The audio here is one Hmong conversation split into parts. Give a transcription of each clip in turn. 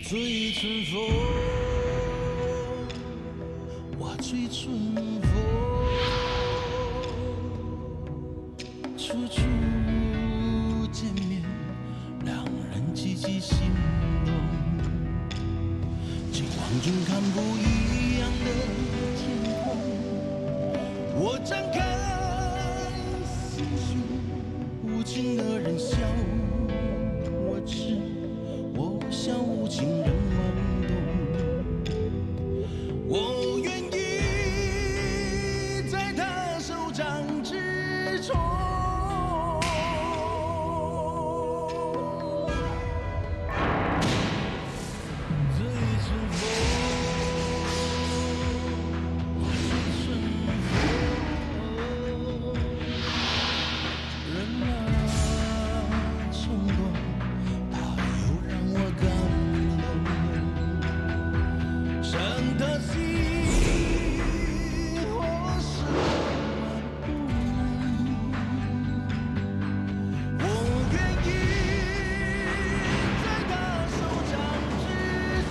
吹春风，我吹春风，处处见面，让人记记心动。这光中看不一样的天空，我张开心胸，无情的人笑我痴。 我笑无情人懵懂，我愿意在他手掌之中。这一阵风，这一阵风。 人啊，冲动，它又让我感动。伤透心，或是不能。我愿意在他手掌之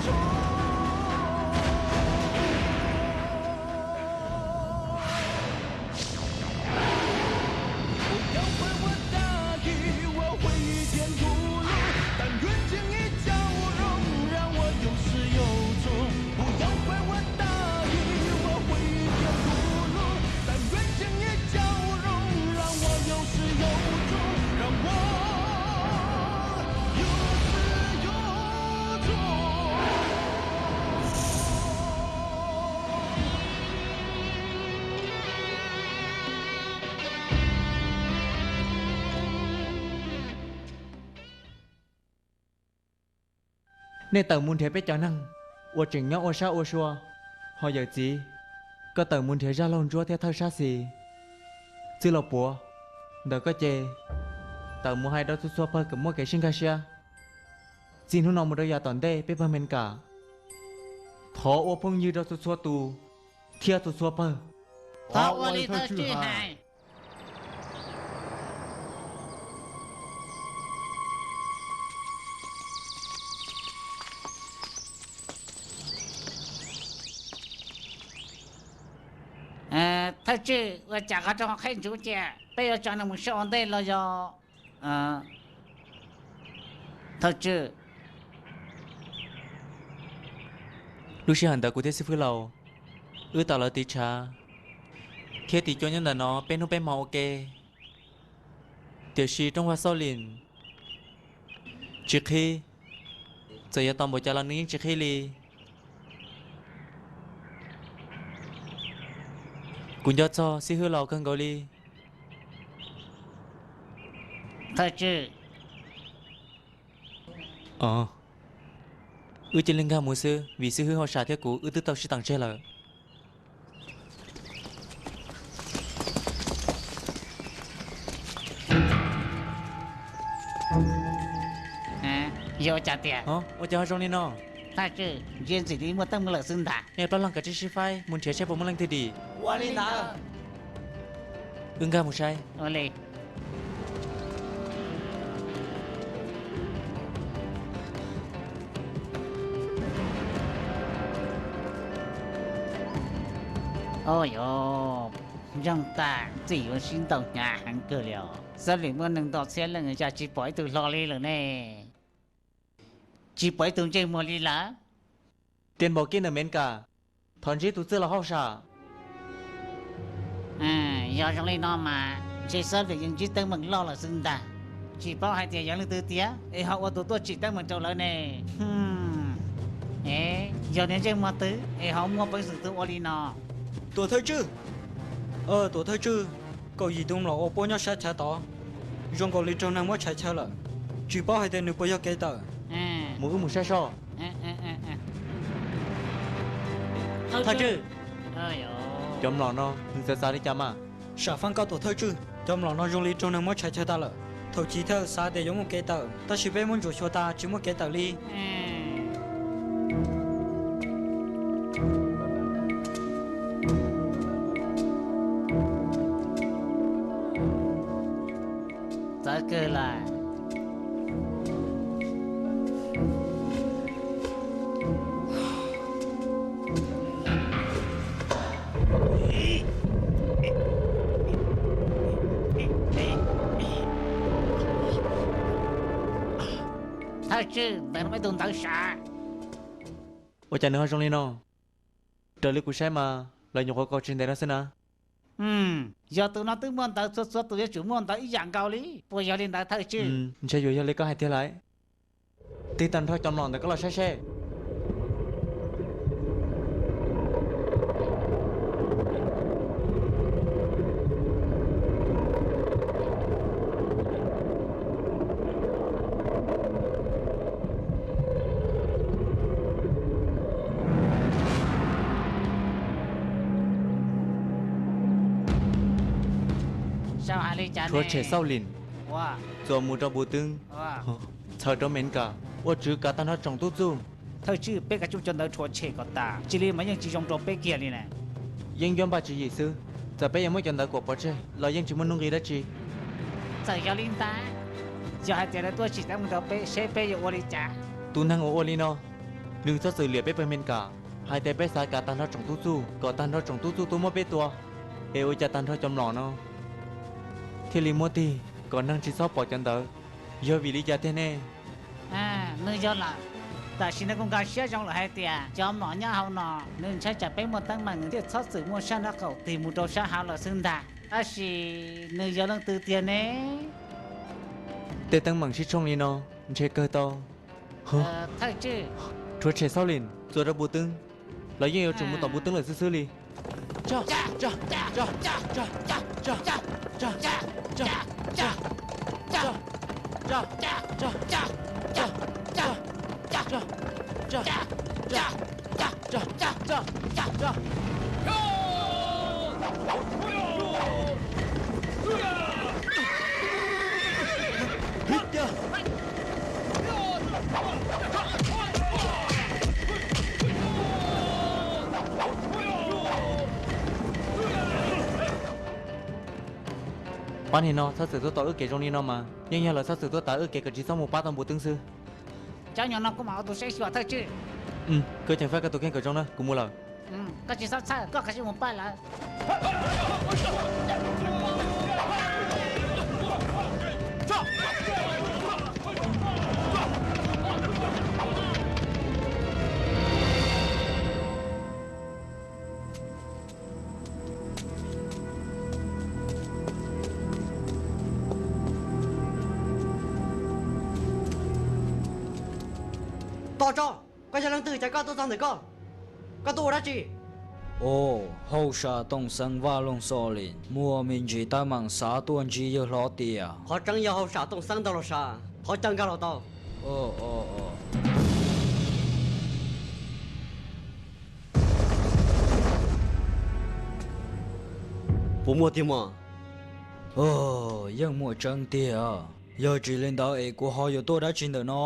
中。 不要怪我大意，我会一点不露。但愿见你笑容，让我有始有终。不要怪我大意，我会一点不露。但愿见你笑容，让我有始有终，让我有始有终。 Nej tawm mus nrhiav peb cov neeg uas tseem nyob ua sab ua sua. Ho yawm txiv, koj tawm mus nrhiav zaj laug ntsuab thiab thawj sab xis. Txwj laug puav, ntawm koj ces tawm mus hais rau txhua txhua pawg kom muaj kev sib nkag siab. Txij hnub no mus rau yav tom ntej peb pawg Mes Kas, thov ua phooj ywg rau txhua txhua tus thiab txhua txhua pawg. Thov ua li thawj tswj hais. Thawj tswj, ua cas qhov rooj qhib ntsuv cia, peb yuav tso nws mus soj ua ntej los yog? Thawj tswj. Lub sij hawm ntawd kuv thiab xib fwb laus wb tau lawv tiv tshav thiab tiv cuab nyob ntawm no peb hnub peb hmo ua ke, tiam sis rooj vag Xauj Lim tsis qhib. Txawm yuav tos npaum cas los nws yeej tsis qhib li. Kuv nco txog xib hwb laus kawg nkaus li. Thawj tswj. Wb cia li nkag mus xwb, vim xib hwb hauj sam thiab kuv wb twb tau sib teem tseg lawm. Yog ua cas tiag? Ua cas ho zoo li no? Thawj tswj, ntsia ntxim li muaj teeb meem lawm xwb ntag. Nej plab leeg kav tsij sib faib mus nrhiav saib puas muaj leej twg dim. Ua li ntawd. Wb nkag mus saib. Ua li. Au yos, ntsoog tag txij yuav sib ntaus hnyav heev kawg li os. Xab Lim muaj nees nkaum txhiab leej, cas tsis pom ib tug hlo li lawm ne? Tsis pom ib tug ntsej muag li lawm. Tias npaum kij ntawm Mes Kas, thov ntsib tus txwj laus hauj sam. Yog zoo li no mas ntshe Xab Lim yeej ntsib teeb meem loj lawm xwb ntag. Tsis paub hais tias yog leej twg tiag es ho ua tus tuaj tsim teeb meem rau lawv ne. E, yog niag ntsej muag twg es ho muaj peev xwm twg ua li no? Tuam thawj tswj, tuam thawj tswj, kaum yim tus mlom uas puab nyob sab chaw tod zoo nkaus li raug neeg muab tshav chaw lawm, tsis paub hais tias nws puas yog kev tawm. Mus wb mus saib soj. Thawj tswj, cov mlom no nws txawv txav li cas mas? Sam fab koj tuam thawj tswj, cov mlom no zoo li raug neeg muab tshav chaw tag lawm. Thaum chiv thawj xav tias yuav muaj kev tawm, tab sis peb muab ntsuas xyuas tas tsis muaj kev tawm li. Txawv kawg lawm. Thawj tswj, ntawm no muaj ib tug ntawv sav. Ua cas nws ho zoo li no? Raws li kuv saib mas lawv nyuam qhuav kaus tsis ntev no xwb na. Yog tus no twb muaj ntawv, txhua txhua tus yuav tsum muaj ntawv ib yam nkaus li, puas yog li ntawd thawj tswj? Ntshe yuav yog li koj hais tiag lawm. Tig tag nrho cov mlom ntawd koj los saib seb. Tshuav tshem xauj lim, txuas mus rau Npu Twb, txhawm rau Mes Kas, ua tswv kav tag nrho tsoom tub txuj. Thawj tswj, peb kav tsij cov ntawv tshuav tshem kom tas, cia li mas yeej tsis zoo rau peb kiag li na. Yeej yuav npaj tswv yim xwb, txawm peb yuav muab cov ntawv kuam pov tseg los yeej tsis muaj nuj nqis dab tsi. Txawm yog li ntawd, yog hais tias lawv tuaj tsim teeb meem rau peb seb peb yuav ua li cas? Tus neeg uas ua li no, nws txhob txwm liam peb pawg Mes Kas hais tias peb xav kav tag nrho tsoom tub txuj, kom tag nrho tsoom tub txuj tuaj muab peb tua, es ua cas tag nrho cov mlom no thiaj li muab tig kom neeg tsis txhob pom cov ntawv. Yog vim li cas tiag ne? Nws yog lawm, tam sim no kuv nkag siab zoo lawm hais tias cov mlom nyob hauv no nws ntshai tsam peb muaj teeb meem nws thiaj txhob txwm muaj sab nraub qaum tig mus rau sab hauv lawm xwb ntag. Tab sis nws yog leej twg tiag ne? Tej teeb meem sib tshooj li no ntshe kawg tau. Thawj tswj, tshuav tshem xauj lim txuas rau Npu Twb, los yeej yuav tsum mus tom Npu Twb lawm xwb xwb li. Pab niag no txhob txwm tuaj tau wb kev zoo li no mas yeej yog lawv txhob txwm tuaj tav wb kev kom tsis txhob mus pab tau Npu Twb xwb. Cov nyuag no kuv mam ua tus saib xyuas thawj tswj. Koj ceev faj koj tus kheej kom zoo na, kuv mus lawm. Koj tsis txhob txhawj, koj kav tsij mus pab lawv. Tos tso, koj yog leej twg cas koj tuaj txog ntawm koj? Koj tuaj ua dab tsi? Au, hauj sam Tooj Xeeb Vaj Loog Xo Lim muaj me ntsis teeb meem xav tuaj ntsib yawg hlob tias. Qhov tseeb yog hauj sam Tooj Xeeb ntag los sav, thov caw nkag los tau. Puas muaj tiag mas? Yeej muaj tseeb tiag. Yog tsis li ntawd es kuv ho yuav tuaj dab tsi ntawm no?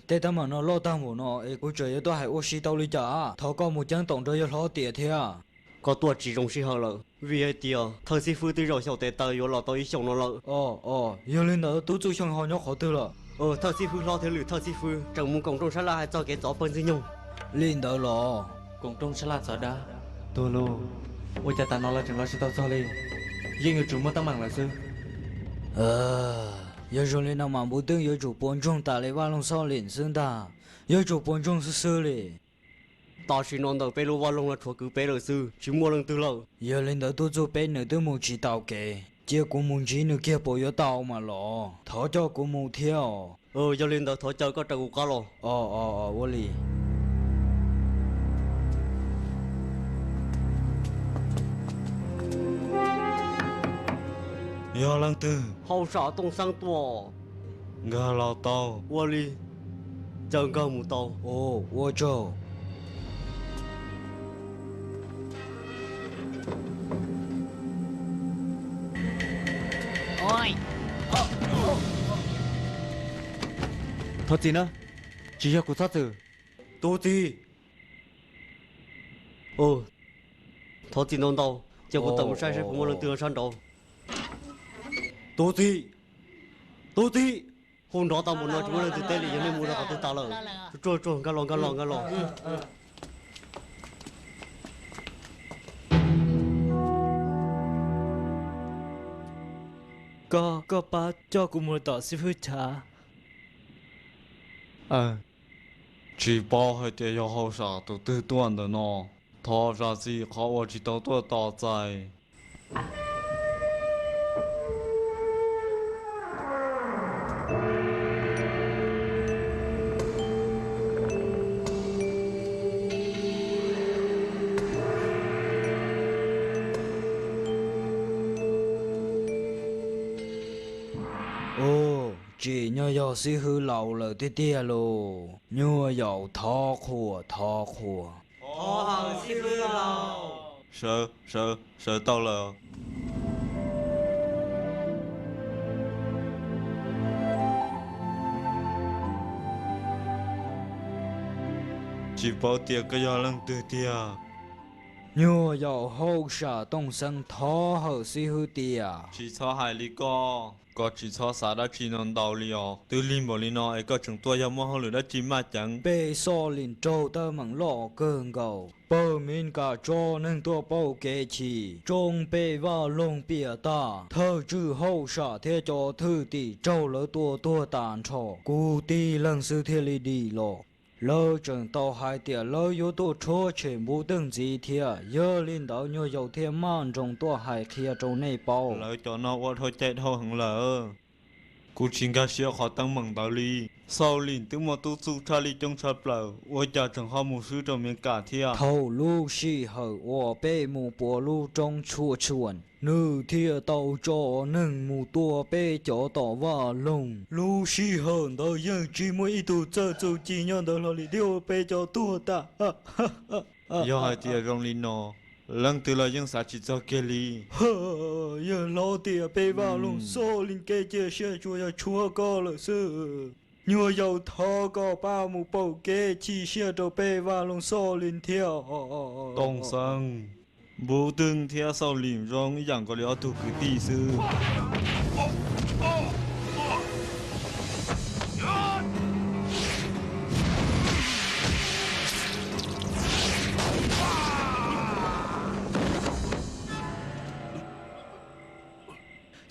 Tej teeb meem no loj tag npaum no es kuv tseem yuav tuaj hais ua si tau li cas? Thov koj mus ceeb toom rau yawg hlob tias thiab. Koj tuaj tsis zoo sij hawm lawm, vim hais tias thawj xib fwb twb zaum xyaum tes taw yuav los tau ib xyoos no lawm. Yog li ntawd tub Txuj Xyooj ho nyob qhov twg lawm? Thawj xib fwb hlob thiab lwm thawj xib fwb tseem mus koom rooj sab laj hais txog kev txov pawg Ntxwg Nyoog. Li ntawd los? Koom rooj sab laj txov dab. Tuag lauj, ua cas tam no lawv tseem los tsis tau txog li? Yeej yuav tsum muaj teeb meem lawm xwb. Yog zoo li no mas Npu Twb yuav tsum puas ntsoog tas li Vaj Loog Xo Lim xwb ntag. Yuav tsum puas ntsoog xwb xwb li. Tam sim no ntawm peb lub vaj loog no tshuav kwv peb lawm xwb, tsis muaj leej twg lawm. Yog li ntawd tub Txuj Peb nws twb mus tsis taus kev, cia kuv mus ntsib nws kiag puas yuav tau mas los? Thov coj kuv mus thiab os. Yog li ntawd thov caw koj raws kuv qab los. Ua li. Yog leej twg? Hauj sam Tooj Xeeb tuaj. Nkag los tau. Ua li, caw nkag mus tau. Ua tsaug. Thov txim na, tsis yog kuv txhob txwm. Tus txiv. Thov txim ntau ntau, cia kuv tawm mus saib seb puas muaj leej twg sab nraud. Tus txiv, tus txiv. Hu nrov tau npaum no tsis muaj leej twg teb li, yog nej mus rau qhov twg tas lawm. Tsuag tsuag, nkag los, nkag los, nkag los. Koj, koj pab coj kuv mus tom xib fwb chav. Tsis paub hais tias yog hauj sam tus twg tuaj ntawm no, thov zam txim qhov uas tsis tau tuaj tos txais. Ub, tsim nyog yog xib hwb laus lawm tiag tiag lauj. Nyuag yaus, thov qhuas, thov qhuas. Sawv, sawv, sawv tau lawm. Tsis paub tias koj yog leej twg tiag. Nyuag yaus, hauj sam Tooj Xeeb, thov hawm xib hwb tiag. Tsis txhob hais li koj, koj tsis txhob xav dab tsi no ntau li os. Twb lig npaum li no es koj tseem tuaj yog muaj hauj lwm dab tsi maj ceev? Peb Xoj Lim raug teeb meem loj kawg nkaus. Pawg Mes Kas tso neeg tuaj pauj kev chim, tsoo peb vaj loog piam tag. Thawj tswj hauj sam thiab cov thwj tim raug lawv tua tuag tas nrho. Kuv tib leeg xwb thiaj li dim los. Lawv tseem tau hais tias lawv yuav tuaj rhuav tshem Npus Twj ntxiv thiab, yog li ntawd nyuag yaus thiaj maj nroos tuaj hais qhia rau nej paub. Lawv cov no ua dhau cai dhau heev lawm. Kuv tsis nkag siab qhov teeb meem ntawd li. Xauj Lim twb muaj tub txuj tshaj lij coob tshaj plaws, ua cas tseem ho mus swb rau Mes Kas thiab? Thaum lub sij hawm uas peb mus puas lub roob Tshuaj Tshuam, nws thiaj tau tso neeg mus tua peb cov tom vaj loog. Lub sij hawm ntawd yeej tsis muaj ib tug txawj txuj ci nyob ntawd hlo li, thiaj ua peb cov tuag tas. Yog hais tias zoo li no, leej twg los yeej xav tsis txog kiag li. Yawg hlob tias peb vaj loog Xauj Lim kev cia siab tsuas yog tshuav koj lawm xwb. Nyuag yaus, thov koj pab mus pauj kev chim siab rau peb vaj loog Xauj Lim thiab. Tooj Xeeb, Npus Twj thiab Xauj Lim zoo ib yam nkaus li ob tug kwv tij xwb.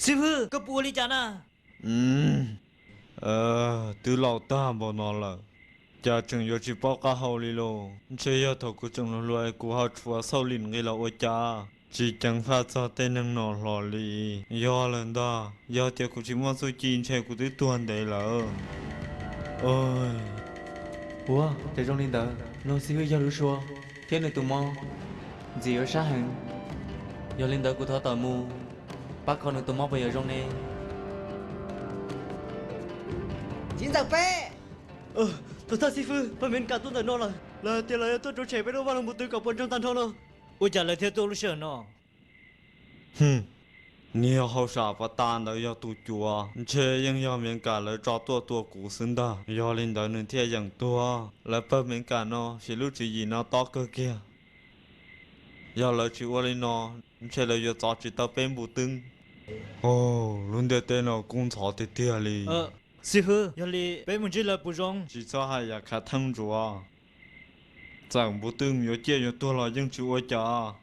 Xib fwb, koj puas ua li cas na? Twb laus tag npaum no lawm, cas tseem yuav tsis paub qab hau li lauj. Ntshe yog thaum kuv tseem hluas hluas es kuv ho tshuav Xauj Lim nqis los ua cas. Tsis ceev faj txog tej neeg no hlo li. Yog lawm ntag, yog tias kuv tsis muaj txuj ci ntshe kuv twb tuag ntev lawm. Ua cas zoo li ntawd? Mloog xib hwb yog lub suab thiab nws tus mob ntxim yuav sab heev. Yog li ntawd kuv thov tawm mus pab kho nws tus mob puas yuav zoo ne? Txiv ntxawm peb. Tus thawj xib fwb, pawg Mes Kas tuaj ntawm no lawm, lawv tias lawv yuav tuaj rhuav tshem peb lub vaj loog Npus Twj kom puas ntsoog tag nrho no. Ua cas lawv thiaj tuaj lub sij hawm no? Niag hauj sam pov tas ntawd yog tus cuav, ntshe yeej yog Mes Kas lawv tso tuaj tua kuv xwb ntag. Yog li ntawd nws thiaj yeem tuag. Lawv pawg Mes Kas no siv lub tswv yim no tob kawg kiag. Yog lawv tsis ua li no, ntshe lawv yuav txov tsis tau peb Npus Twj. Lub ntiaj teb no kub ntxhov tiag tiag li. Xib fwb, yog li peb mus ntsib lawv puas zoo? Tsis txhob hais yam khav theeb ntsuav. Txawm Npus Twj yuav ciaj yuav tuag los yeej tsis ua cas.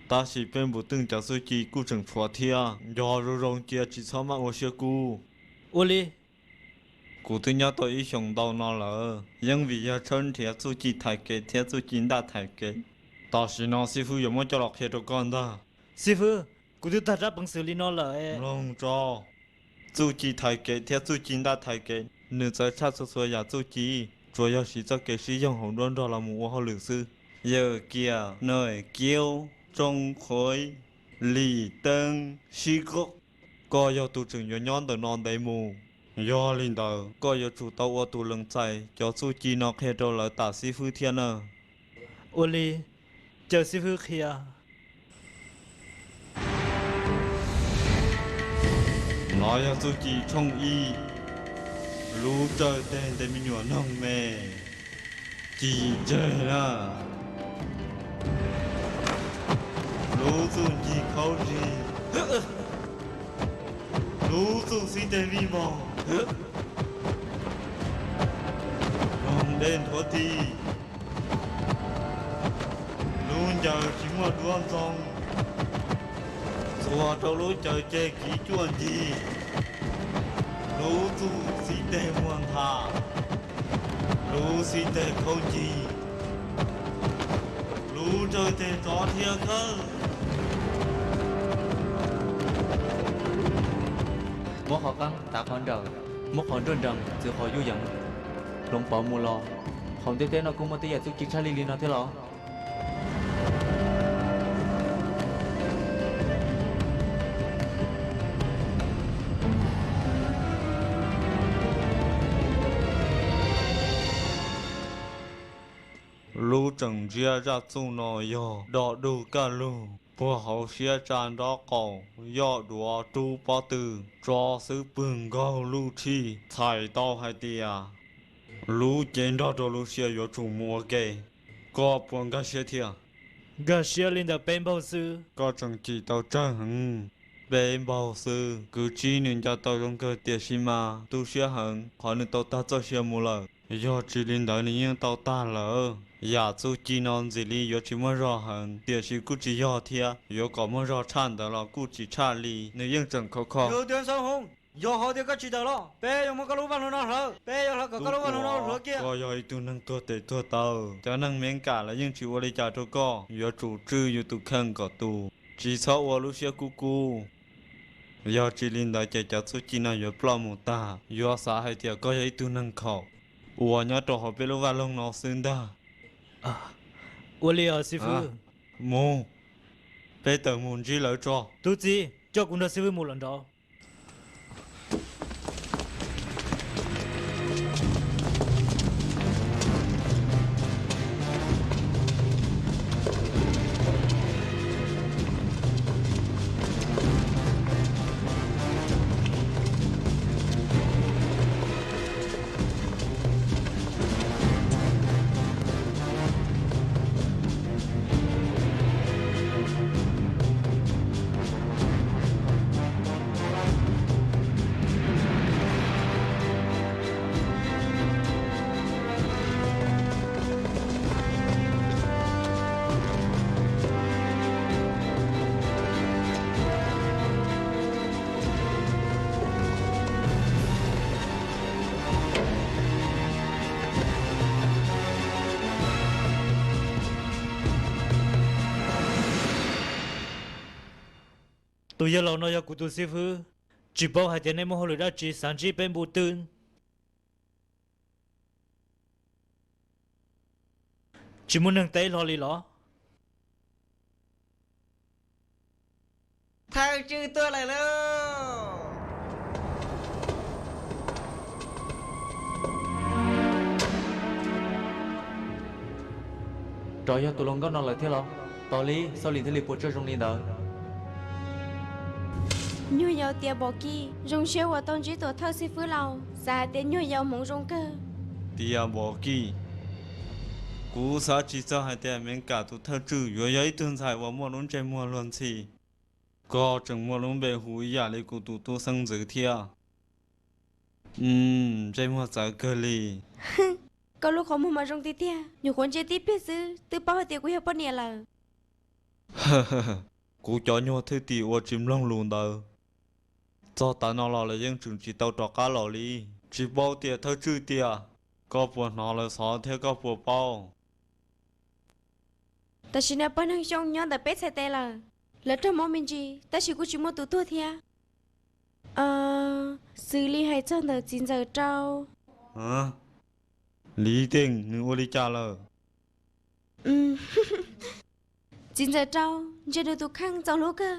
Tab sis peb Npus Twj cov txuj ci kuj tseem tshuav thiab, nco zoo zoo cia tsis txhob maj ua siab kub. Ua li. Kuv twb nyob tau ib xyoos ntau no lawm, yeej vim yog tshawb nrhiav txuj ci thaiv kev thiab txuj ci ntaj thaiv kev. Tam sim no xib fwb yuav muab coj los qhia rau koj ntag. Xib fwb, kuv twb tag rab peev xwm li no lawm. Mloog tso, txuj ci thaiv kev thiab txuj ci ntaj thaiv kev, nws txawv tshaj txhua txhua yam txuj ci, tsuas yog siv txoj kev sib yoog hauv nruab nrog los mus ua hauj lwm xwb. Yawm kiam, nawm kiaub, tsoo qhuav, lim teeb, sib kob. Koj yog tus tseem yuav nyob ntawm no ntev mus. Yog li ntawd, koj yuav tsum tau ua tus lees txais cov txuj ci no qhia rau lawv tam xib fwb thiab na. Ua li, caw xib fwb qhia. No yog txuj ci tshooj ib, lub tsawg teg ntes me nyuam noog me, ci tseg na. Lub txuj ncig khaub zig, lub txuj xib teg vij vog, noog dej nthuav ti, lub ncaws tsis muaj duab ntxoo. Ua rau lub caw ceg kiv cuaj ncig, lub txuj xib teg muag ntha, lub xib teg khaub ncig, lub nrawj teg tsov thiab khawb. Muab qhov qaab tav qhov nrawm, muab qhov nruab nrees txwv qhov yuj yees. Hloov pauv mus los, hauv ntiaj teb no kuj muaj tej yam txuj ci tshaj lij li no thiab los? Lub tseem ntsiab zaj txuj no yog dog dug kaj lug, puag hauv siab tsa nraub qaum, yoj duav rub pob tw, tso xwb pwg nkaug luj tshij txhais tau hais tias lub cev nrog rau lub siab yuav tsum mus ua ke. Koj puas nkag siab thiab? Nkag siab li ntawm peb npaug xwb. Koj tseem cim tau tsawg heev. Peb npaug xwb, kwv tij nws nco tau zoo kawg tiam sis mas tu siab heev qhov nws tau tag txoj sia mus lawm. Yog tsis li ntawd nws yeej tau tag lawm. Yam txuj ci no ntxim li yuav tsis muaj zog heev, tiam sis kuj tsis yog thiab, yuav kom muaj zog tshaj ntawd los kuj tsis tshaj li, nws yeej tseem khov kho. Yog hais tias koj tsis tawm los peb yuav muab koj lub vaj loog no hlawv, peb yuav hlawv kom koj lub vaj loog no hlawv kiag. Koj yog ib tug neeg tuag tes tuag taw, cov neeg Mes Kas lawv yeej tsis ua li cas rau koj, yuav tsum tswj yus tus kheej kom tus, tsis txhob ua lub siab kub kub. Yog tsis li ntawd ces cov txuj ci no yuav ploj mus tag, yuav xav hais tias koj yog ib tug neeg khaum uas nyob rau hauv peb lub vaj loog no xwb ntag. Ua li os xib fwb. Mus, peb tawm mus ntsib lawv tso. Tub txib, coj kuv nrog xib fwb mus lawm nrov. Tus yawg laus no yog kuv tus xib fwb, tsis paub hais tias nej muaj hauj lwm dab tsi xav ntsib peb npu twg. Tsis muaj neeg teb hlo li los? Thawj tswj tuaj lawm lauj. Rov yog tus hluas nkauj no lawm thiab los? Tos li Xauj Lim thiaj li puas tsuaj zoo li ntawd. Nyuag yau tias Npom Kij, zoo siab uas tau ntsib tuam thawj xib fwb laus, xav hais tias nyuag yau hmoov zoo kawg. Tias Npom Kij, kuv xav tsis txog hais tias Mes Kas tus thawj tswj yuav yog ib tug ntxhais uas muaj lub ntsej muag luag ntxhi. Koj tseem muaj lub npe hu ib yam li kuv tus tub xeeb ntxwv thiab. Ntsej muag txawv kawg li. Koj lub qhov muag mas zoo tiag tiag, nyuam qhuav ntsia tib pliag xwb twb paub hais tias kuv yog poj niam lawm. Kuv cov nyuag thwj tim uas tsis mloog lus ntawd, txog tav no los lawv yeej tseem tsis tau rov qab los li. Tsis paub tias thawj tswj tias koj puas hnov lawv xov thiab koj puas paub. Tam sim no pawg neeg Xyooj nyob ntawm peb txhais tes lawm. Lawv raug mob me ntsis tab sis kuj tsis muaj tus tuag thiab. Xws li hais txog ntawm txiv ntxawm Rau. Li Teej nws ua li cas lawm? Txiv ntxawm Rau, ntsia nws tus kheej txaus hlub kawg.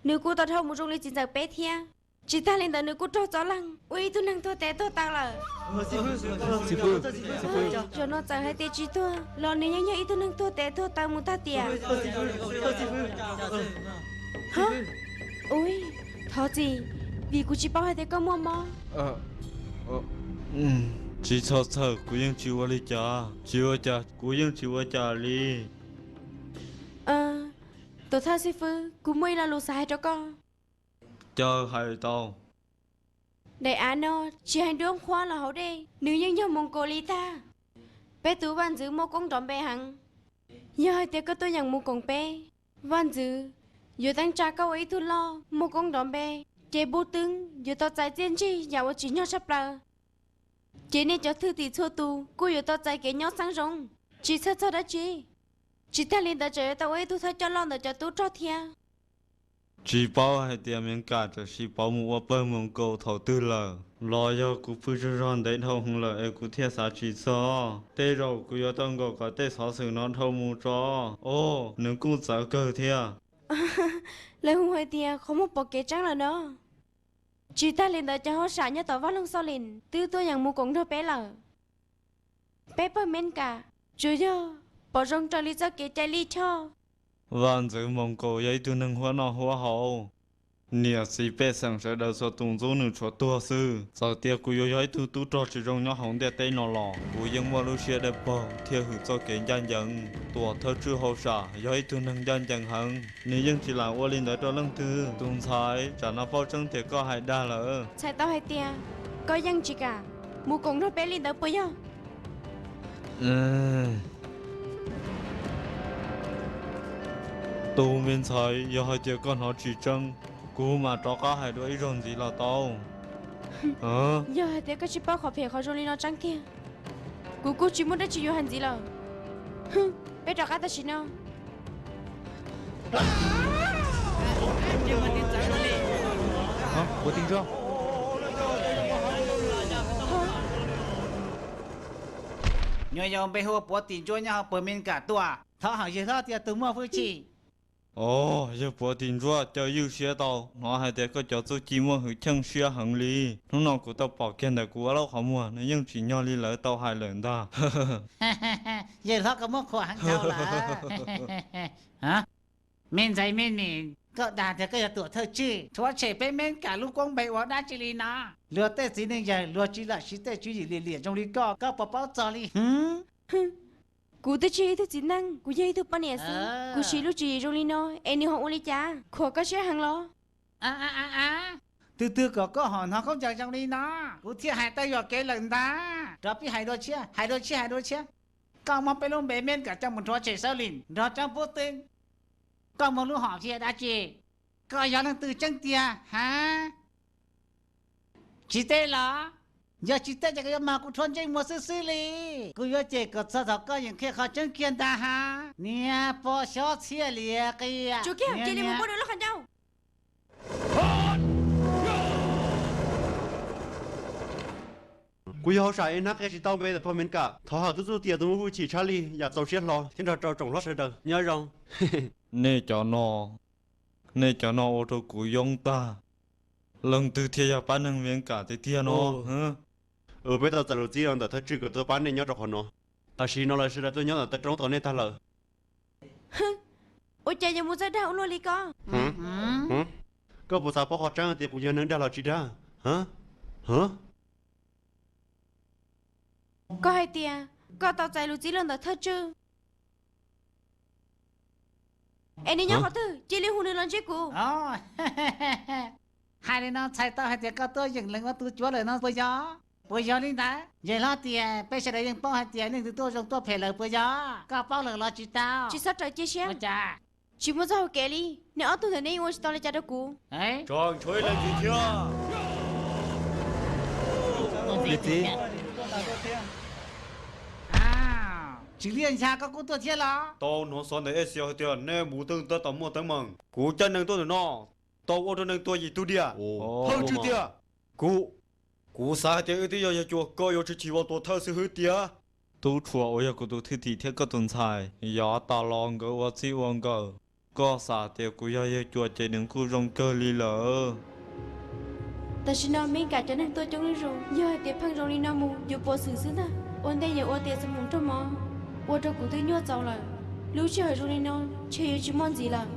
Nws kuj tau dhau mus zoo li txiv ntxawm peb thiab. Tsis tag li ntawd nws kuj raug txoj leeg ua ib tug neeg tuag tes tuag taw lawm. Zaum no txawm hais tias tsis tuag los nws yeej yog ib tug neeg tuag tes tuag taw mus tag tiam. Ui, thov txim, vim kuv tsis paub hais tias koj muaj mob. Tsis txhob txhawj, kuv yeej tsis ua li cas, tsis ua cas, kuv yeej tsis ua cas li. Tuam thawj xib fwb, kuv muaj ib lo lus xav hais rau koj. Caw hais tau. Daim av no tsis hais nruab nqhuab los hauv dej, nws yeej yog Moos Kaus li tag. Peb tus vaj ntxwv muaj koob nrov npe heev. Yog hais tias koj tuaj yeem mus koom peb, vaj ntxwv yuav teeb tsa koj ua ib tug loj muaj koob nrov npe, ces Npub Twb yuav tau txais txiaj ntsig yam uas tsim nyog tshaj plaws. Ces nej cov thwj tim txhua tus kuj yuav tau txais kev nyob txheeb zoo, tsis txhawj txog dab tsi. Tsis tag li ntawd tseem yuav tau ua ib tug thawj coj loj ntawm cov tub rog thiab. Tsis paub hais tias Miv Kam tseem siv pauv mus ua pawg Moos Kaus thaum twg lawm, los yog kuv pw tsaug zog ntev dhau hwv lawm es kuv thiaj xav tsis txog. Tej zaum kuv yuav tau nkaum kom tej xov xwm no dhau mus tso. Os, nws kuj txawv kawg thiab. Lawv hu hais tias qhov muag pom kev tseeb lawm no. Tsis tag li ntawd cov hauj sam nyob tom vaj loog Xauj Lim twb tuaj yeem mus koom nrog peb lawm. Peb pawg Miv Kam tsuas yog pom zoo raws li txoj kev cai lij choj. Vaj ntxwv Moos Kaus yog ib tug neeg huab noj huab haus, niam txiv pej xeem sawv daws txhua tus ntxub nws tshuav tuag xwb. Txawm tias kuv yuav yog ib tug tub rog tsis zoo nyob hauv ntiaj teb no los kuv yeej muaj lub siab dawb paug thiab hwm txoj kev ncaj ncees. Tuam thawj tswj hauj sam yog ib tug neeg ncaj ncees heev, nws yeej tsis lam ua li ntawd rau leej twg. Tus ntxhais, tsam no paub tseeb tias koj hais dag lawm. Txhais tau hais tias koj yeej tsis kam mus koom nrog peb li ntawd puas yog? Tus me ntxhais, yog hais tias koj hnov tsis tseeb, kuv mam rov qab hais dua ib zaug ntxiv los tau. Yog hais tias koj tsis paub qhov phem qhov zoo li no tseeb tiag, kuv kuj tsis muaj dab tsi yuav hais ntxiv lawm. Peb rov qab tam sim no. Puav Tim Ntsuab. Nyuam yaus npe hu ua Puav Tim Ntsuab nyob hauv pawg Miv Kam tuaj, thov hawm yawg hlob tias tus muaj hwj chim. Os, yawg Puav Tim Ntsuab, caw ywj siab tau, hnov hais tias koj cov txuj ci muaj hwj chim siab heev li. Hnub no kuv tau pom kiag ntawm kuv ob lub qhov muag, nws yeej tsim nyog li lawv tau hais lawm ntag. Yawg hlob koj muab qhuas heev dhau lawm. Me ntxhais me nim, koj dag tias koj yog tuam thawj tswj, rhuav tshem peb Miv Kam lub koob npe ua dab tsi li no? Luag tej txiv neej yawg luag tsis lam siv tej tswv yim liam liam zoo li koj, koj puas paub txog li? Kuv twb tsis yog ib tug txiv neej, kuv yog ib tug poj niam xwb. Kuv siv lub tswv yim zoo li no es nws ho ua li cas? Khuam koj siab heev los? Twg twg kom koj ho hnov khaub ncaws zoo li no, kuv thiaj hais tau yuam kev lawm ntag. Rov pib hais dua tshiab, hais dua tshiab, hais dua tshiab. Koj muab peb lub npe Miv Kam coj mus rhuav tshem Xauj Lim nrog Tsoob Pub Twb, koj muaj lub hom phiaj dab tsi? Koj yog leej twg tseeb tiag hab? Tsis teb los? Yog tsis teb ces koj yuav mag kuv rhuav ntsej muag xwb xwb li. Kuv yuav cem kom txog thaum koj yeem qhia qhov tseeb kiag ntag hab, niag pog xyob txhiaj lias qias. Tsuas kiag, cia li mus muab dua lub qhov ncauj. Kuv yog hauj sam es hnab qia tsis tau npe ntawm pawg Miv Kam, thov hawm tub txuj tias tus muaj hwj chim tshaj li yam txaus siab hlo thiab nrog rau tsoom hlob sawv daws nyob zoo. Nej cov no, nej cov no ua rau kuv yoob tag. Leej twg thiaj yog pab neeg Miv Kam tiag tiag no? Peb tau txais lus txib los ntawm thawj tswj kom tuaj pab nej nyob rau qhov no. Tam sim no lawv sawv daws tuaj nyob ntawm taw roob tos nej tag lawm. Ua cas yuav mus txawj dag ua luaj li koj? Koj puas xav paub qhov tseeb tias kuv yog neeg dag los tsis dag? Koj hais tias koj tau txais lus txib los ntawm thawj tswj, es nws nyob qhov twg? Cia li hu nws los ntsib kuv. Hais li no txhais tau hais tias koj tuaj yeem lees ua tus cuav lawm no puas yog? Puas yog li ntawd? Yawg hlob tias peb sawv daws yeej paub hais tias leej twg tuaj zoo tuaj phem lawm puas yog? Koj paub lawm los tsis tau? Tsis txhob raws cia siab. Tsis muaj txoj hau kev li, nej ob tug ntawm nej yeej ua tsis tau li cas rau kuv. Tso ntshuav ib leeg ntxiv thiab. Tsis liaj ncha koj kuj tuaj thiab los? Tau hnov xov ntawm Ej Xias hais tias nej mus teej tab tom muaj teeb meem, kuv cab neeg tuaj ntawm no tau ua rau neeg tuag yim tug diam. Thawj tswj tiag, kuv, kuv xav hais tias wb twb yog yawg cua, koj yuav tsis chim ua tuam thawj xwb hwb tiag. Tub Rhuas uas yog kuv tus thwj tim thiab koj tus ntxhais, yav tas los nkawd ua txij ua nkawm. Koj xav tias kuv yog yawg cua ces nws kuj zoo kawg li lawm. Tam sim no Miv Kam cov neeg tuaj coob lub zoo, yog hais tias pheej zoo li no mus yuav puas xwm xwb ntag. Ua ntej yuav ua tias txog mus raug mov, ua rau kuv twb nyuaj txaus lawm. Lub sij hawm zoo li no ntshe yuav tsis muaj ntxiv lawm.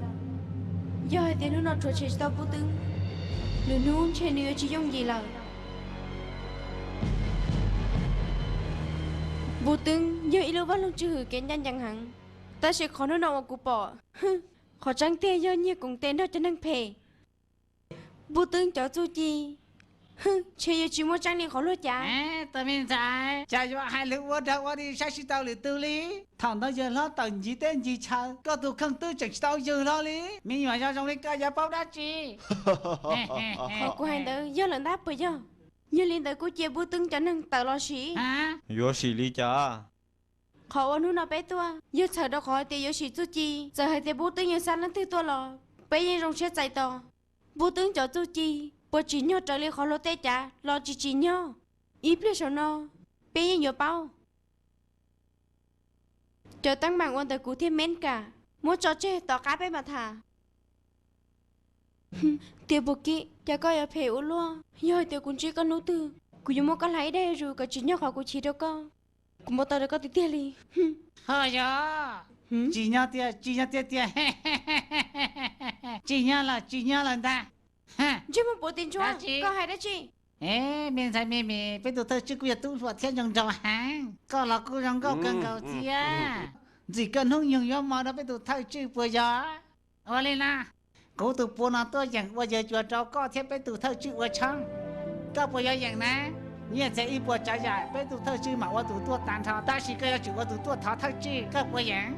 Yog hais tias hnub no rhuav tshem tsis tau Npub Twb, lwm hnub ntshe nws yuav tsis yooj yim lawm. Npub Twb yog ib lub vaj loog tswj hwm kev ncaj ncees heev, tab sis qhov hnub no uas kuv pom, qhov tseeb tiag yog nyiag koom tes nrog cov neeg phem. Npub Twb cov txuj ci Ntshe yuav tsis muaj tseeb li qhov luag cav. Tus me ntxhais, cas yuav hais lus ua dog ua dig saib tsis taus lwm tus li. Thaum ntawd yawg hlob tawm ncig teb ncig chaw, koj tus kheej twb tseem tsis tau ywg hlo li. Me nyuam zoo zoo li koj yuav paub dab tsi? Qhov kuv hais ntawd yog lawm ntab puas yog? Yog li ntawd kuj cia Npub Twb cov neeg tawm los sim. Yuav sim li cas? Qhov uas hnub no peb tuaj yog txhawm rau qhov hais tias yuav sim txuj ci. Txawm hais tias Npub Twb yuav xa leej twg tuaj los peb yeej zoo siab txais tos. Npub Twb cov txuj ci puas tsim nyog raws li qhov luag tej cav los tsis tsim nyog? Ib pliag saum no peb yeej yuav paub. Cov teeb meem uas ntawm kuv thiab Meb Kam muab tso tseg tom qab peb mam tham. Tias Puas Kib, cas koj yuav phem ua luaj? Yog hais tias kuv ntsib koj hnub twg, kuv yuav muab koj hlais ib daig zus kom tsim nyog qhov kuv chim rau koj. Kuv npau taws rau koj tiag tiag li. Ho yog, tsim nyog tiag, tsim nyog tiag tiag. Tsim nyog lawm, tsim nyog lawm ntag. Ntsej muag puav tim ntsuav, koj hais dab tsi? Me ntxhais me me, peb tus thawj tswj kuj yog tub hluas thiab zoo nraug heev, koj los kuj zoo nkauj kawg nkaus thiab. Ntxim koj hnub nyoog yuav mos rau peb tus thawj tswj puas yog? Ua li no, kuv tus puav no tuaj yeem ua yawg cuas rau koj thiab peb tus thawj tswj ua tshoob. Koj puas yuav yeem na? Nyiaj txiag ib puas tsav yam peb tus thawj tswj mam ua tus tuaj tag nrho, tab sis koj yuav tsum ua tus tuaj thov thawj tswj, koj puas yeem?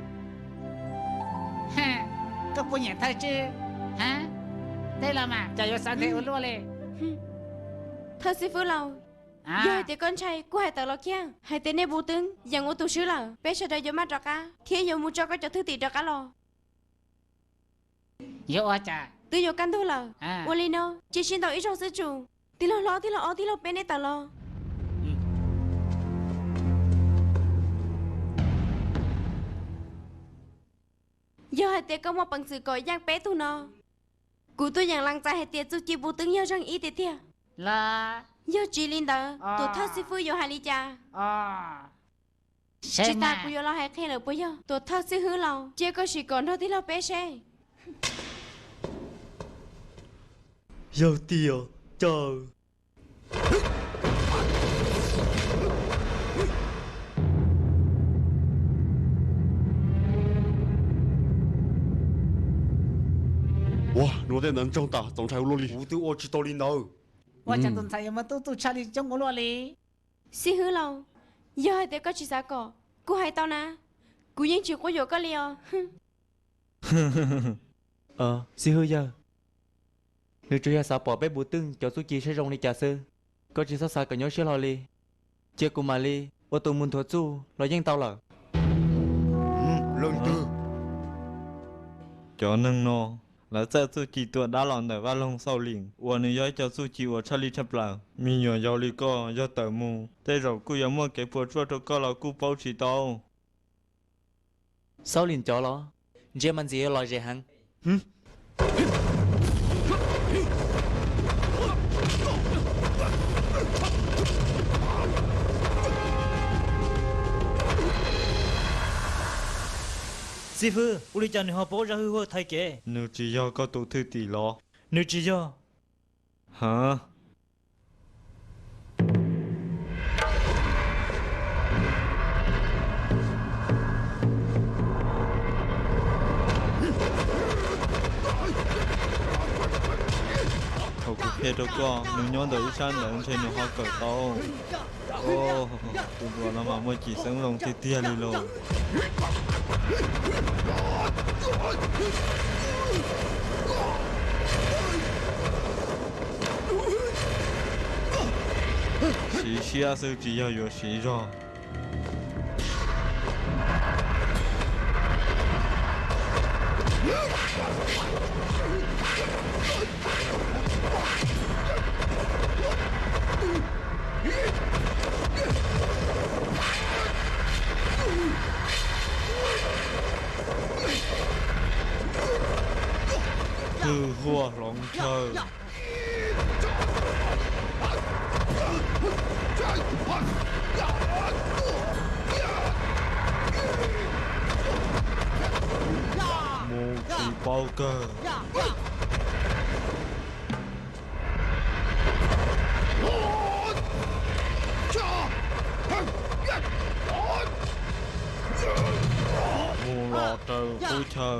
Koj puas nyiam thawj tswj? Tej los mas cas yuav xav ntev ua luaj li. Thawj xib fwb laus, yog hais tias koj ntshai kuj hais tawm los kiag hais tias nej Npub Twb yeem ua tus swb lawm, peb sawv daws yuav maj rov qab thiab yuav mus tso koj cov thwj tim rov qab los. Yuav ua cas? Twb yuav kaj ntug lawm. Ua li no, cia sib ntaus ib zaug xwb tso. Tij laug hlob, tij laug ob, tij laug peb, nej tawm los. Yog hais tias koj muaj peev xwm kom yeej peb tug no, kuv tuaj yeem lees txais hais tias txuj ci Npub Twb yog zeeg ib tiag tiag. Yog tsis li ntawd, tuam thawj xib fwb yuav hais li cas? Tsis tas, kuv yuav los hais qhia lawm puas yog? Tuam thawj xib hwb laus, cia koj sim kom nrog tij laug peb seb. Yog tias cas Ua, nws ua tej ntawd ntsoog tas txaus ntshai ua luaj li. Kuv twb ua tsis tau li ntawd. Ua cas tus ntxhais yuav muaj tub txuj tshaj li coob ua luaj li? Xib hwb laus, yog hais tias koj tsis xav kom, kuj hais tau na, kuv yeej tsis quab yuam koj li os. Xib hwb yawg, nws tsuas yog xav pom peb Npub Twb cov txuj ci saib zoo li cas xwb, koj tsis txhob xav kom nyuaj siab hlo li. Cia kuv mam li ua tus mus nthuav txuj los yeej tau lawm. Leej twg? Cov neeg no, lawv txawj txuj ci tua dab los ntawm vaj loog Xauj Lim uas nws yog ib co txuj ci uas tshaj li tshaj plaws. Me nyuam yaus li koj yog tawm mus, tej zaum kuj yuav muaj kev puas tsuaj rau koj los kuj paub tsis tau. Xauj Lim cov los, ntsia mas ntxim yuav lom zem heev. Xib fwb, ua li cas nws ho paub zaj hwj huaj thaiv kev? Nws tsis yog koj tus thwj tim los? Nws tsis yog. Ha. Thaum kuv qhia rau koj, nws nyob ntawm ib sab ntawd ntshe nws ho kawm tau. Tus hluas no mas muaj cim xeeb zoo tiag tiag li lauj. Siv siab xwb tsis yog yuav siv zog. Hwj huaj hloov chaw. Mus tsis paub kawg. Mus los raws qub chaw.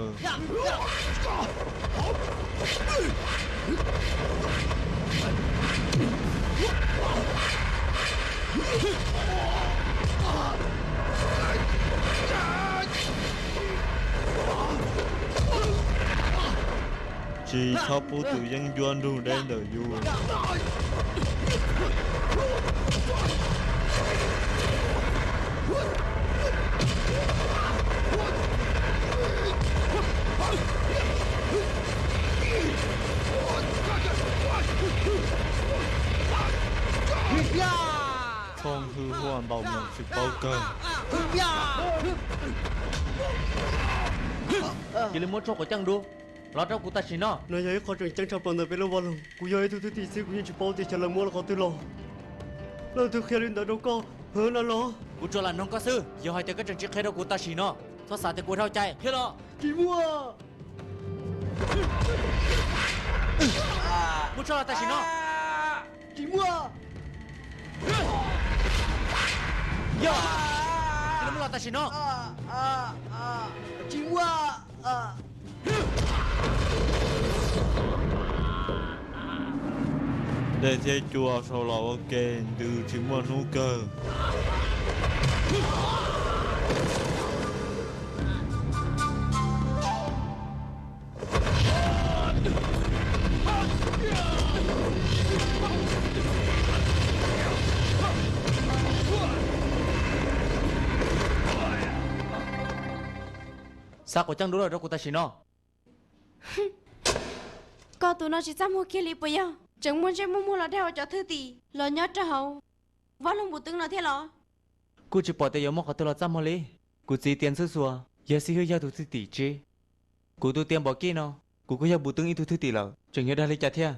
Pub tus yeeb ncuab nrug deb ntawm yus. Tshooj hwj huaj ntau mus tsis paub kawg. Cia li muab tshooj quav ceej dub los rau kuv tam sim no. No yog ib qho tseem ceeb tshaj plaws ntawm peb lub vaj loog. Kuv yog ib tug thwj tim xwb, kuv yeej tsis paub tias xyov lawv muab los qhov twg los. Leej twg qhia li ntawd rau koj? Hwv, no los. Kuv tsuas lam noog koj xwb, yog hais tias koj tseem tsis qhia rau kuv tam sim no, txhob xav tias kuv dhau cai. Qhia los. Tsis muaj. Muab tshooj los tam sim no. Tsis muaj. Yog, cia li muab los tam sim no. Tsis muaj. Dej thiab cua sau los ua ke, ntws tsis muaj hnub kawg. Xa quav ceej dub los rau kuv tam sim no. Koj tus no tsis txaj muag kiag li puas yog? Tseem muaj ntsej muag muag los dag ua cov thwj tim los nyob rau hauv vaj loog npum twb no thiab los? Kuj tsis pom tias yuav muaj qhov twg los txaj muag li. Kuv txiv tias ntxwb xuas yog xib hwb yawg tus thwj tim tsib. Kuv tus tias npom kij no, kuv kuj yog npum twb ib tug thwj tim lawm, tseem yuav dag li cas thiab?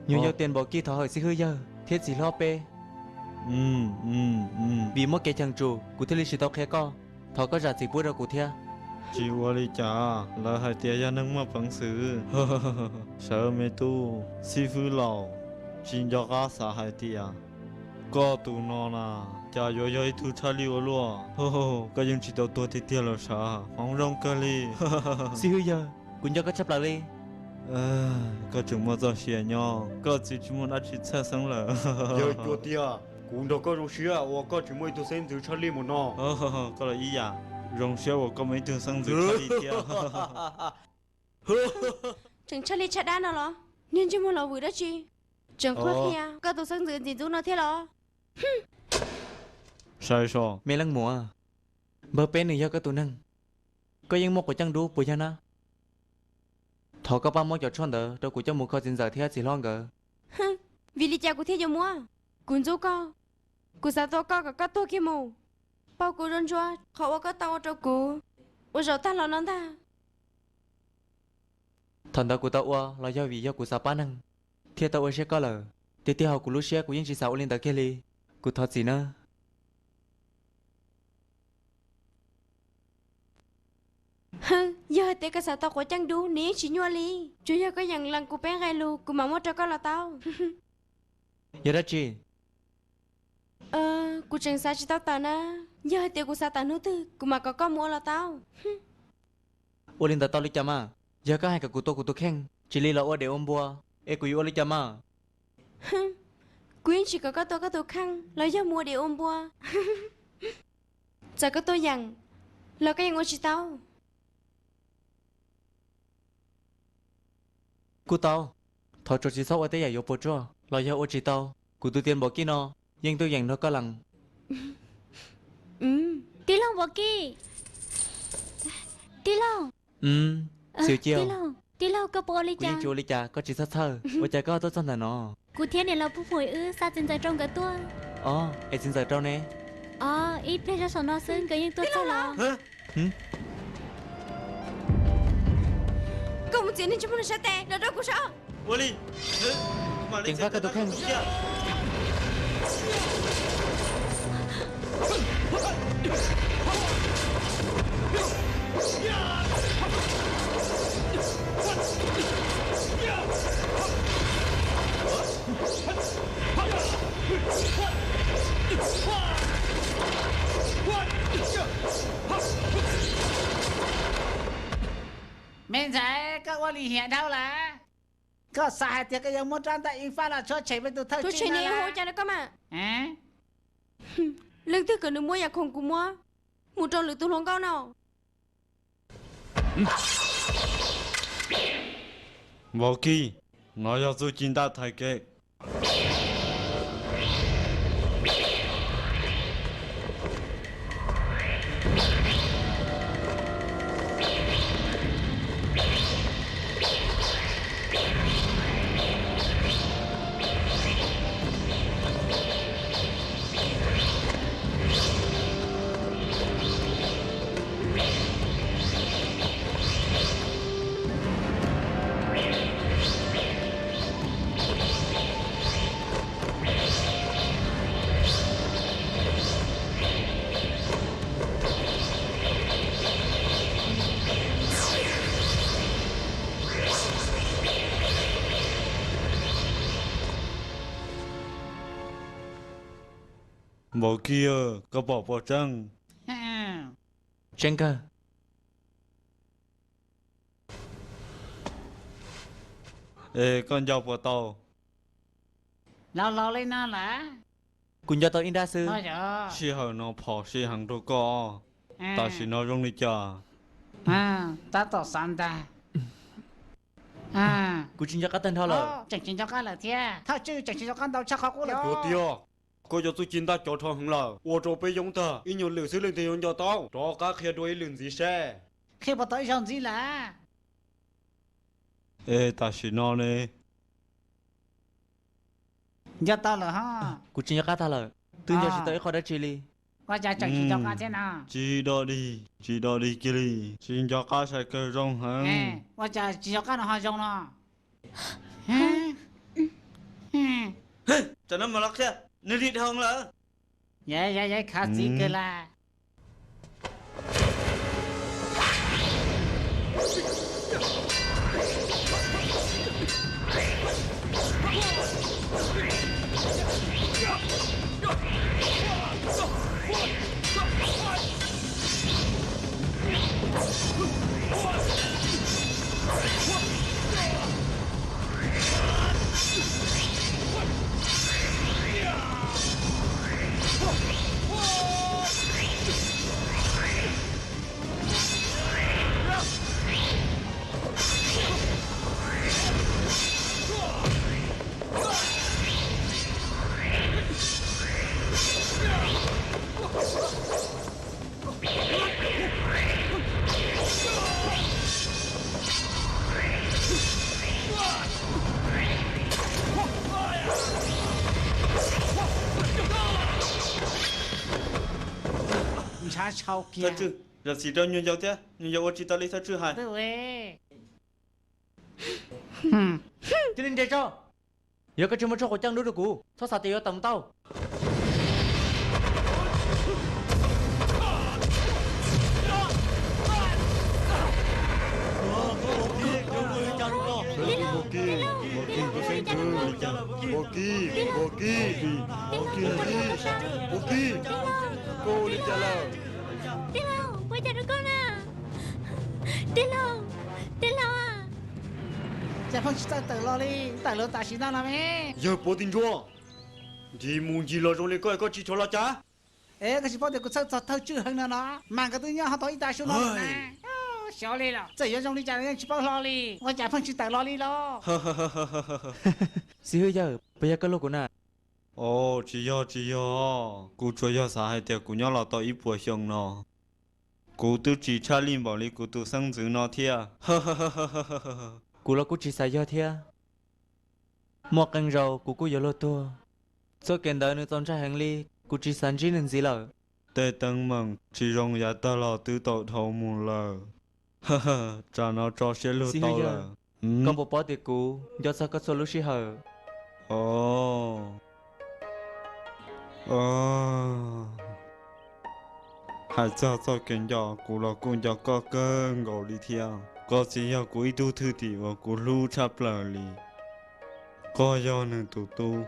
Nyuag yau tias npom kij thov hawm xib hwb yawg thiab txiv hlob peb. Vim muaj kev cheem tsum kuv thiaj li tsis tau qhia koj, thov koj zam txim pub rau kuv thiab. Tsis ua li cas, lawv hais tias yog neeg muaj peev xwm. Sawv me tub, xib hwb laus, tsis nco qab xav hais tias koj tus no na, cas yuav yog ib tug tshaj lij ua luaj. Koj yeej tsis tau tuag tiag tiag los sav, hmoov zoo kawg li. Xib hwb yawg, kuv nco koj tshaj plaws li. Koj tseem muaj txoj sia nyob, koj txiv tsis muaj dab tsi txhawj xeeb lawm. Yawg Cua Tiag, kuv nrog koj zoo siab uas koj tseem muaj ib tug xeeb ntxwv tshaj lij mus no. Koj los ib yam, zoo siab uas koj muaj ib tug xeeb ntxwv tshaj lij thiab. Tseem tshaj lij tshaj dab no los? Niag ntsej muag los vwm dab tsi? Tseem qhuab qhia koj tus xeeb ntxwv ntxim ntxub no thiab los? Sai so, me leej muam, npawg Peb nws yog koj tus neeg, koj yeej muaj quav ceej dub puas yog na? Thov koj pab muab cov tshuaj ntawd rau kuv coj mus kho txiv ntxawm thiab txiv hlob nkawd. Vim li cas kuv thiaj yuav muab? Kuv ntxub koj, kuv xav tua koj kom koj tuag kiag mus. Pauj kuv zoo ntsuab qhov uas koj tau ua rau kuv ua zaum tag los no ntag. Thaum ntawd kuv tau ua los yog vim yog kuv xav pab neeg thiaj tau ua siab koj lawm. Tiag tiag hauv kuv lub siab kuv yeej tsis xav ua li ntawd kiag li. Kuv thov txim nawb. Hwb, yog hais tias koj xav tau quav ceej dub nws yeej tsis nyuaj li. Tsuas yog koj yeem lees kuv peb nqe lus kuv mam muab rau koj los tau. Yog dab tsi? Kuv tseem xav tsis tau tawm na. Yog hais tias kuv xav tawm hnub twg kuv mam kom koj mus ua los tau. Ua li ntawd tau li cas mas? Yog koj hais kom kuv tua kuv tus kheej tsis li los ua dev ua npua, es kuv yuav ua li cas mas? Kuv yeej tsis kom koj tua koj tus kheej los yog mus ua dev ua npua. Txawm koj tuaj yeem los koj yeem ua tsis tau. Kuj tau, thov tsuas tsis txhob ua tej yam yuav puas tsuaj los yog ua tsis tau. Kuv tus tias Npaum Kij no yeej tuaj yeem nrog koj lees. Tij laug Npaum Kij, tij laug, Xiu Ciaj, tij laug, koj puas ua li cas? Kuv yeej tsis ua li cas, koj tsis txhob txhawj. Ua cas koj tuaj txog ntawm no? Kuv thiab niam laus Pub Phuim wb xa txiv ntxawm rau nkawd tuaj. Os, es txiv ntxawm rau ne? Os, ib pliag zoj saum no xwb nkawd yeej tuaj txog los. Koj mus txiav niag ntsej muag no sab tes los rau kuv saib. Ua li. Ceev faj koj tus kheej. Me ntxhais, koj ua lim hiam dhau lawm. Koj xav hais tias koj yuav muab rab ntaj ib faj los tshuab tshem peb tus thawj tswj no los? Leej twg kom nws muab yam khoom kuv muab mus rau lwm tus hluas nkauj no? Npaum Kis, no yog txuj ci ntaj thaiv kev. Npaum Kis, koj pom puas tseeb? Tseeb kawg. Es koj nco puas tau? Laus laus li no lawm. Kuv nco tau ib nrab xwb. Sij hawm no phom sij heev rau koj. Tam sim no zoo li cas? Tab tom xav ntag. Kuv tsis nco qab tag nrho lawm. Tseem tsis nco qab lawm thiab. Thawj tswj tseem tsis nco qab ntau tshaj qhov qub lawm. Tuav tiag, koj cov txuj ci ntaj cov rho heev lawm, ua rau peb yoob tag, ib nyuag lwm xwb leej twg yuav nco tau. Rov qab qhia dua ib lwm ntxiv seb. Qhia puas tau ib zaug ntxiv lawm? Es tam sim no ne? Nco tau lawm hos. Kuv tsis nco qab tag lawm, twb nco tsis tau ib qho dab tsi li. Ua cas tseem tsis nco qab thiab no? Tsis dog dig, tsis dog dig kiag li, tsis nco qab sai kawg zoo heev. Ua cas tsis nco qab no ho zoo no? Tsam no mam los qhia, nws lig dhau lawm. Yog, yog, khav txiv kawg lawm. Ntshav tshau kiag. Zam txim rau nyuag yau thiab, nyuag yau ua tsis tau li thawj tswj hais. Cia li nres tso. Yog koj tsis muaj tshuaj quav ceeb dub rau kuv, txhob xav tias yuav tawm mus tau. Tij laug, ua cas rau koj na? Tij laug, tij laug. Cas pheej tsis txawj tawm los li, tawm los tam sim no no me. Yawg Puav Tig Ntsuab, ncig mus ncig los zoo li koj, koj tsis rov los cas? Es koj tsis paub tias kuv txhawj txog thawj tswj heev no no, mas nkawd twb nyob ho tau ib tag su no na. Xyov li los txawm yuav zoo li cas los yeej tsis paub hlo li, ua cas pheej tsis tawm los li los? Xib hwb yawg, puas yog koj luag kuv na? Os, tsis yog, tsis yog, kuv tsuas yog xav hais tias kuv nyob los tau ib puas xyoo no, kuv twb tsis tshaj lij npaum li kuv tus xeeb ntxwv no thiab. Kuv los kuj tsis xav yog thiab. Muaj qee zaus kuv kuj yuav luag tuag. Txoj kev ntawd nws txaus ntshai heev li, kuv tsis xav ntsib nws ntxiv lawm. Tej teeb meem tsis zoo yav tag los twb tau dhau mus lawm. Tsam no tso siab lug tau lawm. Koj puas paub tias kuv nco txog koj txhua lub sij hawm? Os, hais txog txoj kev nco, kuv los kuj nco koj kawg nkaus li thiab. Koj txiv yog kuv ib tug thwj tim uas kuv hlub tshaj plaws li. Koj yog nws tus tub,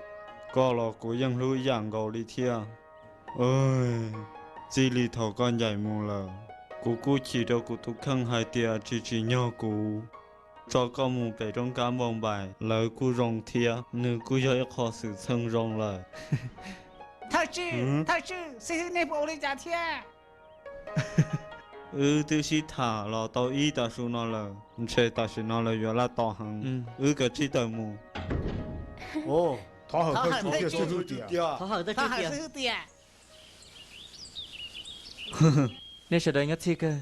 koj los kuv yeej hlub ib yam nkaus li thiab. Txij li thaum koj ncaim mus lawm, kuv kuj chim rau kuv tus kheej hais tias tsis tsim nyog kuv tso koj mus pem roob kab npau npaim, lawv kuj zoo thiab, nws kuj yog ib qho xwm txheej zoo lawm. Thawj tswj, thawj tswj, xib hwb nej puas ua li cas thiab? Wb twb sib tham los tau ib tag su no lawm, ntshe tam sim no lawv yuav laj tom heev. Wb kav tsij tawm mus. Thov hawm thawj tswj tiag, thov hawm tiag. Nej sawv daws nyob txhij kawg.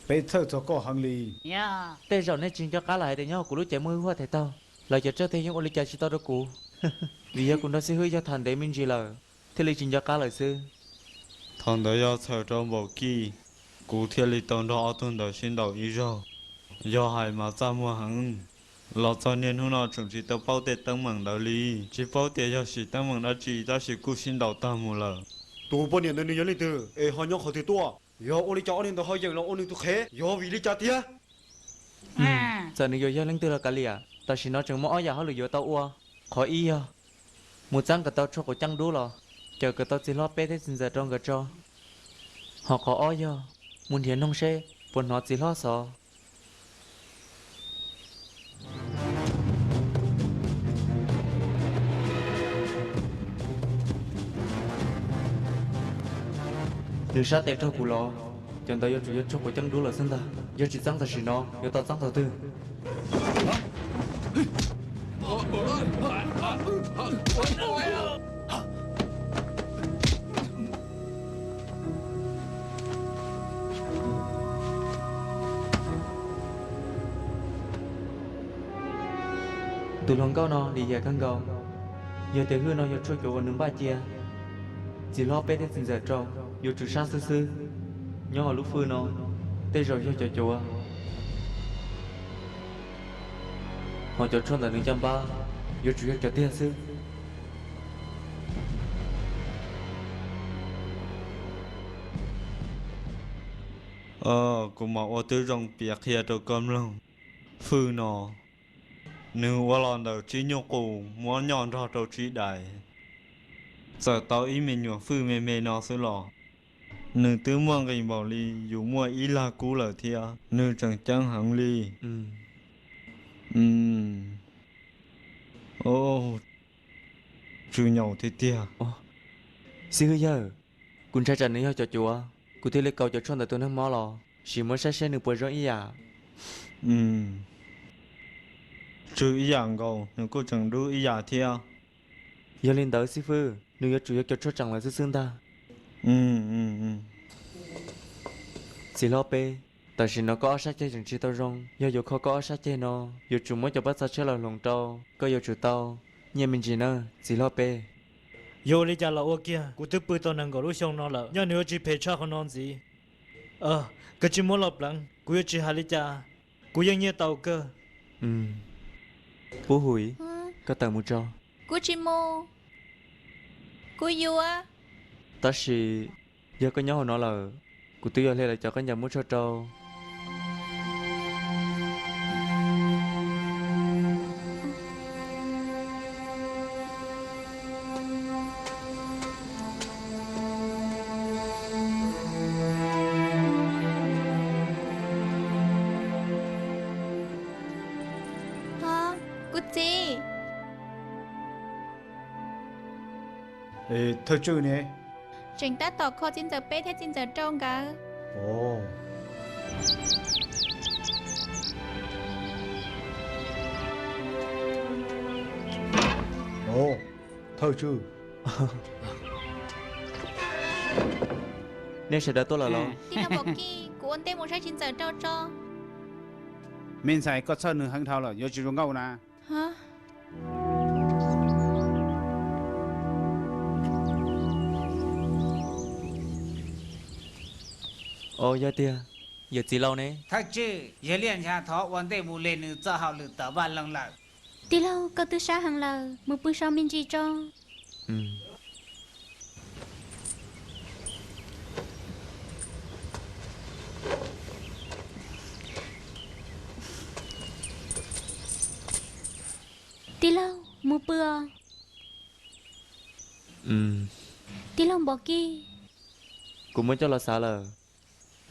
Peb txhawj txog koj heev li. Tej zaum nej tsis nco qab lawm hais tias nyob hauv kuv lub cev muaj hwj huaj them taug, lawv cov txawj tiag yeej ua li cas tsis tau rau kuv. Vim yog kuv nrog xib hwb yog tham ntev me ntsis lawm, thiaj li tsis nco qab lawm xwb. Thaum ntawd yog txhawm rau npaum kij, kuv thiaj li tau nrog ob tug ntawd sib ntaus ib zaug. Yog hais mas txaj muag heev, los txog niaj hnub no tseem tsis tau paub tej teeb meem ntawd li. Tsis paub tias yog sim teeb meem dab tsi tab sis kuj sib ntaus tag mus lawm. Tus poj niam ntawd nws yog leej twg es ho nyob qhov twg tuaj? Yog ua li cas ob niag ntawd ho yeem los ua nws tus qhev? Yog vim li cas tiag? Txawm nws yuav yog leej twg los kav liam, tam sim no tseem muaj ob yam hauj lwm yuav tau ua. Qhov ib yog mus txeeb kom tau tshuaj quav ceeb dub los, cawm kom tau txiv hlob peb thiab txiv ntxawm rau nkawd tso. Ho qhov ob yog mus nrhiav noog seb puas hnov txiv hlob xov. Nws sab tes raug kuv los, cov ntawd yuav tsum yog tshuaj quav ceeb dub lawm xwb ntag. Yog tsis txeeb tam sim no yuav tau txeeb thaum twg? Tus hluas nkauj no lim hiam kawg nkaus. Yog tias hwj no yog tshuaj cuav uas nws npaj cia, txiv hlob peb thiab txiv ntxawm rau yuav tsum sab xwb xwb. Nyob hauv lub hwj no, tej zaum yog cov cuav, ho cov tshuaj ntawm nws caj npab yuav tsum yog cov tiag xwb. Kuv mam ua tib zoo piav qhia rau koj mloog. Hwj no, nws ua los ntawm tsib nyuj qus muab nyoj nrog rau tsib dais, txawm tau ib me nyuam hwj me me no xwb los nws twb muaj nqis npaum li yus muaj ib lag kub lawm thiab. Nws tseem ceeb heev li. Tsw nyaum tiag tiag. Xib hwb yawg, kuv ntshai tsam nws yog cov cuav, kuv thiaj li kaus cov tshuaj ntawm tus neeg mob los sim muab saib seb nws puas zoo ib yam. Tsw ib yam nkaus, nws kuj tseem dub ib yam thiab. Yog li ntawd xib hwb, nws yuav tsum yog cov tshuaj tseem lawm xwb xwb ntag. Txiv hlob peb, tam sim no koj ob sab ceg tseem tsis tau zoo, yog yuav kho koj ob sab ceg no, yuav tsum muab cov paj txog tshiab los hloov rau, koj yuav tsum tau nyiaj me ntsis na, txiv hlob peb. Yog ua li cas los ua kiag, kuv twb pw tau nees nkaum lub xyoo no lawm, nyob nws yuav tsis phem tshaj qhov no ntxiv. Koj tsis muab los pleev, kuv yuav tsis hais li cas, kuv yeej nyiaj tau kawg. Pub Huim, koj tawm mus tso. Kuv tsis mus. Kuv yuav. Tab sis yog koj nyob hauv no lawm, kuv twb yuav hle lawv cov khaub ncaws muab tshuaj rau. Kuv txiv. Thawj tswj ne? Tseem tab tom kho txiv ntxawm peb thiab txiv ntxawm rau nkawd. Thawj tswj, nej sawv daws tuaj lawm los? Tij laug Npaum Kij, kuv ua ntej mus saib txiv ntxawm rau tso. Me ntxhais, koj txhawj nws heev dhau lawm, yuav tsis zoo nkauj na. Os, yog tiag, yawm txiv laus ne? Thawj tswj, yawg Liaj Ncha thov ua ntej mus hle nws txoj hauj lwm tom vaj loog lawm. Tij laug, koj twb sab heev lawm, mus pw so me ntsis tso. Tij laug, mus pw os. Tij laug Npaum Kij. Kuv muab coj los xav lawm,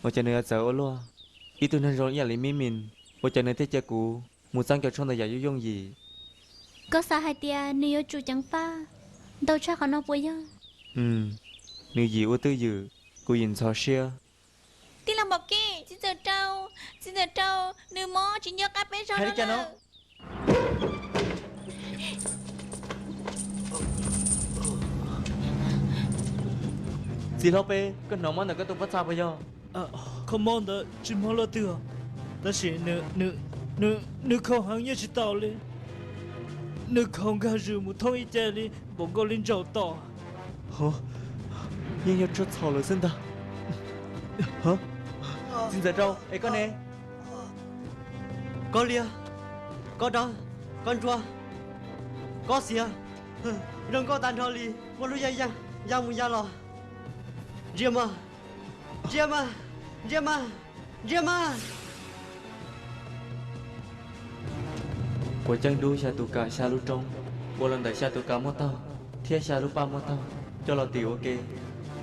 ua cas nws yuav txawv ua luaj. Ib tug neeg zoo ib yam li Mib Mis, ua cas nws thiaj cia kuv mus txeeb cov tshuaj ntawd yam yooj yooj yim? Koj xav hais tias nws yuav tsum ceev faj ntau tshaj qhov no puas yog? Nws yim ua twj ywm, kuv yim ntxhov siab. Tij laug Npaum Kij, txiv ntxawm Rau, txiv ntxawm Rau, nws mob tsis nco qab peb zog no lawm. Txiv hlob Peb, koj hnov mob ntawm koj tus pob txha puas yog? Qhov mob ntawd tsis mob luaj twg, tab sis nws, nws, nws khaus heev nyiaj tsis taus li. Nws khaus nkag zws mus thoob ib ce li npaum nkaus li ntsaum tom. Yeej yog tshuaj txhaum lawm xwb ntag. Txiv ntxawm Rau, es koj ne? Koj liab, koj dawb, koj ntsuab, koj xiav, zoo nkauj tag nrho li, muaj lub ya ya mus ya los. Ntsia mas, ntsia mas, ntsia mas, ntsia mas. Quav ceej dub xya tus kas xya lub roob, ua los ntawm xya tus kas muaj taug thiab xya lub paj muaj taug coj los tim ua ke.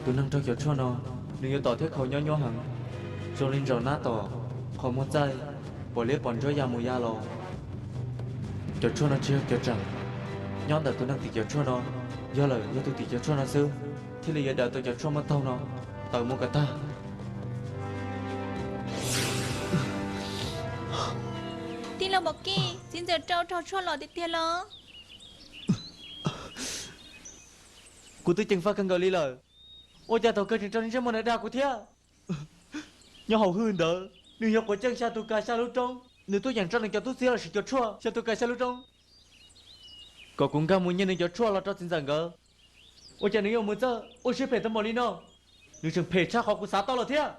Tus neeg raug cov tshuaj no, nws yuav tom thiab khaus nyob nyuaj heev, zoo li ntsaum nab tom qhov muag txaij, pom liab pom ntsuab ya mus ya los. Cov tshuaj no tsis yog cov tseem, nyob ntawm tus neeg tim cov tshuaj no, yog lawm yog tus tim cov tshuaj no xwb thiaj li yuav daws tau cov tshuaj muaj taug no tawm mus kom tag. Tij laug Npaum Kij, txiv ntxawm Rau raug tshuaj los tiag tiag los? Kuv twb ceev faj kawg nkaus li lawm, ua cas thaum kawg tseem raug niag ntsej muag ntawd dag kuv thiab? Nyob hauv hwj ntawd nws yog quav ceej xya tus kas xya lub roob, nws tuaj yeem tso nws cov tub txib los sis cov tshuaj xya tus kas xya lub roob, kom kuv nkag mus nyiag nws cov tshuaj los rau txiv ntxawm nkawd. Ua cas nws yuav mus txawj ua siab phem tau npaum li no? Nws tseem phem tshaj qhov kuv xav tau lawm thiab.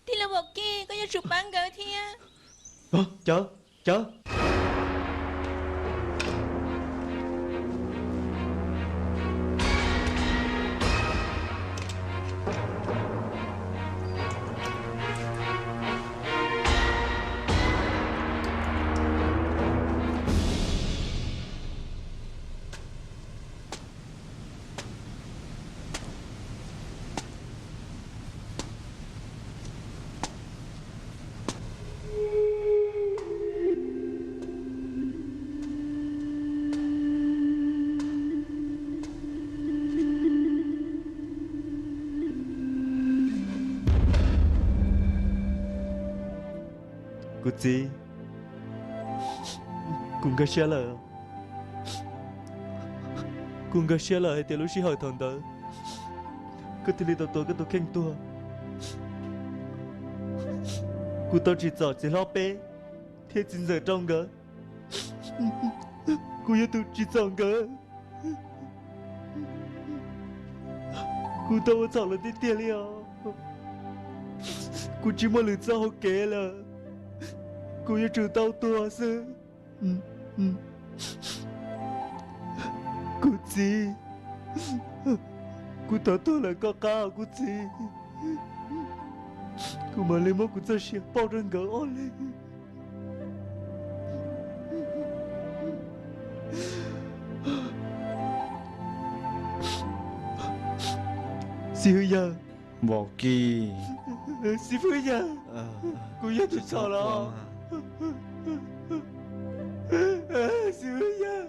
Tij laug Npaum Kij, koj yuav tsum pab nkawd thiab. Cawv, cawv. Kuv txiv, kuv nkag siab lawm. Kuv nkag siab lawm hais tias lub sij hawm thaum ntawd koj thiaj li tau tua koj tus kheej tuag. Kuv tau tsim txom txiv hlob Peb thiab txiv ntxawm Rau nkawd. Kuv yog tus tsim txom nkawd. Kuv tau ua txhaum lawm tiag tiag li os. Kuv tsis muaj lwm txoj hauv kev lawm. Kuv yuav tsum tau tuag xwb. Kuv txiv, kuv thov tuag lawm koj qab os kuv txiv. Kuv mam li muab kuv txoj sia pauj rau nkawd ob leeg. Xib hwb yawg. Npaum Kij. Xib hwb yawg, kuv yog tus txhaum los? Xib hwb yawg,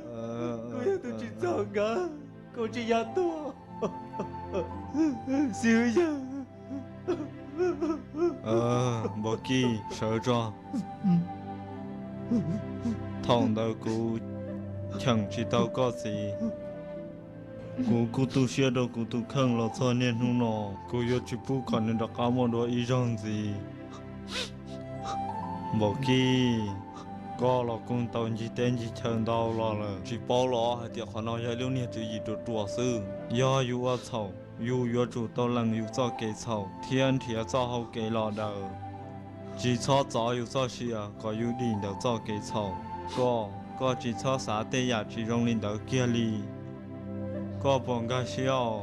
kuv yog tus tsim txom nkawd, kuv tsis yog tuag. Xib hwb yawg. Npaum Kij, sawv tso. Thaum ntawd kuv cheem tsis tau koj txiv. Kuv kuj tu siab rau kuv tus kheej los txog niaj hnub no. Kuv yuav tsis pub kom nws rov qab muaj dua ib zaug ntxiv. Npaum Kij, koj los kuj tau ncig teb ncig chaw ntau los lawm, tsis paub los hais tias qhov no yog ib lub niag tswv yim ruam ruam xwb. Yog yus ua txhaum, yus yuav tsum tau lees yus txoj kev txhaum thiab nrhiav txoj hau kev los daws. Tsis txhob txov yus txoj sia kom yus dim ntawm txoj kev txhaum. Koj, koj tsis txhob xav tej yam tsis zoo li ntawd kiag li. Koj puas nkag siab os?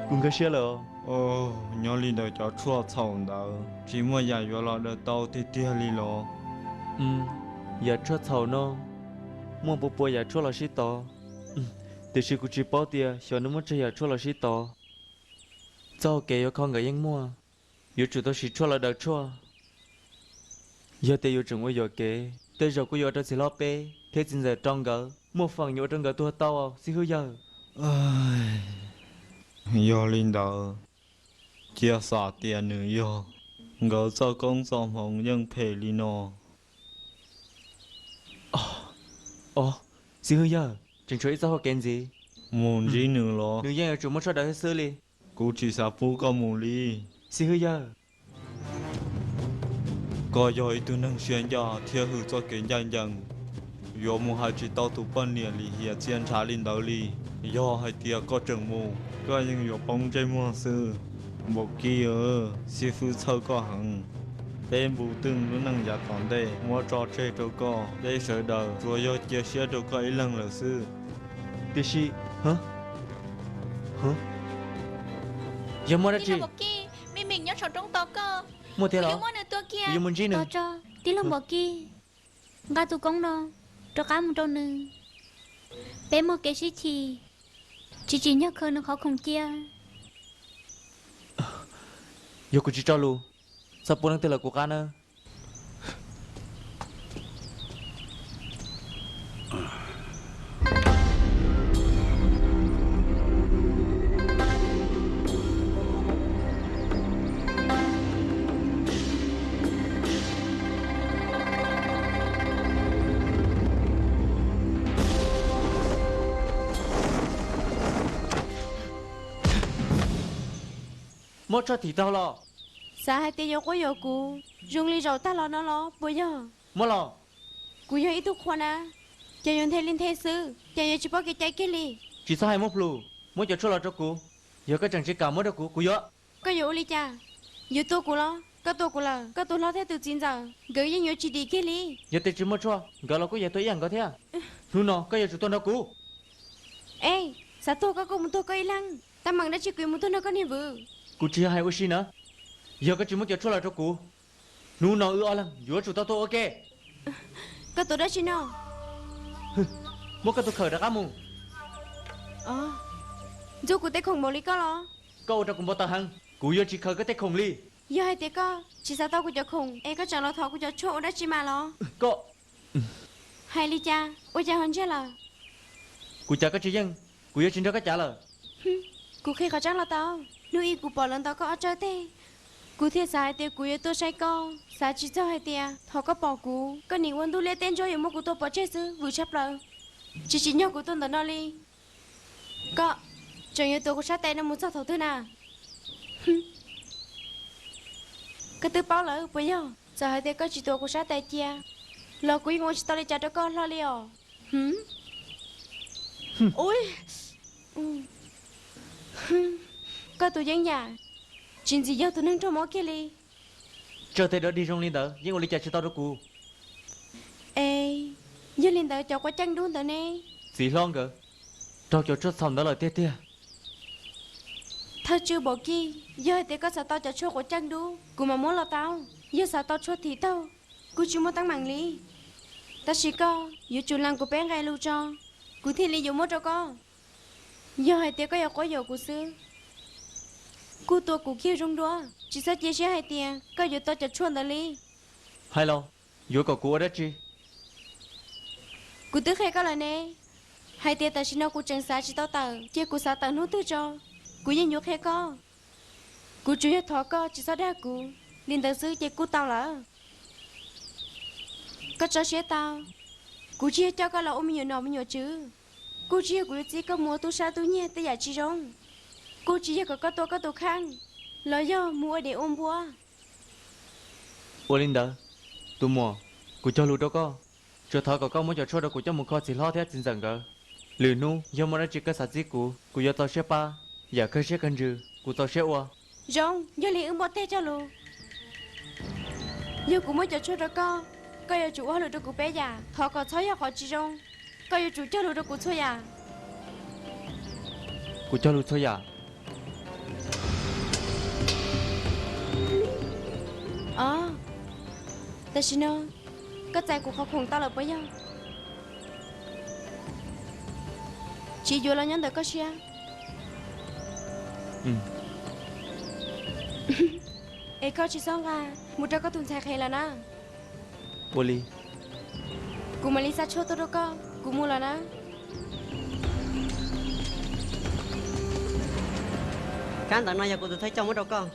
Kuv nkag siab lawm. Nyob li ntawd cov tshuaj txhaum ntawd tsis muaj yam yuav los daws tau tiag tiag li los? Yam tshuaj txhaum no muaj pua pua yam tshuaj los sib tov, tiam sis kuv tsis paub tias xyov nws muaj tsawg yam tshuaj los sib tov. Txoj hau kev yuav kho nkawd yeej muaj, yuav tsum tau siv tshuaj los daws tshuaj. Yog tias yuav tseem ua yuam kev, tej zaum kuj yuav ua rau txiv hlob Peb thiab txiv ntxawm Rau nkawd muaj feem yuav ua rau nkawd tuag tau xib hwb yawg. Yog li ntawd, Cia xam tias nws yog. Nkawd txoj koob txoj hmoov yeej phem li no. Os, xib hwb yawg, tseem tshuav ib txoj hau kev ntxiv. Mus ntsib nws los? Nws yeej yuav tsum muaj tshuaj daws xwb li. Kuv tsis xav pub koj mus li. Xib hwb yawg, koj yog ib tug neeg siab ncaj thiab hwm txoj kev ncaj ncees. Yuav mus hais tsis tau tus poj niam lim hiam txiaj ntshav li ntawd li. Yog hais tias koj tseem mus, koj yeej yuav poob ntsej muag xwb. Npaum Kib, xib hwb txhawj koj heev. Peb Npus Twj lub neej yav tom ntej muab tso tseg rau koj, peb sawv daws tsuas yog cia siab rau koj ib leeg lawm xwb. Tiam sis, yog muaj dab tsi? Muaj tiag los? Kuv yuav mus ntsib nws. Tij laug Npaum Kib, nqa tus koob no rov qab mus rau nws. Peb muaj kev sib chim, tsis tsim nyog khaws nws qhov khoom cia. Yog kuv tsis tso lus, txhob pub leej twg lawv kuv qab nawb. Muab tshuaj thim tau los? Xav hais tias yuav quab yuam kuv zoo li zaum tag los no los puas yog? Muab los. Kuv yog ib tug qhua na, ces yuav nthe li nthe xwb, ces yuav tsis paub kev cai kiag li. Tsis txhob hais muaj plhus, muab cov tshuaj los rau kuv. Yog koj tseem tsis kam muab rau kuv, kuv yuav. Koj yuav ua li cas? Yuav tua kuv los? Koj tua kuv lawm, koj tus hlob thiab tus txiv ntxawm nkawd yeej yuav tsis dim kiag li. Yog tias tsis muaj tshuaj, nkawd los kuj yuav tuag ib yam nkaus thiab. Hnub no koj yuav tsum tuag nrog kuv. Ej, xav tuag koj kuj mus tuag koj ib leeg, tab meeg dab tsi kuv yuav mus tuag nrog koj niag vwm. Kuv tsis yog hais ua si na, yog koj tsis muab cov tshuaj los rau kuv, hnub no wb ob leeg yuav tsum tau tuag ua ke. Koj tus dab tsi no? Muab koj tus khawm rov qab mus. Ntxub kuv tej khoom npaum li koj los? Koj ua rau kuv npau taws heev, kuv yuav tsis khaws koj tej khoom li. Yog hais tias koj tsis xav tau kuv cov khoom es koj tseem los thov kuv cov tshuaj ua dab tsi mas los? Koj hais li cas ua cas ho ntsiag lawm? Kuv cav koj tsis yeej, kuv yuav tsis nrog koj cav lawm. Kuv qhia qhov tseeb los tau, hnub ib kuv pom lawv ntaus koj ob tsawb teg, kuv thiaj xav hais tias kuv yuav tuaj saib koj, xav tsis txog hais tias thaum koj pom kuv, koj nim ua ntuj liab teb ntsuab yuav muab kuv tua pov tseg xwb, vwm tshaj plaws. Tsis tsim nyog kuv tuaj ntawm no li. Koj tseem yuav tuav kuv sab tes no mus txog thaum twg na? Koj twb paub lawm puas yog? Txawm hais tias koj tsis tuav kuv sab tes cia los kuv yeej ua tsis tau li cas rau koj hlo li os. Ui, koj tus yeeb yam, tsis ntxim yog tus neeg raug mob kiag li. Tsawg tej dog dig zoo li ntawd yeej ua li cas tsis tau rau kuv. Es yog li ntawd cov quav ceej dub ntawd ne? Txiv hlob nkawd raug cov tshuaj txhaum ntawd lawm tiag tiag. Thawj tswj Npaum Kij, yog hais tias koj xav tau cov tshuaj quav ceej dub, kuv mam muab los tau. Yog xav tau tshuaj thim taug, kuj tsis muaj teeb meem li. Tab sis koj yuav tsum lees kuv peb nqe lus tso, kuv thiaj li yuav muab rau koj. Yog hais tias koj yuav quab yuam kuv xwb, kuj tua kuv kiag zoo dua, tsis txhob cia siab hais tias koj yuav tau cov tshuaj ntawd li. Hais los, yuav kom kuv ua dab tsi? Kuv twb qhia koj lawm ne, hais tias tam sim no kuv tseem xav tsis tau tawm, cia kuv xav tawm hnub twg tso, kuv yeej yuav qhia koj. Kuv tsuas yog thov koj tsis txhob dag kuv li ntawd xwb ces kuj tau lawm. Koj tso siab tau, kuv tsis yog coj koj los ua me nyuam nom me nyuam tswv, kuj tsis yog kuv yuav txib koj mus ua tub sab tub nyiag tej yam tsis zoo, kuj tsis yog kom koj tua koj tus kheej los yog mus ua dev ua npua. Ua li ntawd, tus muam, kuv cog lus rau koj, tsuas thov kom koj muab cov tshuaj rau kuv coj mus kho txiv hlob thiab txiv ntxawm nkawd. Lwm hnub yog muaj dab tsi koj xav txib kuv, kuv yuav txaus siab pab. Yam kawg siab kawg ntsws kuv txaus siab ua. Zoo, yog li wb npaj teg cog lus. Yog kuv muab cov tshuaj rau koj, koj yuav tsum ua hauj lwm rau kuv peb yam, thov kom txhob yog qhov tsis zoo. Koj yuav tsum cog lus rau kuv txhua yam. Kuv cog lus txhua yam. Os, tam sim no koj txais kuv qhov khoom tau lawm puas yog? Tsis yuav los nyob ntawm koj siab. Es koj tsis txhob nqa mus rau koj tus ntxhais qhev lawm na. Ua li. Kuv mam li xa tshuaj tuaj rau koj, kuv mus lawm na. Kab ntawv no yog kuv tus thawj coj muab rau koj.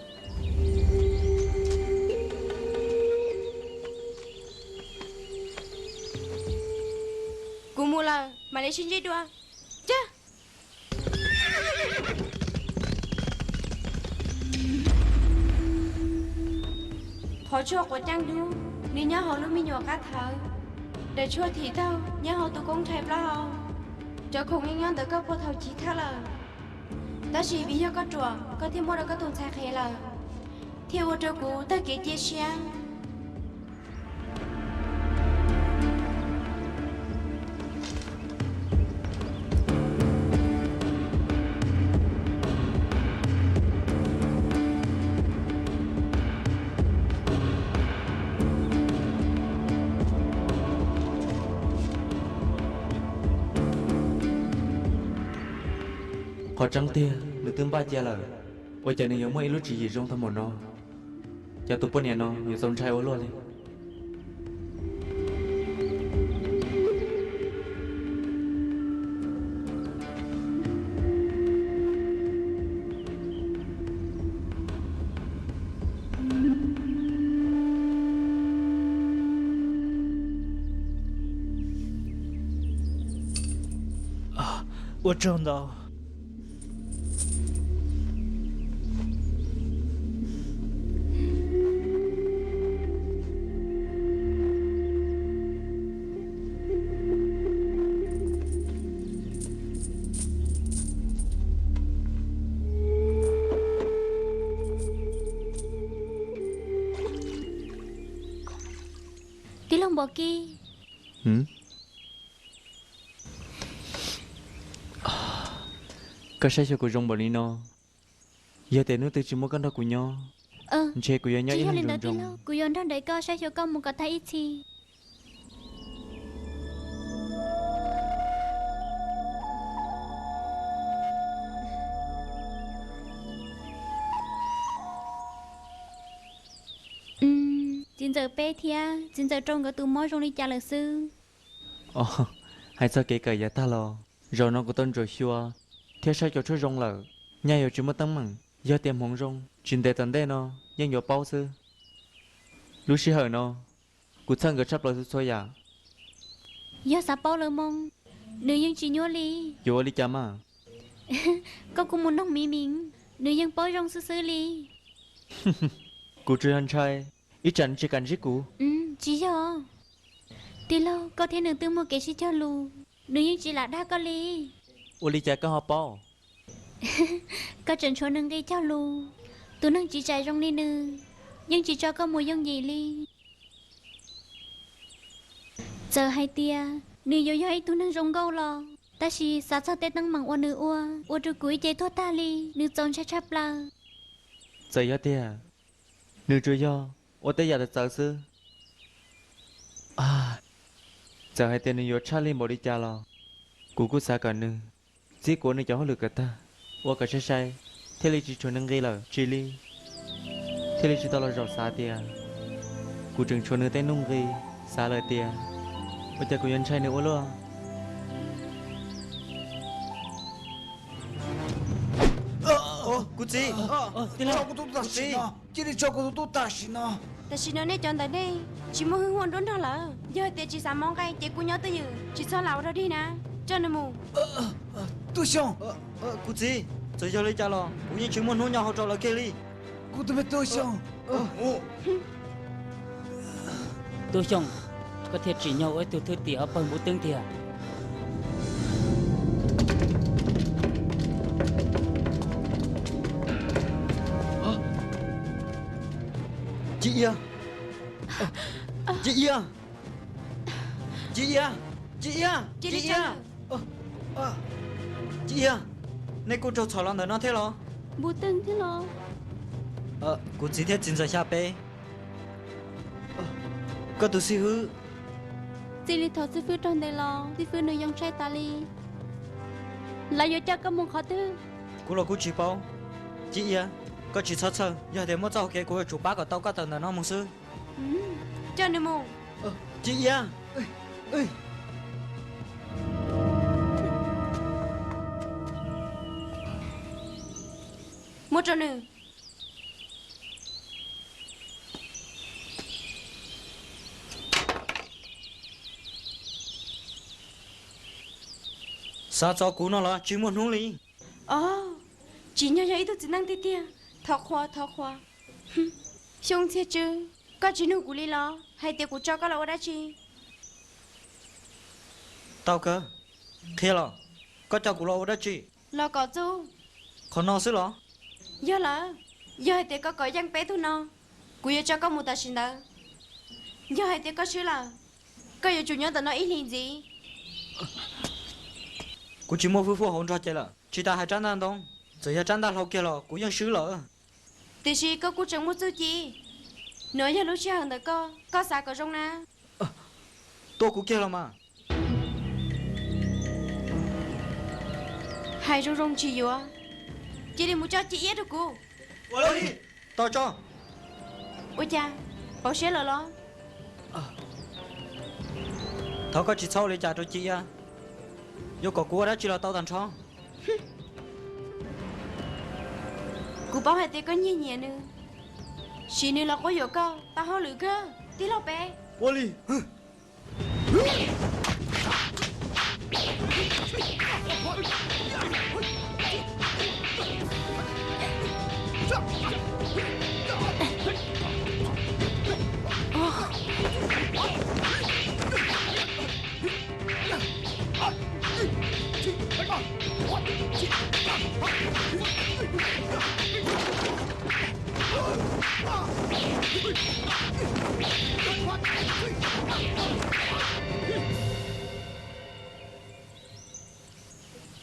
Kuv mus lawm, mam li sib ntsib dua. Cag! Qhov tshuaj quav ceeb dub, nws nyob hauv lub me nyuam qab thawv. Daim tshuaj thim taug nyob hauv tus koob rhais plaub hau. Cov khoom yeej nyob ntawm koj puag thaum chiv thawj lawm, tab sis vim yog koj ruam koj thiaj muab rau koj tus ntxhais qhev lawm, thiaj ua rau kuv tag kev cia siab. Qhov tseeb tiag nws twb npaj cia lawm, ua cas nws yuav muaj ib lub tswv yim zoo tag npaum no? Cov tus poj niam no yuav txaus ntshai ua luaj li. Ua tsaug ntau. Tij laug Npom Kib. Koj saib xyuas kuv zoo npaum li no, yog tias hnub twg tsis muaj koj nrog kuv nyob, ntshe kuv yuav nyob ib leeg zoo zoo. Kuv yuav nrog nraim koj saib xyuas koj mus kom tag ib txhis. Txiv ntxawm Peb thiab txiv ntxawm Rau nkawd tus mob zoo li cas lawm xwb? Hais txog kev kawm yav tag los, zaum no kuv tau ntsuam xyuas thiab saib cov tshuaj zoo lawm. Nyaj yuav tsis muaj teeb meem, yog tias hmoov zoo, tsis ntev tom ntej no yeej yuav paub xwb. Lub sij hawm no, kuv txhawj nkawd tshaj plaws txhua txhua yam. Yog xav paub lawv moo, nws yeej tsis nyuaj li. Yuav ua li cas mas? Koj kuj mus noog Miv Miv, nws yeej paub zoo xwb xwb li. Kuv tsuas yog ntshai ib tsam nws tsis kam ntsib kuv. Tsis yog. Tij laug, koj thiab nws twb muaj kev sib cog lus, nws yeej tsis lam dag koj li. Ua li cas koj ho paub? Koj tseem tshuav nws nqi cog lus. Tus neeg tsiv tsaim zoo li nws yeej tsis tso koj mus yooj yim li. Txawm hais tias nws yuav yog ib tug neeg zoo nkauj los, tab sis xav txog tej teeb meem uas nws ua, ua rau kuv ib ce tuag tag li, nws txaus ntshai tshaj plaws. Txawm yog tiag, nws tsuas yog ua tej yam txawv txawv xwb. Txawm hais tias nws yuav tshaj lij npaum li cas los, kuv kuj xav kom nws txib kuv ua nws cov hauj lwm kom tag, ua kom sai sai, thiaj li tsis tshuav nws nqi lawm. Tsis li, thiaj li tsis tau los zaum xav tias kuv tseem tshuav nws tej nuj nqi. Xav lawm tias ua cas kuv yuav ntshai nws ua luaj. Kuv txiv, tso kuv tus tub tam sim no, cia li tso kuv tus tub tam sim no. Tam sim no nej cov ntawm nej tsis muaj hwj huam nruab nrog lawm. Yog hais tias tsis xav mob nqaij ces kuj nyob twj ywm, tsis txhob lam ua rog dig na. Coj nws mus. Tub Xyooj. Kuv txiv, txawm yog li cas los kuv yeej tsis muaj hnub nyo hau rau lawv kiag li. Kuv tus me Tub Xyooj. Tub Xyooj, koj thiaj tsim nyog ua ib tug thwj tim ob pawg npub twb tiag. Ci Ia! Ci Ia! Ci Ia! Ci Ia! Ci Ia! Ci Ia! Nej kuj raug txhom los ntawm no thiab los? Npub twg thiab los? Kuv txiv thiab txiv ntxawm Xya Peb. Koj tus xib hwb. Txij li thaum xib fwb raug ntes los xib fwb nws yoo tshaib tas li. Lawv yuav coj koj mus qhov twg? Kuv los kuj tsis paub. Ci Ia, koj tsis txhob txhawj, yog tias muaj txoj hau kev kuv yuav tsum pab kom tau koj tawm ntawm no mus xwb. Coj nws mus. Ci Ia! Muab rau nws. Xav txov kuv no los tsis muaj hnub li. Os, tsim nyog yog ib tug txiv neej tiag tiag. Thov qhuas, thov qhuas. Xyooj Txhiaj Tsw, koj tsis nug kuv li los hais tias kuv tso koj los ua dab tsi? Tau kawg. Qhia los, koj coj kuv los ua dab tsi? Los kom txuj. Qhov no xwb los? Yog lawm, yog hais tias koj kov yeej peb tug no, kuv yuav tso koj mus tam sim ntawd. Yog hais tias koj swb lawm, koj yuav tsum nyob ntawm no ib hlis ntxiv. Kuv tsis muaj hwj huam hauv nrog ces lawm, tsis tas hais rab ntaj ntoo, txawm yog rab ntaj hlau kiag los kuv yeej swb lawm. Tiam sis koj kuj tseem muaj txuj ci. Nov yog lub sij hawm ntawm koj, koj xav kom zoo na. Tuaj kuv kiag los mas. Hais zoo zoo tsis yuav, cia li mus tso ci iab rau kuv. Tau tso. Ua cas, poob siab lawm los? Thov koj tsis txhob ua li cas rau ci iab, yuav kom kuv ua dab tsi los tau tag nrho. Kuv paub hais tias koj nyiag nyiam nws, siv nws los quab yuam koj tau hauj lwm kawg tij laug peb. Ua li.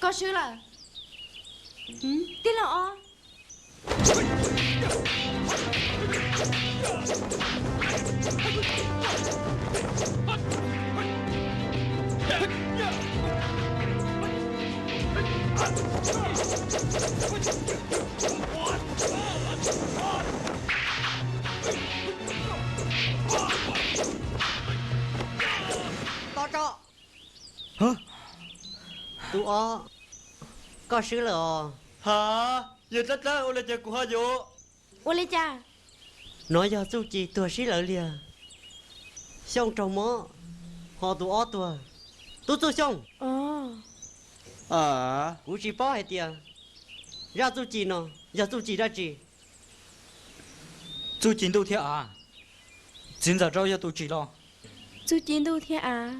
Koj swb lawm, tij laug os. Tus ob, koj swb lawm os. Ha, yog dlab dlab ua li cas kuv ho yuav? Ua li cas? Nov yog txuj ci tuag sib lawv liag. Xyooj raug mob, ho tus ob tuag. Tub Txuj Xyooj, kuv tsis paub hais tias zaj txuj ci no yog txuj ci dab tsi. Txuj ci ntuj thiab av. Txiv ntxawm rau yog tus tsim los? Txuj ci ntuj thiab av.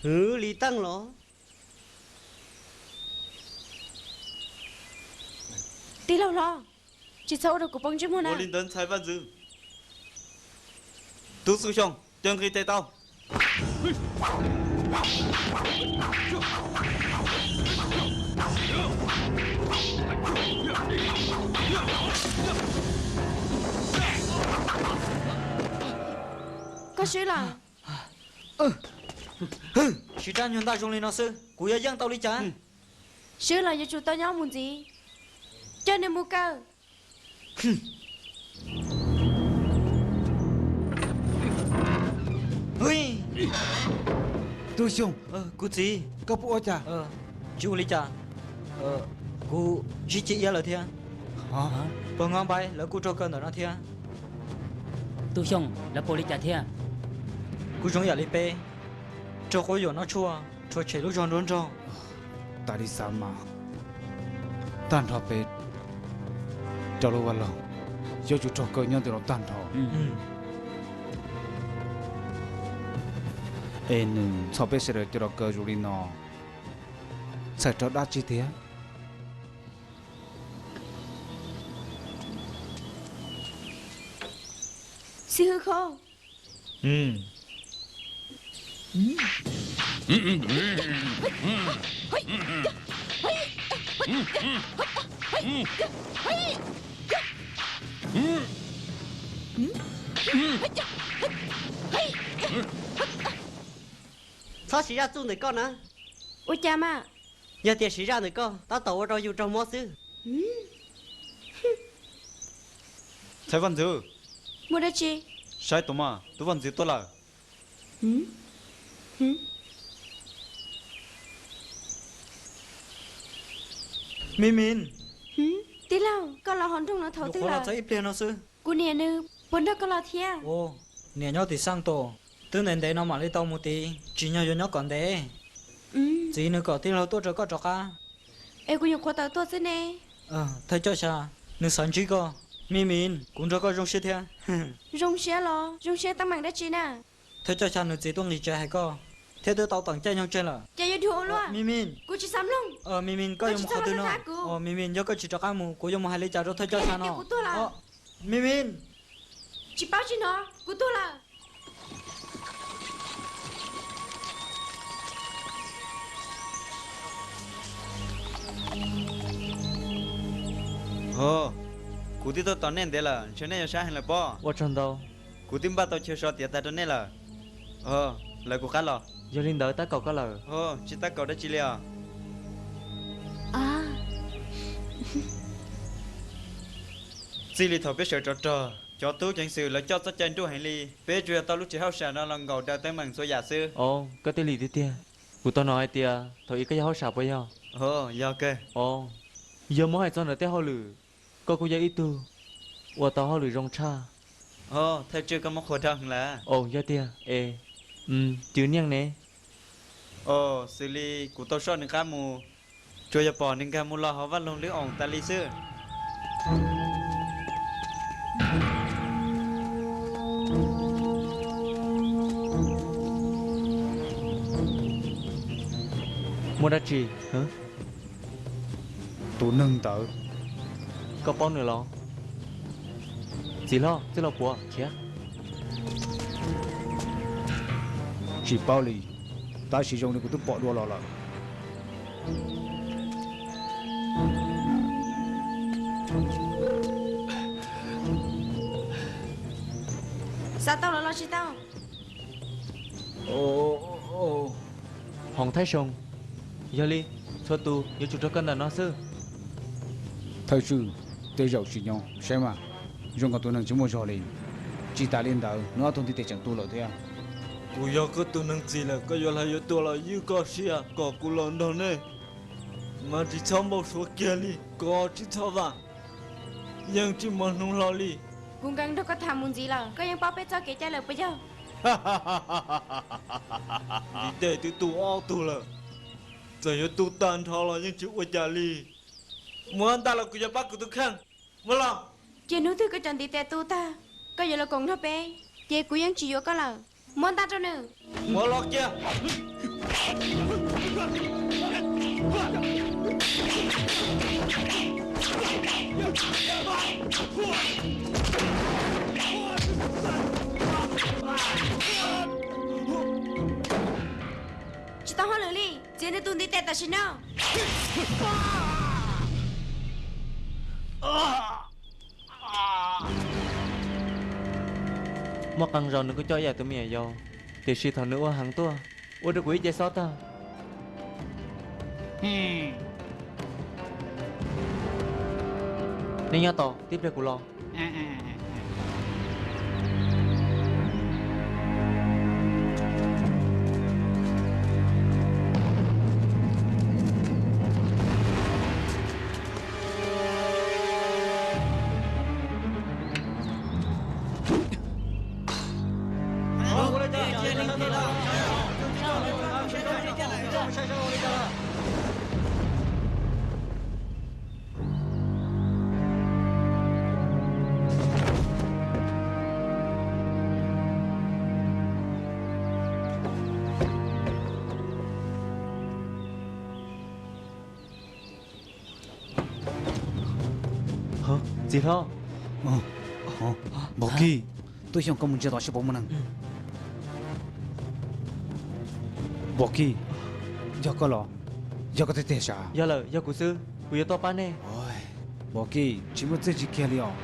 Hwv, li teej los? Tij laug hlob, tsis txhob ua rau kuv poob ntsej muag na. Ua li ntawd ntxhais vaj ntxwv. Tub Txuj Xyooj, caw nqi tes tau. Koj swb lawm. Siv rab nyuag ntaj zoo li no xwb, kuv yuav yeej tau li cas? Swb los yuav tsum tau nyob mus ntxiv. Coj nws mus kaw. Tub Xyooj, kuv txiv, koj puas ua cas? Tsis ua li cas. Kuv ntsib ci iab lawm thiab. Pog Nqab Npaib lawv kuj raug kaw ntawm no thiab. Tub Xyooj, lawv puas ua li cas thiab? Kuj zoo yam li peb, raug quab yuam noj tshuaj, rhuav tshem lub zog nruab nrog. Tas li xav mas, tag nrho peb rau lub vaj loog yuav tsum raug kaw nyob ntawm no tag nrho. Es nws txhom peb sawv daws coj los kaw zoo li no, txhais rau dab tsi thiab? Xib hwb Khob. Txhob siv zaj txuj ntawm koj na. Ua cas mas? Yog tias siv zaj ntawm koj tab tom ua rau yus raug mob xwb. Ntxhais vaj ntxwv, muaj dab tsi? Saib tus mas, tus vaj ntxwv tuaj lawm. Mim Mim. Tij laug, koj los hauv nroog no thaum twg los? Txog ib pliag no xwb. Kuv niam nws puas nrog koj los thiab? Niam nyob tim Xaj Tos, twb ntev ntev no mam li tau mus tid, tsim nyog yuav nyob kom ntev. Txiv nws kom tij laug tuaj raws koj rov qab. Es kuv nyuam qhuav tawm tuaj xwb ne. Thawj coj xya, nws xav ntsib koj. Mim Mim, kuv nrog koj zoo siab thiab. Zoo siab los zoo siab teeb meem dab tsi na? Thawj coj xya nws txiv tuaj nqis tsev hais koj, thiab twb tau teem caij nyoog tseg lawm. Ces yuav dhuav ua luaj. Mim Mim. Kuv tsis xav mloog. Mim Mim, koj yuav mus qhov twg no? Mim Mim, yog koj tsis rov qab mus, kuv yuav mus hais li cas rau thawj coj xya no? Mim Mim. Tsis paub tsis hnov, kuv tuag lawm. Kuv twb tuaj tos nej ntev lawm, ntshe nej yuav sab heev lawm pob. Ua tsaug ntau. Kuv twb npaj tau chaw so tiav tas rau nej lawm. Lawv kuv qab los. Yog li ntawd tab kaum koj lawm. Tsis tab kaum dab tsi li os. Txij li thaum peb sawv rov rog, cov tub ceev xwm lawv coj txoj cai nruj heev li, peb tsuas yog tau lub tsev hauj sam no los nkaum daws teeb meem txhua yam xwb. Os, koj tij li tiag tiag. Kuv tau hnov hais tias thaum ub koj yog hauj sam puas yog? Yog kawg. Os, yog muab hais txog ntawm tej hauj lwm, koj kuj yog ib tug uas tau hauj lwm zoo tshaj. Thawj tswj, koj muab qhuas dhau heev lawm. Os, yog tiag es. Cw Niaj ne? Os, xws li kuv tau soj nws qab mus, tsuas yog pom nws nkag mus los hauv vaj loog lub oos tas li xwb. Muaj dab tsi? Tus neeg ntawd, koj paub nws los? Txiv hlob, txij los puav khiav. Tsis paub li, tab sis zoo li kuv twb pom dua los lawm. Xav tau los los tsis tau. Hoov Thaib Soo, yog li txhua tus yuav tsum raug koj ntawm no xwb. Thawj tswj, tej zaum tsim nyog saib mas, zoo nkaus tus neeg tsis muaj zog li. Tsis tas li ntawd nws ob tug ntiv tes tseem tu lawm thiab. Kuv yog koj tus neeg txiv lawm, koj yuav hlawv yuav tua los ywj koj siab kom kuv los nrog nej, mas tsis txhob npau suav kiag li, koj tsis txhob vam, yeej tsis muaj hnub hlo li. Kuv nkees nrog koj tham mus ntxiv lawm, koj yeej paub peb txoj kev cai lawm puas yog? Ntiv tes twb tu ob tug lawm, txawm yuav tu tag nrho los yeej tsis ua cas li. Muab ntaj los kuv yuav pab kuv tus kheej. Muab los. Ces hnub twg koj cov ntiv tes tu tag, koj yuav los koom nrog peb, ces kuv yeej tsis yuav koj lawm. Muab ntaj rau nws. Muab los kiag. Tsis tau hauj lwm li, txiav nws tus ntiv tes tam sim no. Muaj qee zaus nws kuj coj ib yam tus me nyuam yaus, tiam sis thaum nws ua heev tuaj, ua rau kuv ib ce xob tag. Nej nyob tos, tib pliag kuv los. Txiv hlob. Npaum Kij, tuaj xyoo koj mus ntsia tom seb puas muaj neeg. Npaum Kij, yog koj los? Yog koj tiag tiag sav? Yog lawm, yog kuv xwb, kuv yuav tuaj pab nej. Npaum Kij, tsis muaj txiaj tsis kiag li os.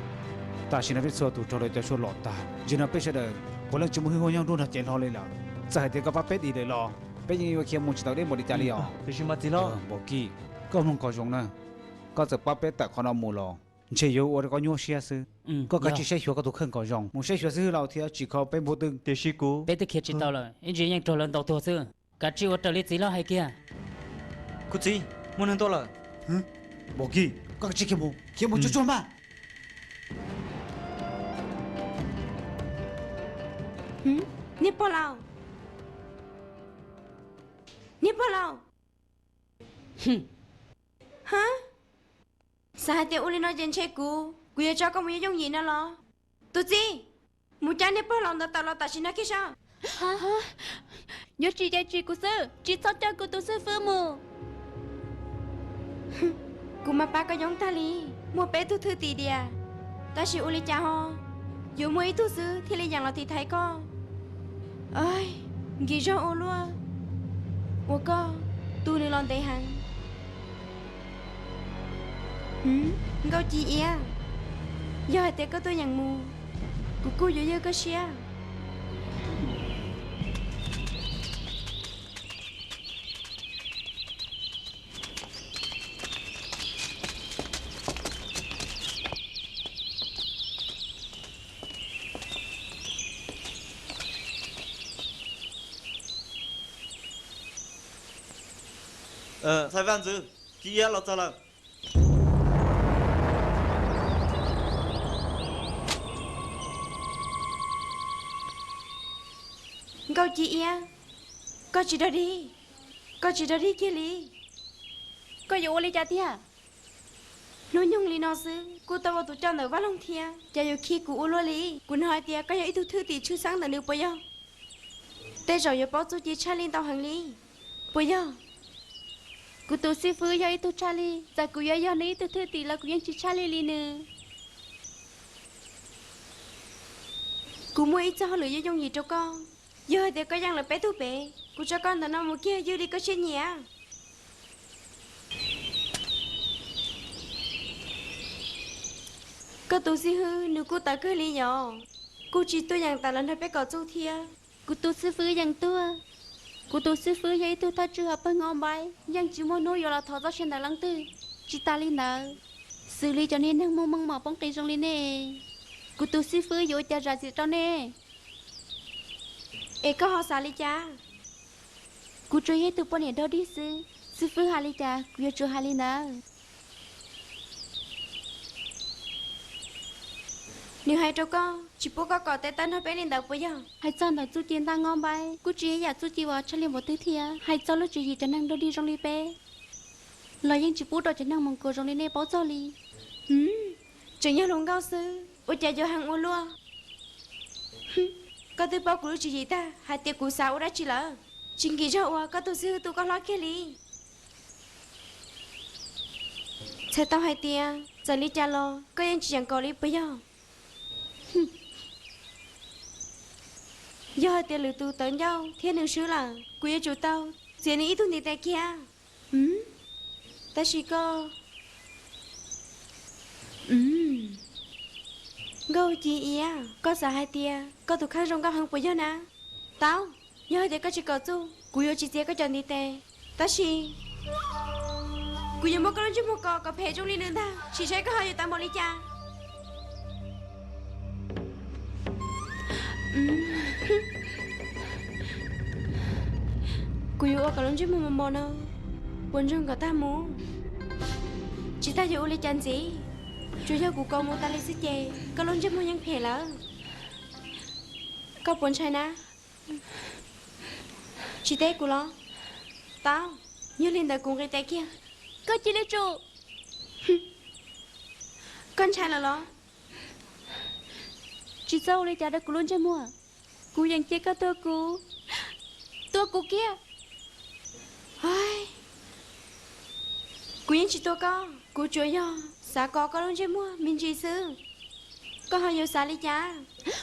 Tam sim no peb txhua tus raug lawv cov Suav lom tag, ntsis no peb sawv daws puav leej tsis muaj hwj huaj nyob nruab nrog cev hlo li lawm. Txawm hais tias koj pab peb dim lawm los peb yeej yuav khiav mus tsis tau deb npaum li cas li os. Tiam sis mas txiv hlob. Npaum Kij, koj mloog kom zoo na, koj txawm pab peb tawm qhov no mus los ntshe yuav ua rau koj nyuaj siab xwb. Koj kav tsij saib xyuas koj tus kheej kom zoo, mus saib xyuas xib hwb laus thiab tsim kho peb npua twj. Tiam sis kuv, peb twb khiav tsis tau lawm, ib ntsis yeej raug lawv ntaus tuag xwb. Kav tsij ua raws li txiv hlob hais kiag. Kuv txiv, muaj neeg tuaj lawm. Npaum Kij, koj kav tsij khiav mus, khiav mus tsuag tsuag mas. Niag pog laus, niag pog laus. Xav hais tias ua li no ces ntshe kuv, kuv yuav tso koj mus yooj yooj yim no los? Tus txib, mus cab niag pog laus ntawd tawm los tam sim no kiag saib. Yuav tsis ces tsis kuv xwb, tsis txhob coj kuv tus xib fwb mus. Kuv mas pab koj yoob tag li, muaj peb tug thwj tim diam, tab sis ua li cas ho yuav muaj ib tug xwb thiaj li yeem los tiv thaiv koj. Nkim zog ua luaj, ua koj tu nws los ntev heev. Nkauj Ci Iab, yog hais tias koj tuaj yeem mus, kuv kuj yuav ywj koj siab. Xaiv vaj ntxwv, Ci Iab los txog lawm. Nkauj Ci Iab, koj tsis dog dig, koj tsis dog dig kiag li. Koj yuav ua li cas tiag? Hnub nyoog li no xwb kuj tau ua tus coj ntawm vaj loog thiab, cas yuav khi kuv ua luaj li. Kuv hnov hais tias koj yog ib tug thwj tim tshwj xeeb ntawm nws puas yog? Tej zaum yuav paub txuj ci tshaj lij ntau heev li, puas yog? Kuv tus xib fwb yog ib tug tshaj lij, txawm kuv yuav yog nws ib tug thwj tim los kuv yeej tsis tshaj lij li nws. Kuv muaj ib txoj hauj lwm yooj yooj yim rau koj, yog hais tias koj yeej lawv peb tug pem, kuv tso koj ntawm no mus kiag ywj li koj siab nyiam. Koj tus xib fwb nws kuj tawv kawg li yom, kuj tsis tuaj yeem tawm los nrog peb kom txuj thiab. Kuv tus xib fwb yeej tuaj. Kuv tus xib fwb yog ib tug thawj tswj hauv pawg Nkob Npaib, yeej tsis muaj hnub yuav los thov txoj sia ntawm leej twg. Tsis tas li ntawd, xws li cov niag neeg muaj meej mom poob qis zoo li nej, kuv tus xib fwb yuav ua cas zam txim rau nej? Es koj ho xav li cas? Kuv tsuas yog ib tug poj niam dog dig xwb, xib fwb hais li cas kuv yuav tsum hais li ntawd. Nws hais rau koj, tsis pub koj kom tes taw nrog peb li ntawd puas yog? Hais txog ntawm txuj ci ntaj Nkob Npaib, kuj tsis yog ib yam txuj ci uas tshaj lij npaum twg thiab. Hais txog lub tswv yim cov neeg dog dig zoo li peb, los yeej tsis pub rau cov neeg moos kuas zoo li nej paub txog li. Tseem yog hluas nkauj xwb, ua cas yuav heev ua luaj? Koj twb paub kuv lub tswv yim tag hais tias kuv xav ua dab tsi lawm. Tsis nkim zog uas koj tus xib fwb tu koj hlob kiag li. Txhais tau hais tias txawm li cas los koj yeej tsis yeem kaus li puas yog? Yog hais tias lwm tus tawv ncauj thiab nws swb lawm, kuv yuav tsum tau txiav nws ib tug ntiv tes kiag. Tab sis koj, Nkauj Ci Iab, koj xav hais tias koj tus kheej zoo nkauj heev puas yog na? Tau, yog hais tias koj tsis kom txuj, kuv yuav tsis txiav koj cov ntiv tes. Tab sis kuv yuav muab koj lub ntsej muag kos kom phem zoo li nws ntag, sim saib koj ho yuav tawv npaum li cas. Kuv yuav ua kom lub ntsej muag mos mos no puas ntsoog kom tag mus. Tsis tas yuav ua li cas ntxiv, tsuas yog kuv kos mus tas li xwb ces koj lub ntsej muag yeej phem lawm. Koj puas ntshai na? Tsis teb kuv los? Tau, yog li ntawd kuv nqis tes kiag. Koj cia li tsum. Koj ntshai lawm los? Tsis txhob ua li cas rau kuv lub ntsej muag. Kuv yeem cia koj tua kuv. Tua kuv kiag. Kuv yeej tsis tua koj, kuv tsuas yog xav kos koj lub ntsej muag me ntsis xwb. Koj ho yuav xav li cas?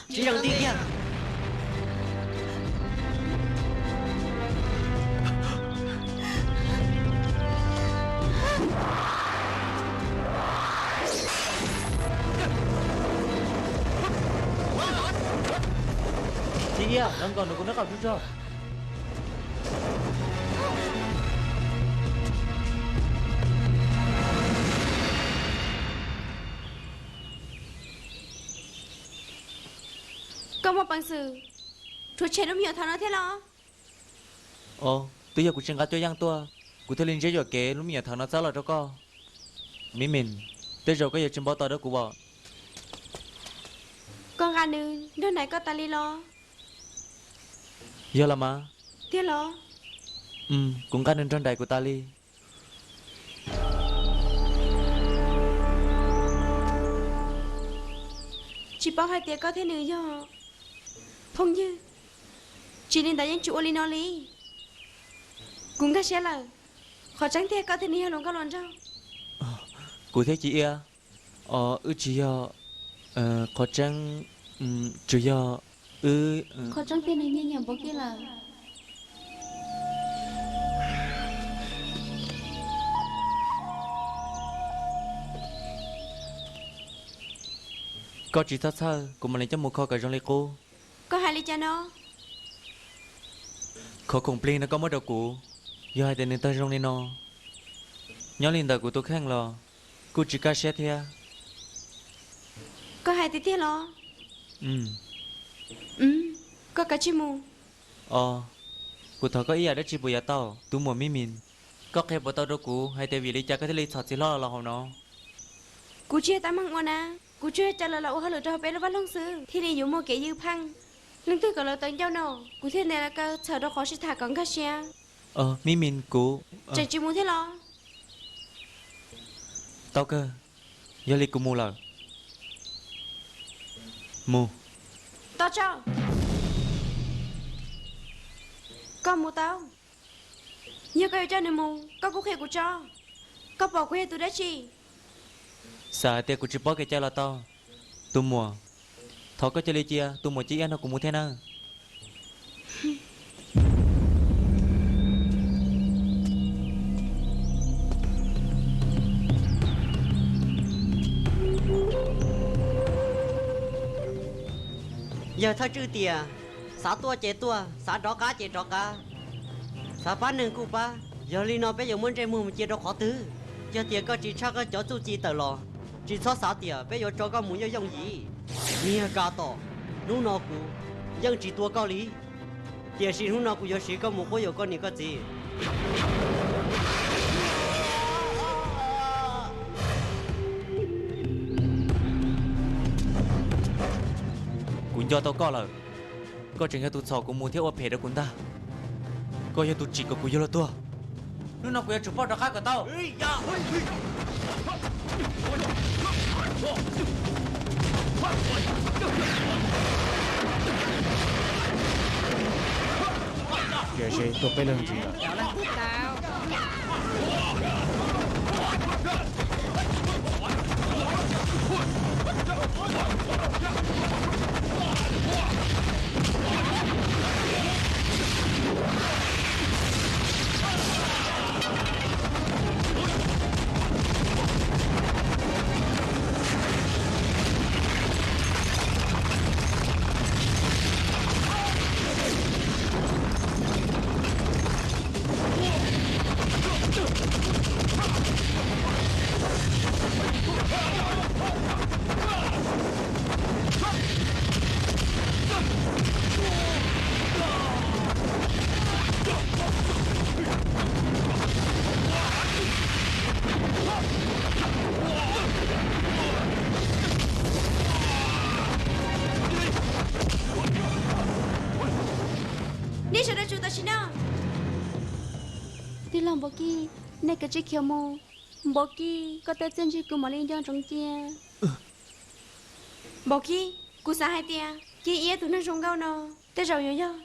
Tsis yeem tiag tiag. Ci Iab, los nkaum ntawm kuv nraub qaum tsuag tsuag. Koj muaj peev xwm rhuav tshem lub me nyuam thaum no thiab los? Twb yog kuv tsis nqa cuab yeej tuaj, kuv thiaj li ntsib yuam kev lub me nyuam thaum no txawb los rau koj. Mim Mim, tej zaum koj yuav tsis npau taws rau kuv os. Koj nqa nws nrog nraim koj tas li los? Yog los mas. Tiag los? Kuv nqa nws nrog nraim kuv tas li. Tsis paub hais tias koj thiab nws yog phooj ywg. Tsis li ntawd yeej tsis ua li no li. Kuv nkag siab lawm, qhov tseeb tiag koj thiab nws yog hluas nkauj hluas nraug. Kuv thiab Ci Iab, wb tsis yog, qhov tseeb, tsuas yog wb, qhov tseeb tiag nws nyiam nyiam Npaum Kij lawm. Koj tsis txhob txhawj, kuv mam li coj mus kho kom zoo li qub. Koj hais li cas no? Qhov khoom plig no koj muab rau kuv, yog hais tias nws tawg zoo li no, nyob li ntawm kuv tus kheej los kuj tsis kaj siab thiab. Koj hais tiag tiag los? Koj kav tsij mus. Os, kuv thov koj ib yam dab tsi puas yuav tau, tus muam Mib Mis? Koj qhia puas tau rau kuv hais tias vim li cas koj thiaj li txhom txiv hlob los hauv no? Kuv tsis yog tab meeg ua na, kuv tsuas yog caw lawv los ua hauj lwm rau hauv peb lub vaj loog xwb thiaj li yuav muaj kev ywj pheej. Leej twg kom lawv tawv ncauj no, kuv thiaj ntes lawv kaw txhawm rau qhov sib tham kom nkag siab. Mib Mis, kuv tseem tsis mus thiab los? Tau kawg, yog li kuv mus lawm. Mus. Tos tso. Koj mus tau. Yog koj yuav coj nws mus, koj kuj qhia kuv tso. Koj pom kuv yog tus dab tsi? Xav hais tias kuv tsis paub kev cai los tau. Tus muam, thov koj cia li cia tus muam Ci Iab nrog kuv mus thiab nawb. Yawg thawj tswj tias, xav tuaj ces tuaj, xav rov qab ces rov qab, xav pab neeg kuj pab. Yog li no peb yuav muab ntsej muag mus cia rau qhov twg? Yog tias koj tsis tshaj koj cov txuj ci tawm los, tsis txhob xav tias peb yuav tso koj mus yooj yooj yim. Niag Kas Tom, hnub no kuv yeej tsis tua koj li, tiam sis hnub no kuv yuav siv koj mus quab yuam koj niam koj txiv. Kuv nco tau koj lawm. Koj tseem yog tus txhom kuv mus thiab ua phem rau kuv ntag. Koj yog tus tsim kom kuv yuav luag tuag. Hnub no kuv yuav tsum pauj rov qab kom tau. Tiam sis tuaj peb leeg ntxiv lawm. Nej sawv daws tsum tam sim no. Tij laug Npaum Kij, nej kav tsij khiav mus. Npaum Kij, koj tej txiaj ntsig kuv mam li nco ntsoov cia. Npaum Kij, kuv xav hais tias Ci Iab tus neeg zoo nkauj no tej zaum yuav yog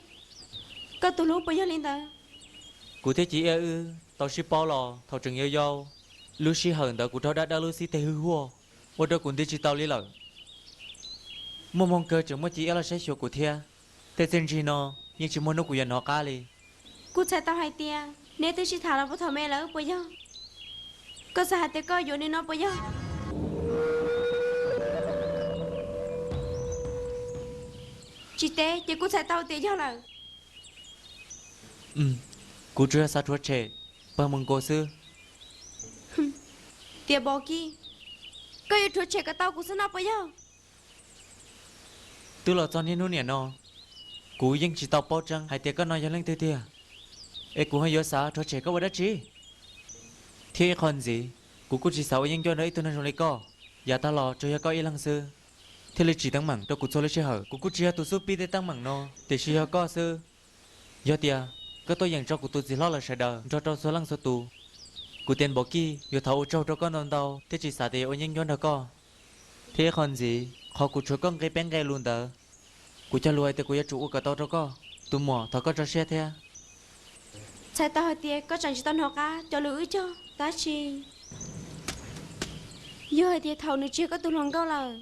koj tus hlub puas yog li ntawd? Kuv thiab Ci Iab wb tau sib paub los thaum tseem yau yau. Lub sij hawm ntawd kuv raug dab dawb lub xib teg hwj huaj, ua rau kuv nti tsis tau li lawm. Muaj hmoo kawg tseem muaj Ci Iab los saib xyuas kuv thiab. Tej txiaj ntsig no yeej tsis muaj hnub kuv yuav hnov qab li. Kuj txhais tau hais tias neb twb sib tham los puag thaum me lawm puas yog? Koj xav hais tias koj yuav nws no puas yog? Tsis teb ces kuj txhais tau tias yog lawm. Kuv tsuas yog xav rhuav tshem pawg mus nkaus xwb. Tias Npaum Kij, koj yuav rhuav tshem kom tau kuv xwb no puas yog? Twb los txog niaj hnub niam no, kuv yeej tsis tau paub tseeb hais tias koj no yog leej twg tiag, es kuv ho yuav xav rhuav tshem koj ua dab tsi? Thiab ib qho ntxiv, kuv kuj tsis xav ua yeeb ncuab nrog ib tug neeg zoo li koj. Yav tag los tsuas yog koj ib leeg xwb thiaj li tsim teeb meem rau kuv txhua lub sij hawm. Kuv kuj tsis yog tus xub pib tej teeb meem no, tiam sis yog koj xwb. Yog tias koj tuaj yeem tso kuv tus txiv hlob lawv sawv daws nrog rau txhua leej txhua tus, kuv tias Npaum Kij yuav thov ua tsaug rau koj ntau ntau thiab tsis xav tias yuav ua yeeb ncuab nrog koj. Thiab ib qho ntxiv, Qhov kuv tshuav koj nqe peb nqe lus ntawd, kuv cog lus hais tias kuv yuav tsum ua kom tau rau koj, tus muam, thov koj tso siab thiab. Txhais tau hais tias koj tseem tsis tau hnov qab cov lus wb cog, tab sis yog hais tias thaum nws tsis yog koj tus hluas nkauj lawm,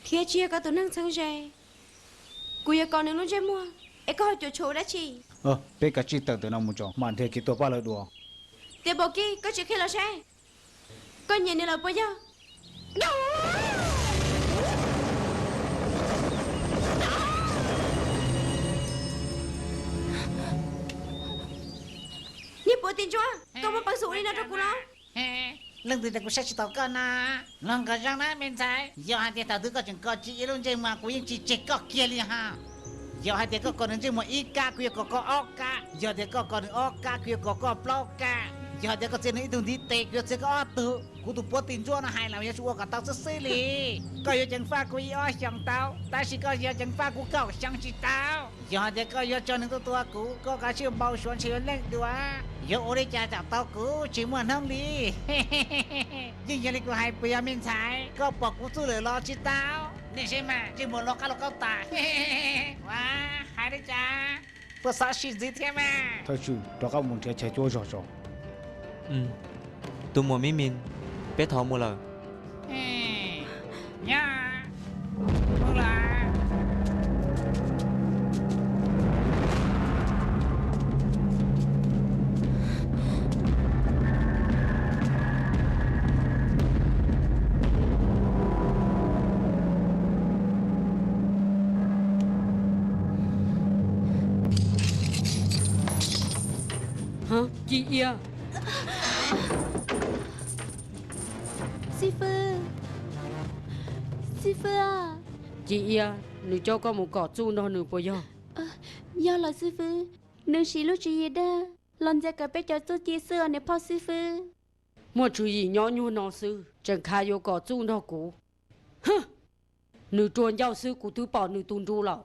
thiab tsis yog koj tus neeg txheeb ze, kuv yuav kov nws lub ntsej muag, es koj ho cuam tshuam ua dab tsi? Peb kav tsij tawm ntawm no mus tso, mam nrhiav kev tua pab lawv dua. Tias Npaum Kib, koj tsis qhia los saib, koj nyiam nws lawm puas yog? Niag puav tim ntsuab, koj muaj peev xwm ua li no rau kuv los? Leej twg tias kuv saib tsis taus koj na? Los nkawd zoo na me ntxhais, yog hais tias thaum twg koj tseem kov Tsis Iab lub ntsej muag kuv yeej tsis tseg koj kiag li ha. Yog hais tias koj kov nws ntsej muag ib kab, kuv yuav kov koj ob kab. Yog tias koj kov nws ob kab, kuv yuav kov koj plaub kab. Yog hais tias koj txiav nws ib tug ntiv tes, kuv yuav txiav koj ob tug. Kuv tus puav tim ntsuab no hais los yuav tsum ua kom tau xwb xwb li. Koj yuav ceev faj kuv ib ob xyoos tau, tab sis koj yuav ceev faj kuv kaum xyoo tsis tau. Yog hais tias koj yuav tso nws tuaj tua kuv, koj kav tsij npau suav ntshe yuav leej dua. Yuav ua li cas kom tau kuv tsis muaj hnub li. Yeej yog li kuv hais puas yog me ntxhais? Koj pom kuv txuj lwm los tsis tau? Nej saib mas, ntsej muag los qab los qaub tas. Ua, hais li cas? Puas xav sim ntxiv thiab mas? Thawj tswj, rov qab mus nrhiav chaw cuab zog tso. Tus muam Mib Mis, peb thov mus lawm. Nyob, mus lawm. Ci Iab. Xib fwb, xib fwb a. Ci Iab, nws coj koj mus kom txuj nrog nws puas yog? Yog lawm xib fwb, nws siv lub tswv yim dag los ntxias kom peb cov txuj ci xwb os niam phauj xib fwb. Muaj tswv yim nyob nyuag no xwb tseem khav yuav kom txuj nrog kuv. Nws rua ncauj xwb kuv twb pom nws tus nru lawm.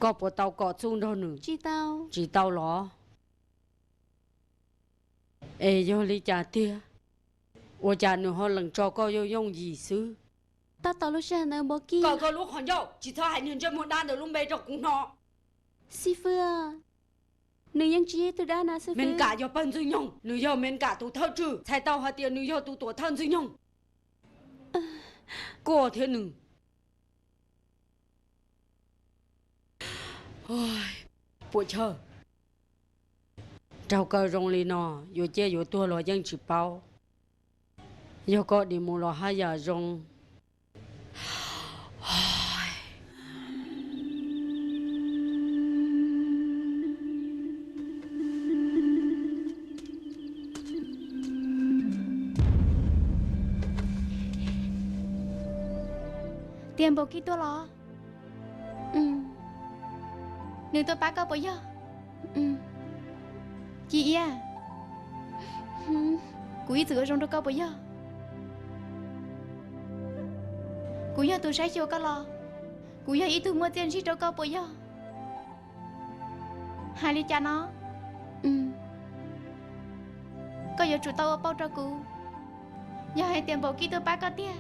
Koj puas tau kom txuj nrog nws? Tsis tau. Tsis tau los? Es yog li cas tiag? Ua cas nws ho lees tso koj yooj yooj yim xwb? Tab tom lub sij hawm ntawd Npaum Kib. Kaw koj lub qhov ncauj, tsis txhob hais niag ntsej muag dab ntawd lub npe rau kuv hnov. Xib fwb, nws yeej tsis yog ib tug dab na xib fwb. Mem Kam yog pawg Ntxwg Nyoog, nws yog Mem Kam tus thawj tswj, txhais tau hais tias nws yog tus tuam thawj Ntxwg Nyoog. Koj thiab nws. Puas chawj. Raug kaw zoo li no, yuav ciaj yuav tuag los yeej tsis paub. Yog koj dim mus los haj yam zoo. Tiag, Npaum Kib tuaj los? Nws tuaj pab koj puas yog? Ci Iab, kuv ib txwm ua zoo rau koj puas yog? Kuv yog tus saib xyuas koj los? Kuv yog ib tug muaj txiaj ntsig rau koj puas yog? Hais li cas no? Koj yuav tsum tau ua pauj rau kuv. Yog hais tias Npaum Kib tuaj pab koj tiag,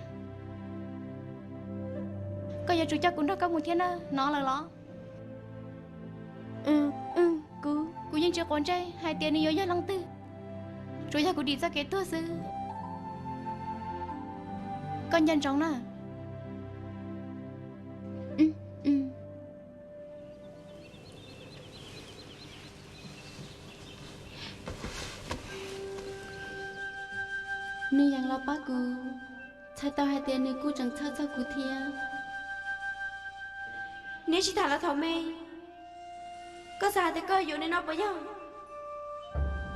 koj yuav tsum coj kuv nrog koj mus thiab na, hnov lawm los? Kuv, kuv yeej tsis quav ntsej hais tias nws yuav yog leej twg, tsuas yog kuv dim txoj kev tuag xwb. Koj nco ntsoov na. Nws yeej los pab kuv, txhais tau hais tias nws kuj tseem txhawj txog kuv thiab. Neb tsis tham los thaum me, koj xav hais tias koj yuav nws no puas yog?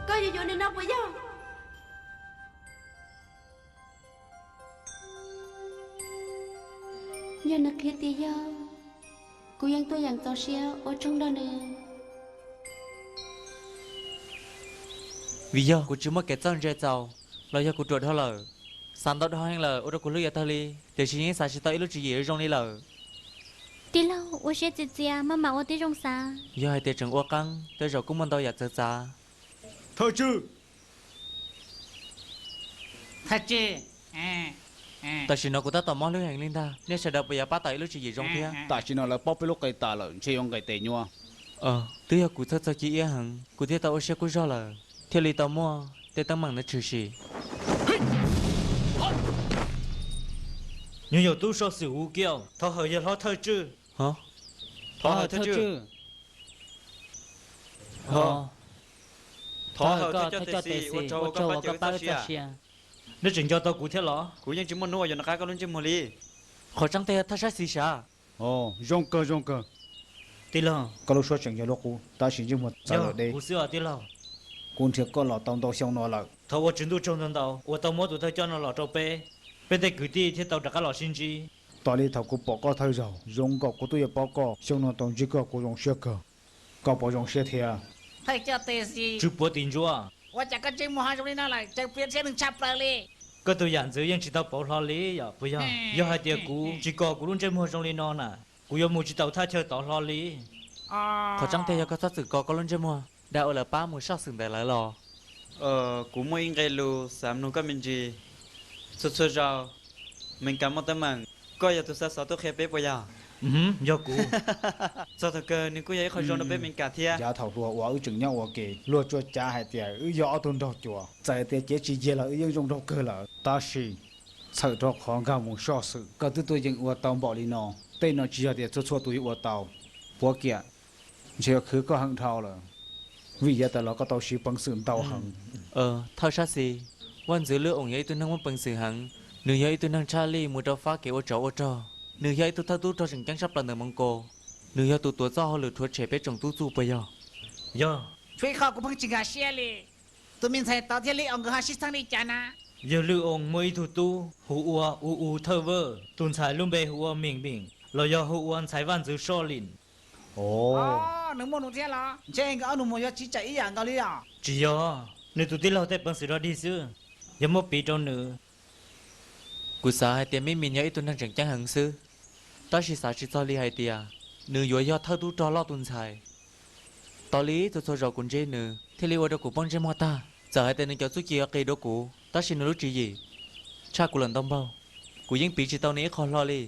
Koj yuav yuav nws no puas yog? Yog nws qhia tias yog, kuv yeej tuaj yeem txaus siab ua tsaug nrog nws. Vim yog kuv tsis muaj kev txawj ntse txaus, los yog kuv ruam dhau lawm, xav ntau dhau heev lawm ua rau kuv hlwb yuav tawg li, tiam sis yeej xav tsis tau ib lub tswv yim zoo li lawm. Tij laug, ua siab txias txias, maj mam ua tib zoo xav. Yog hais tias tseem ua qeeb, tej zaum kuj muaj ntau yam txawv txav. Thawj tswj, thawj tswj, Tam sim no kuv tab tom mob hlwb heev li ntag, nej sawv daws puas yuav pab tau ib lub tswv yim zoo thiab? Tam sim no lawv paub peb lub qe tas lawm, ntshe yuav nqis tes nyuaj. Twb yog kuv txhawj txog ci iab heev, kuv thiaj tau ua siab kub zog lawm, thiaj li tau muaj tej teeb meem no tshwm sim. Nyuag yawm tub soj xwm Hu Kiau, thov hawm yawg hlob thawj tswj. Thov hawm thawj tswj. Thov hawm thawj coj tes xis, ua tsaug uas koj pab wb txoj sia. Neb tseem nco tau kuv thiab los? Kuv yeej tsis muaj hnub uas yuav nov qab koj lub ntsej muag li. Qhov tseeb tiag thawj sab xis sav. Zoo kawg zoo kawg. Tij laug, koj lub suab tseem yog luag qub, tab sis ntsej muag txawv lawm deb. Kuv xwb os tij laug. Kuv nrhiav koj los tau ntau xyoo no lawm. Thov ua Tswv Ntuj tsaug ntau ntau uas tau muab tus thawj coj no los rau peb, peb tej kwv tij thiaj tau rov qab los sib ntsib. Tos li thaum kuv pom koj thawj zaug, zoo nkaus kuv twb yuav paub koj. Xyoo no tau ntsib koj kuv zoo siab kawg. Koj puas zoo siab thiab? Thawj coj tes xis, tswv puav tim ntsuav, ua cas koj ntsej muag ho zoo li no lawm, tseem pliav thiab neeg tshaj plaws li. Koj tus yam ntxwv yeej tsis tau pauv hlo li yom puas yog? Yog hais tias kuv tsis kos kuv lub ntsej muag zoo li no na, kuv yuav mus tsis tau thaj chaw tod hlo li. Qhov tseeb tiag yog koj txhob txwm kos koj lub ntsej muag dag uas lawv pab mus soj xwm ntawd lawv los. Kuv muaj ib nqe lus xav nug koj me ntsis. Txhua txhua zaus Mes Kas muaj teeb meem, koj yog tus xa xov tuaj qhia peb puas yog? Yog kuv. Txog thaum kawg nws kuj yog ib qho zoo rau peb Mes Kas thiab. Yav thaum hluas uas wb tseem nyob ua ke, luag tsuas cav hais tias wb yog ob tug nraug cuav. Txawm tias cev tsis yiag los wb yeej zoo nraug kawg lawm. Tab sis txhawm rau qhov nkag mus soj xwm, koj twb tuaj yeem ua tau npaum li no. Tej no tsis yog tias txhua txhua tus yuav ua tau. Puav Kiam, ntshe yuav khwv koj heev dhau lawm, vim yav tas los koj tau siv peev xwm ntau heev. Thawj sab xis, Vaj Ntxwv Lwj Oos yog ib tug neeg muaj peev xwm heev. Nws yog ib tug neeg tshaj lij mus rau fab kev ua tsov ua rog. Nws yog ib tug thawj tub rog tseem ceeb sab plaws ntawm Moos Kos. Nws yog tus tuav txoj hauj lwm rhuav tshem peb tsoom tub txuj puas yog? Yog. Tshuav ib qho kuv pheej tsis nkag siab li, tus me ntxhais tod thiab Lwj Oos nkawd ho sib txheeb li cas na? Yawg Lwj Oos muaj ib tug tub hu ua U U Thawj Vawj, tus ntxhais lub npe hu ua Meem Meem los yog hu ua ntxhais Vaj Ntxwv Soj Lim. Nws muaj nus thiab los? Ntshe nkawd ob nus muag yuav tsis tsawm ib yam nkaus li os. Tsis yog, nws tus tij laug tej peev xwm rog dig xwb, yog muab piv rau nws. Kuv xav hais tias Meem Meem yog ib tug neeg tseem ceeb heev xwb, tab sis xav tsis txog li hais tias nws yuav yog thawj tub rog loj tus ntxhais. Tos li txhua txhua zaus kuv ntsib nws thiaj li ua rau kuv poob ntsej muag tag. Txawm hais tias nws cov txuj ci yuav qis dua kuv, tab sis nws lub tswv yim tshaj kuv lawm ntau npaug. Kuv yeej piv tsis tau nws ib qho hlo li.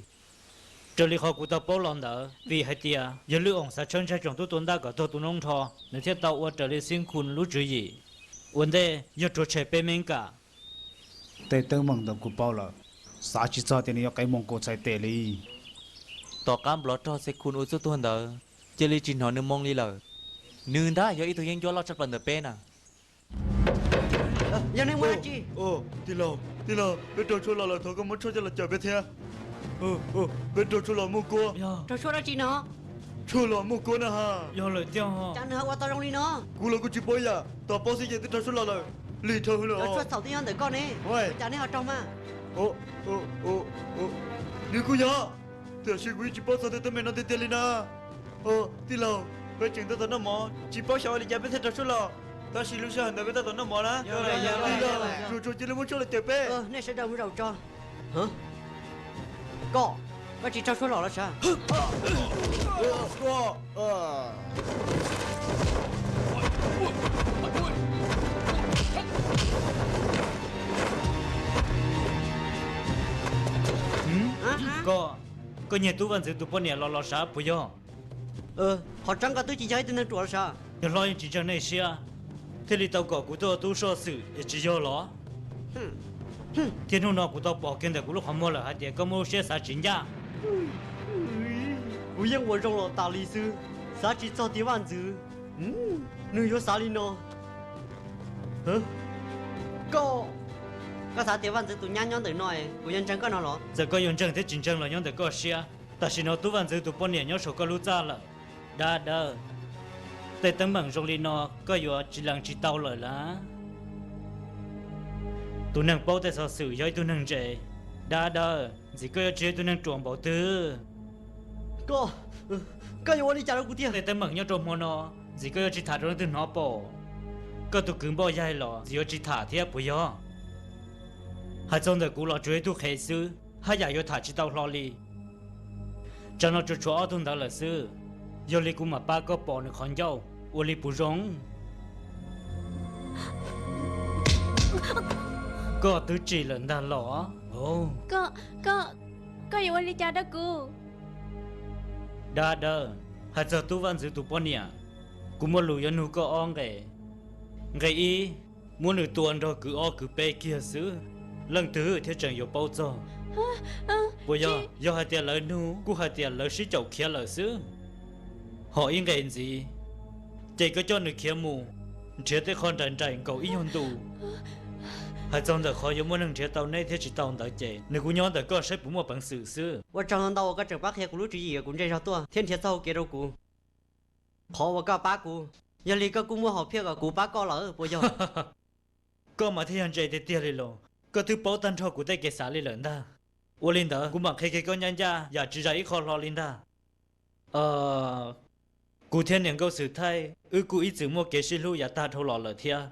Raws li qhov kuv tau paub los ntawd, vim hais tias yawg Lwj Oos xav tshawb ntshai tsoom tub tua ntaj kom tuag tu noob nrho, nws thiaj tau ua raws li Xib Khun lub tswv yim. Ua ntej yog rhuav tshem peb Mes Kas. Tej teeb meem ntawd kuv paub lawm, xav tsis txog tias nws yuav qev Moos Kos txhais tes li. Tom qab nplov rog Xib Khun ua txuj tuag ntawd, cia li tsis hnov nws moo li lawm. Nws ntag yog ib tug yeeb ncuab loj tshaj plaws ntawm peb na. Tij laug, tij laug, peb raug tshuaj los lawm, thov koj muab tshuaj coj los cawm peb thiab. Peb raug tshuaj los muaj kuab. Raug tshuaj dab tsi no? Tshuaj los muaj kuab na ha. Yog lawm tiag. Cas nws ho ua tau zoo li no? Kuv los kuj tsis paub ib yam, tos paub xwb ces twb raug tshuaj los lawm. Lig dhau hwv lawm. Cov tshuaj txhaum twb nyob ntawm koj ne, ua cas neb ho raug mas? Nws kuj yog, tiam sis kuv yeej tsis paub txog tej teeb meem no tiag tiag li na. Tij laug, peb tseem tab tom noj mov, tsis paub xyov ua li cas peb thiaj raug tshuaj los, tab sis lub sij hawm ntawd peb tab tom noj mov na. Tij laug, tsuag tsuag cia li muab tshuaj los cawm peb. Nej sawv daws mus zaum tso. Koj, koj tsis raug tshuaj los los sav? Koj, koj nyiag tub vaj ntxwv tus poj niam los los sav puas yog? Qhov tseeb koj twb tsis yog ib tug neeg ruam los sav? Yawg hlob yeej tsis ntseeg nej siab, thiaj li tau kom kuv tuaj ua tub soj xwm es tsis yog los? Thiab hnub no kuv tau pom kiag ntawm kuv lub qhov muag lawm hais tias koj muaj lub siab xav tsis ncaj. Kuv yeej ua zoo los tas li xwb, xav tsis txog tias vaj ntxwv nws yuav xav li no. Koj, koj xav tias vaj ntxwv tus nyab nyob ntawm no kuv yuav ntseeg koj no los? Txawm koj yuav ntseeg thiab tsis ntseeg los nyob ntawm koj siab. Tam sim no tub vaj ntxwv tus poj niam nyob saum koj lub txaj lawm. Dab dawb, tej teeb meem zoo li no koj yuav tsis lees tsis tau lawm lab. Tus neeg paub tej xov xwm yog ib tug neeg ntse. Dab dawb, ntxim koj yuav tsis yog ib tug neeg ruam npaum twg. Koj, koj yuav ua li cas rau kuv tiag? Tej teeb meem nyob rau hmo no, ntxim koj yuav tsis tham rau leej twg hnov pom. Koj tus kwv npoj yaig los ntxim yuav tsis tham thiab puas yog? Hais txog ntawm kuv los tsuas yog ib tug qhev xwb, haj yam yuav tham tsis tau hlo li. Tsam no tsuas tshuav ob tug ntawd lawm xwb, yog li kuv mam pab koj pom nws qhov ncauj, ua li puas zoo? Koj twb tsim lawm ntag los? Koj, koj, koj yuav ua li cas rau kuv? Dab dawb, hais txog tub vaj ntxwv tus poj niam, kuv muaj lus yuav nug koj ob nqe. Nqe ib, muab nws tua nrog kwv ob kwv peb kiag xwb, leej twg thiaj tseem yuav paub txog? Puas yog, yog hais tias lawv nug kuj hais tias lawv sib caum khiav lawm xwb. Ho ib nqe ntxiv, ces koj coj nws khiav mus nrhiav tej qho nraim nraim nkaus ib nyuag ntu. Hais txog ntawm qhov yuav muaj neeg nrhiav tau neb thiab tsis tau ntawd ces nws kuj nyob ntawm koj saib puas muaj peev xwm xwb. Ua tsaug ntau uas koj tseem pab qhia kuv lub tswv yim uas kuv ntsej zog tuaj thiab nrhiav txog hau kev rau kuv. Qhov uas koj pab kuv, yog li koj kuj muaj hom phiaj kom kuv pab koj lawm puas yog? Koj mas thiaj yog ntse tiag tiag li los, koj twb paub tag nrho kuv tej kev xav li lawm ntag. Ua li ntawd kuv mam qhia kiag koj ncaj ncaj yam tsis zais ib qho hlo li ntag. Kuv thiab niam nkauj Xwm Thaij wb kuj ib txwm muaj kev sib hlub yav tag dhau los lawm thiab.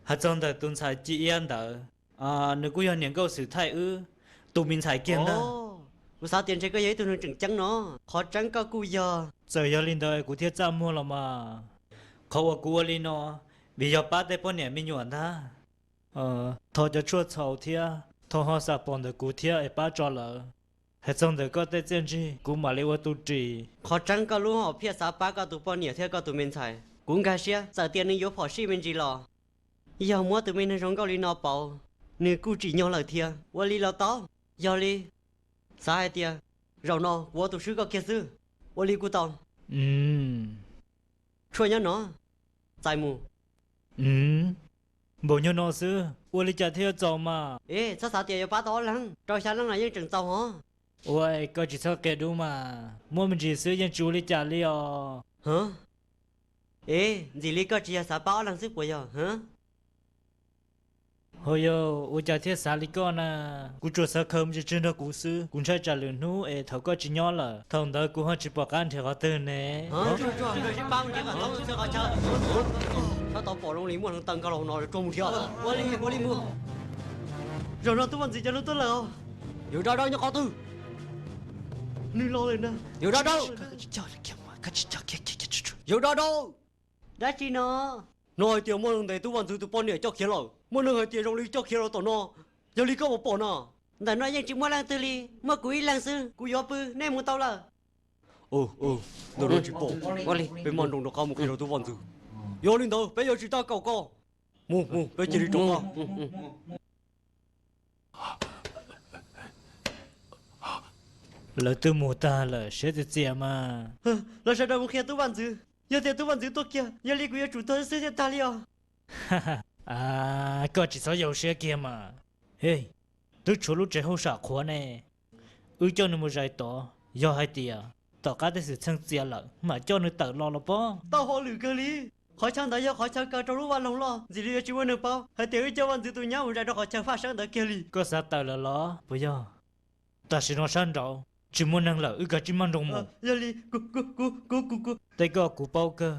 Hais txog ntawm tus ntxhais Ci Iab ntawd, nws kuj yog niam nkauj Xwm Thaij wb tus me ntxhais kiag ntag. Kuv xav tias ntshe koj yog ib tug neeg tseem ceeb no, qhov tseeb koj kuj yog. Txawm yog li ntawd kuv thiaj txaj muag los mas. Qhov uas kuv ua li no, vim yog pab tej poj niam me nyuam ntag. Thov cov tshuaj txhaum thiab thov ho xam pom ntawm kuv thiab es pab tso lawv. Hais txog ntawm koj tej txiaj ntsig kuv mam li ua tus ris. Qhov tseeb koj lub hom phiaj xav pab koj tus poj niam thiab koj tus me ntxhais, kuv nkag siab txawm tias nws yuav phom sij me ntsis los, yog muab tus me neeg zoo nkauj li no pauv, nws kuj tsim nyog lawm thiab. Ua li los tau, yog li, xav hais tias zaum no kuv ua tus swb koj kiag xwb. Ua li kuj tau. Tshuaj nyob no, txais mus. Npaum nyob no xwb ua li cas thiaj yuav txaus mas? Es txhob xav tias yuav pab tau ob leeg, rau xya leej los yeej tseem txaus hos. Ua koj tsis txhob qia dub mas, muab me ntsis xwb yeej tsis ua li cas li os. Es ntxim li koj tsis yog xav pab ob leeg xwb puas yog? Hos yog ua cas thiaj xav li koj na? Kuv tsuas xav khaws me ntsis tseg nrog kuv xwb, kuv ntshai tsam lwm hnub es thaum koj tsis nyob lawm, thaum ntawd kuv ho tsis pom qab nrhiav qhov twg ne. Tau pom zoo li muaj hluav taws nkag los no tsuag mus thiab. Zaum no tub vaj ntxwv cov neeg tuaj lawm. Yawg dab dawb nyob qhov twg? Nws los lawm na. Yawg dab dawb. Yawg dab dawb. Dab tsi no? No hais tias muaj neeg ntes tub vaj ntxwv tus poj niam coj khiav lawm. Muaj neeg hais tias zoo li coj khiav los tom no. Yog li koj puas pom no? Ntawm no yeej tsis muaj leej twg li, muaj kuv ib leeg xwb, kuv yuav pw, nej mus tau lawm. Ntawm no tsis pom, peb maj nroos rov qab mus qhia rau tub vaj ntxwv. Yog li ntawd peb yuav tsis tab kaum koj. Mus mus, peb cia li rov qab. Lawv twb mus tag lawm, siab txias txias mas. Los sawv daws mus qhia tub vaj ntxwv. Yog tias tub vaj ntxwv tuaj kiag, yog li kuv yuav tsum tuag xwb thiaj tag li os. Koj tsis txhob yau siab kiag mas. Twb tshuav lub tsev hauj sam qhuav ne, wb coj nws mus zais tod, yog hais tias tom qab tej xwm txheej txias lawm mam coj nws tawm los los pob. Tau hauj lwm kawg li. Qhov chaw ntawd yog qhov chaw kaw rau lub vaj loog loj, ntxim li yuav tsis muaj neeg paub hais tias wb coj vaj ntxwv tus nyab mus zais rau qhov chaw faj seeb ntawd kiag li. Koj xav tawm lawm los puas yog? Tam sim no sab nraud tsis muaj neeg lawm, wb kav tsij maj nroos mus. Yog li, kuv, kuv, kuv, kuv, kuv. Tej koj kuv paub kawg,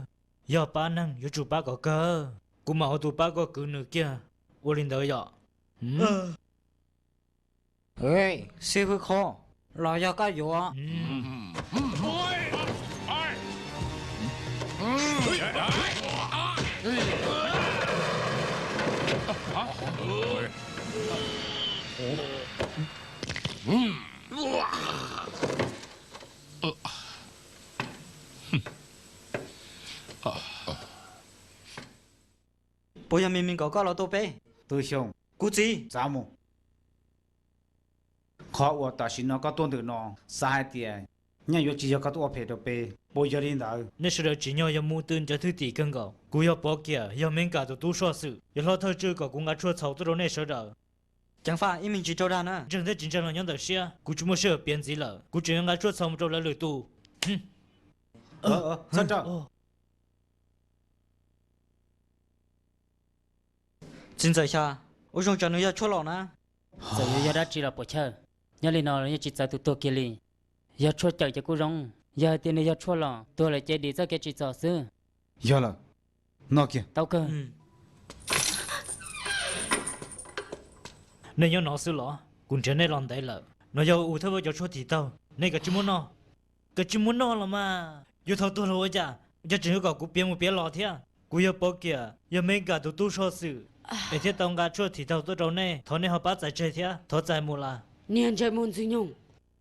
yog pab neeg yuav tsum pab kom kawg, kuv mam ua tus pab koj kwv nws kiag. Ua li ntawd yom? Xib hwb Khob, los yog koj yuav? Puas yog me me nkaus koj los tua peb? Tus Xyooj, kuv txiv, txav mus. Qhov uas tam sim no koj tuaj ntawm no, xav hais tias nyaj yuav tsis yog koj tuaj ua phem rau peb, puas yog li ntawd? Nej sawv daws tsim nyog yog mus twv cov thwj tim kawg nkaus. Kuv yog Pov Kiam, yog Mes Kas tus tub soj xwm, yuav hlob thawj tswj kom kuv nqa tshuaj txhaum tuaj rau nej sawv daws. Ceev faj ib me ntsis rau dag na. Ntseeg thiab tsis ntseeg los nyob ntawm siab, kuv tsis muaj sij hawm piav ntxiv lawm, kuv tseem yuav nqa tshuaj txhaum mus rau lawv lwm tus. Txiv ntxawm Xya, ua zoo tsam nws yog tshuaj lom na. Txawm yuav yog dab tsi los puas chawj, nyob li no los yeej tsis txawv tus tuag kiag li. Yog tshuaj cawm ces kuj zoo, yog hais tias nws yog tshuaj lom, tuag lawm ces dim txoj kev tsim txom xwb. Yog lawm, noj kiag. Tau kawg. Nej nyob no xwb los? Kuv nrhiav nej los ntev lawm. No yog u thawj vaub cov tshuaj thim taug, nej kav tsij muab noj. Kav tsij muab noj los mas. Yuav thaum tuag los ua cas? Ua cas tseem yuav kom kuv piav mus piav los thiab? Kuv yog Pov Kiam, yog Mes Kas tus tub soj xwm. Es thiaj tau nqa tshuaj thim taug tuaj rau nej, thov nej ho pab txais tseg thiab, thov txais mus las. Niag ntsej muag ntxwg nyoog,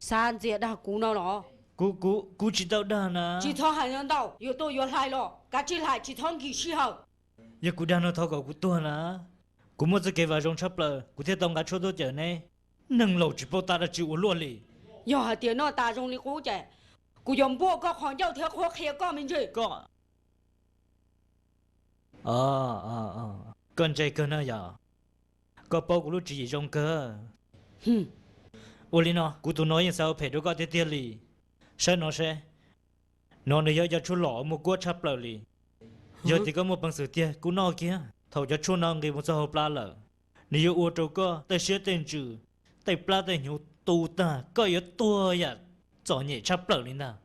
xav ntxias dag kuv no los? Kuv, kuv, kuv tsis tau dag na. Tsis txhob hais ntau, yuav tuaj yuav hlais los kav tsij hlais, tsis txhob nkim sij hawm. Yog kuv dag no thov kom kuv tuag na. Kuv muaj txoj kev vam zoo tshaj plaws kuv thiaj tau nqa tshuaj tuaj cawm neb. Neeg laus tsis paub tab dab tsi ua luaj li. Yog hais tias noj tas zoo li qub ces kuv yuav npuaj koj qhov ncauj thiab qhuab qhia koj me ntsis. Koj, koj ntse kawg na yom. Koj paub kuv lub tswv yim zoo kawg. Ua li no, kuv tus no yeej xav ua phem rau koj tiag tiag li. Saib no seb, no nws yog cov tshuaj lom muaj kuab tshaj plaws li. Yog tias koj muaj peev xwm tiag kuj noj kiag. Thaum cov tshuaj no nqis mus txog hauv plab lawm, nws yuav ua rau koj tej siab tej ntsws, tej plab tej hnyuv tu tag, koj yuav tuag yam txom nyem tshaj plaws li ntag.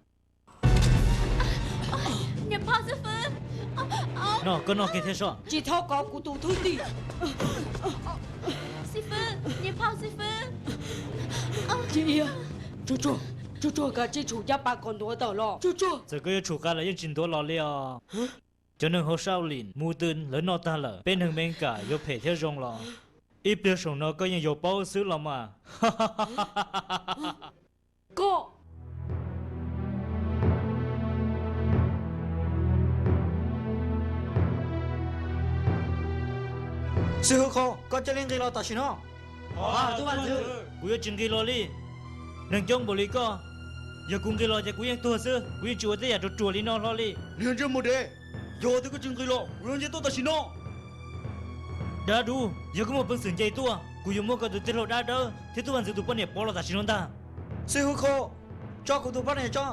No, koj noj kiag thiab soj. Tsis txhob kov kuv tus thwj tim. Tsuag tsuag, tsuag tsuag, kav tsij tshum caj pas kom ntuav tawm los. Tsuag tsuag. Txawm koj yuav tshum qas los yeej tsis ntuav los li os. Cov neeg hauv sab Lim Mus Twm lawv noj tag lawm, peb neeg Mes Kas yuav phem thiab zoo los? Ib pliag saum no koj yeej yuav paub xwb los mas. Koj, Xib hwb Khau, koj cia li nqis los tam sim no. Kuv yuav tsis nqis los li. Neeg coob npaum li koj, yog kuv nqis los ces kuv yeej tuag xwb. Kuv yeej tsis ua tej yam ruam ruam li no hlo li. Niag ntsej muag dev, yog tias koj tsis nqis los kuv yuav nce tuaj tam sim no. Dab dub, yog koj muaj peev xwm nce tuaj, kuv yuav muab koj tus tij laug dab dawb thiab tub vaj ntxwv tus poj niam pov los tam sim no ntag. Xib hwb Khau, tso kuv tus poj niam tso.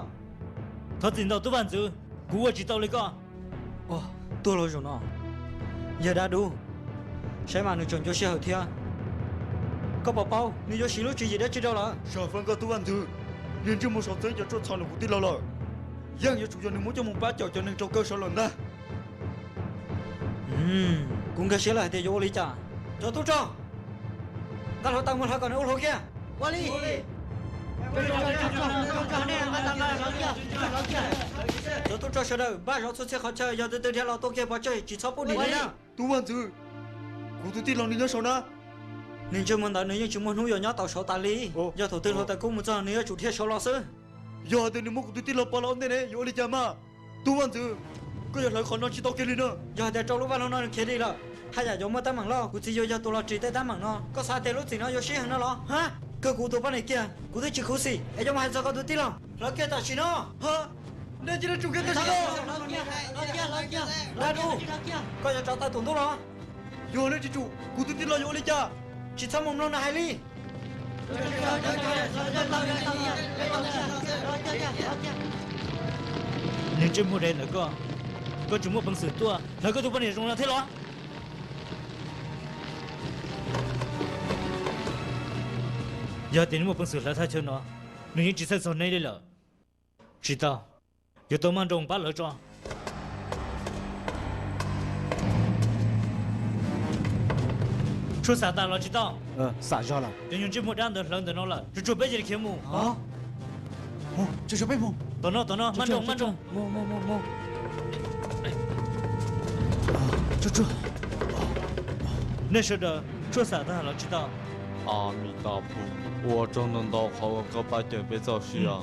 Thov txim ntau tub vaj ntxwv, kuv ua tsis tau li koj. Tuag los zaum no, yawg dab dub, saib mas nws tseem ncua sij hawm thiab. Koj puas paub nws yuav siv lub tswv yim dab tsi rau lawm? Sam fab koj tub vaj ntxwv, niag ntsej muag sov txeeb cov tshuaj txhaum ntawm kuv tij laug lawm. Yeej yuav tsum yog nws muab coj mus pab caum cov neeg rau kawg saud lawm ntag. Kuv nkag siab lawm hais tias yuav ua li cas. Cov tub rog, nqa hluav taws mus hlawv kom nws ua hluav kiag. Ua li. Cov tub rog sawv daws, npaj zov txhua txhia qhov chaw, yog tus twg dhia los tua kiag pov tseg, tsis txhob pub dim li na. Tub vaj ntxwv, kuv tus tij laug nws nyob saud na. Niag ntsej muag ntawd nws yeej tsis muaj hnub yuav nyob tau saud tas li. Yog thaum twg hluav taws kub mus txog nws yuav tsum dhia saud los xwb. Yog hais tias nws muab kuv tus tij laug pov los ua ntej ne, yuav ua li cas mas? Tub vaj ntxwv, koj yuav hlawv qhov no tsis tau kiag li na. Yog hais tias rau lub vaj loog no nws khiav dim lawm, haj yam yuav muaj teeb meem loj. Kuv txiv yus yog tus los ris tej teeb meem no. Koj xav tias lub txim no yuav sib heev no los? Ha, kawg kuv tus poj niam kiag kuv twb tsis khuv xim es yuav mus hais txog koj tus tij laug. Hlawv kiag tam sim no. Ha, nej cia li tsum kiag tam sim no. Dab dub, koj yuav tso tawm tus ntub los? Yog nej tsis tsum, kuv tus tij laug yuav ua li cas? Tsis txhob mus mloog nws hais li. Niag ntsej muag dev ntawm koj, koj tseem muaj peev xwm tuaj hlawv koj tus poj niam zoo no thiab los? Yog tias nws muaj peev xwm hlawv thaj chaw no, nws yeej tsis txhawj txog neb li lawm. Tsis tau, yuav tau maj nroos pab lawv tso. Tshuaj xam tas los tsis tau? Xam zog lawm. Cov nyuag ntsej muag dab ntawd hlawv ntawm no lawm, tsuag tsuag peb cia li khiav mus. Tom no, tom no, maj nroos, maj nroos. Nej sawv daws, tshuaj xam tag los tsis tau? A mi ta pu, ua tsaug ntau ntau qhov uas koj pab cawm peb txoj sia.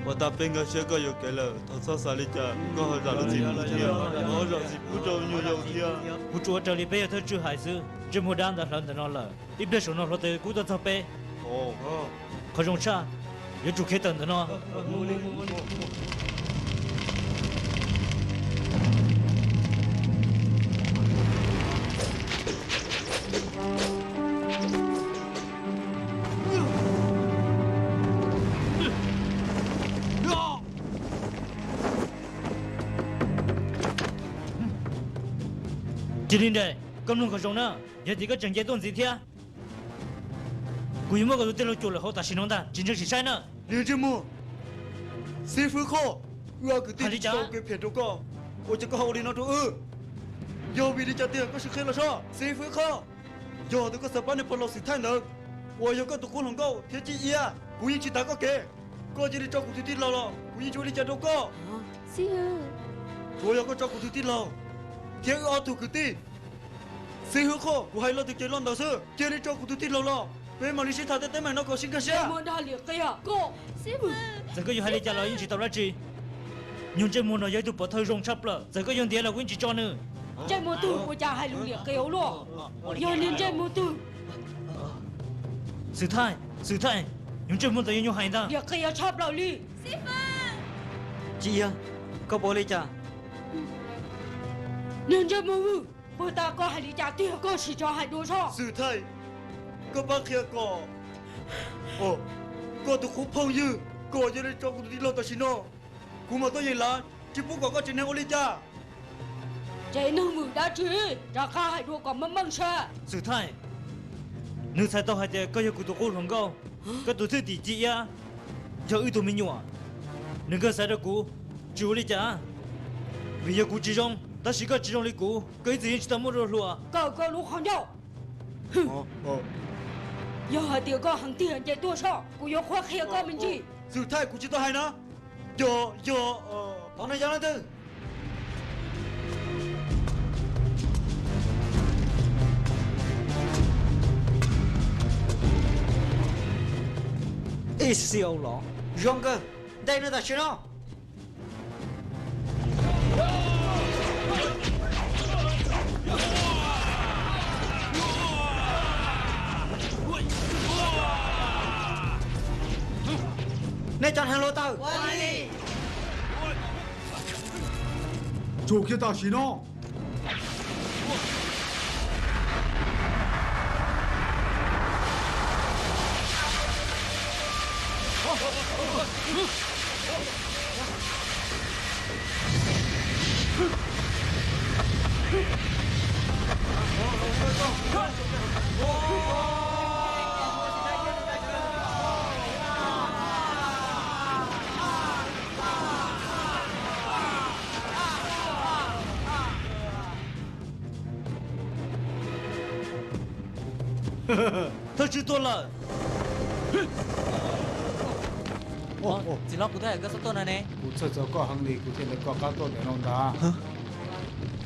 Ua tas peb nkag siab koj yuam kev lawm, thov txhob xav li cas, koj ho zam lub txim pub thiab, thov zam txim pub rau nyuag yau thiab. Kuv tsuas ua raws li peb yawg thawj tswj hais xwb. Ntsej muag dab ntawd hlawv ntawm no lawm, ib pliag saum no hluav taws kub tuaj txog peb. Qhov zoo tshaj, yuav tsum khiav tawm ntawm no. Cia li nres, koj mloog kom zoo na, yog tias koj tseem nce tuaj ntxiv thiab, kuv yuav muab koj tus tij laug cuam lawm hauv tam sim no ntag, tsis ntseeg sim saib na. Niag ntsej muag, xib fwb Khoj, wb ob kwv tij tsis tau ua kev phem rau koj, ua cas koj ho ua li no rau wb? Yog vim li cas tiag koj sim qhia los soj, xib fwb Khoj? Yog tias koj xav pab niag pog laus xwm thaij ntawd uas yog koj tus qub hluas nkauj thiab Cib Iab, kuv yeej tsis tav koj kev. Koj cia li tso kuv tus tij laug los kuv yeej tsis ua li cas rau koj. Tsuav yog koj tso kuv tus tij laug thiab wb ob tug kwv tij, Xib hwb Qhoj, kuv hais los twg ces los ntawd xwb, cia li tso kuv tus tij laug los, peb mam li sib tham tej teeb meem no kom sib nkag siab. Txawm koj yuav hais li cas los yeej tsis tau dab tsi. Nyuag ntsej muag no yog ib tug pov thawj zoo tshaj plaws, txawm koj yuav ntiav los kuv yeej tsis tso nws. Ntsej muag twg ua cas hais lus liam qia ua luaj? Yog niag ntsej muag twg? Xwm Thaij, Xwm Thaij, nyuag ntsej muag ntawd yog nyuag hais ntag. Liam qia tshaj plaws li. Tsis yog, koj puas ua li cas? Niag ntsej muag vwj, puag ta koj hais li cas tiag koj sim tso hais dua soj. Xwm Thaij, koj pab qhia kom koj tus qub phooj ywg kom cia li tso kuv tus tij laug tam sim no, kuv mam tuaj yeem lav, tsis pub kom koj tsev neeg ua li cas. Tsev neeg vwm dab tsi, rov qab hais dua kom meej meej saib. Xwm Thaij, nws txhais tau hais tias koj yog kuv tus qub hluas nkauj, koj tus thwj tim ci iab yog wb tug me nyuam. Nws nkawd xaiv rau kuv, tsis ua li cas, vim yog kuv tsis zoo, tab sis koj tsis zoo li kuv, koj ib txwm yeej tsis tau muaj dua hluas. Koj, koj lub qhov ncauj. Yog hais tias koj heev tiag nce tuaj soj, kuv yuav qhuab qhia koj me ntsis. Xwm Thaij, kuv tsis tau hais na. Yog, yog, ov, no yog leej twg? Ixi Au los zoo kawg, ntes nws tam sim no. Nej cov neeg hluav taws, tsum kiag tam sim no. Thawj tswj tuaj lawm. Txiv hlob, kuv twb hais koj txhob tuaj no ne. Kuv txhawj txog koj heev li kuv thiaj li koj qab tuaj ntawm no ntag.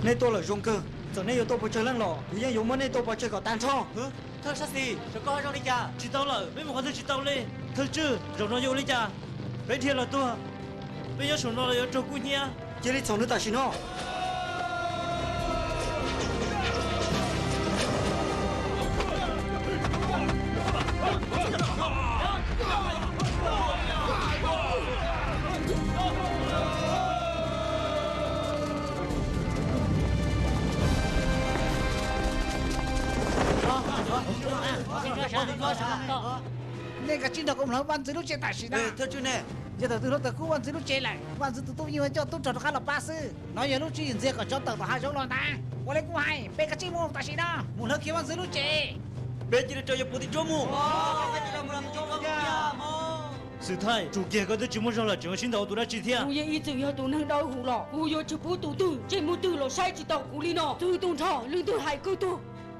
Nej tuaj lawm zoo kawg, txawm nej yuav tuaj pes tsawg leej los kuv yeej yuav muab nej tua pov tseg kom tag nrho. Thawj sab xis, saum koj ho zoo li cas? Tsis tau lawm, peb mus qhov twg tsis tau li. Thawj tswj, zaum no yuav ua li cas? Peb dhia los tuag, peb nyob saum no los yuav raug kub hnyiab. Cia li txhom nws tam sim no. Nej kav tsij nrog kuv mus hlawv vaj ntxwv lub tsev tam sim no. Yog thaum twg hluav taws kub vaj ntxwv lub tsev lawm, vaj ntxwv tus tub yeej yuav coj tub rog rov qab los pab xwb. No yog lub tswv yim ntxias kom tsov tawm tom hav zoov los ntag. Ua li kuv hais, peb kav tsij mus tam sim no mus hlawv khiav vaj ntxwv lub tsev. Peb cia li raws yuav puav tim tsuab mus. Xwm Thaij, tsum kiag, koj twb tsis muaj zog lawm tseem yuav sib ntaus ua tus dab tsi thiab? Kuv yeej ib txwm yog tus neeg dawb huv los kuv yuav tsis pub tus twg ntsej muag twg los saib tsis taus kuv li no. Txwv tuaj nrho, leej twg hais kawg tuag.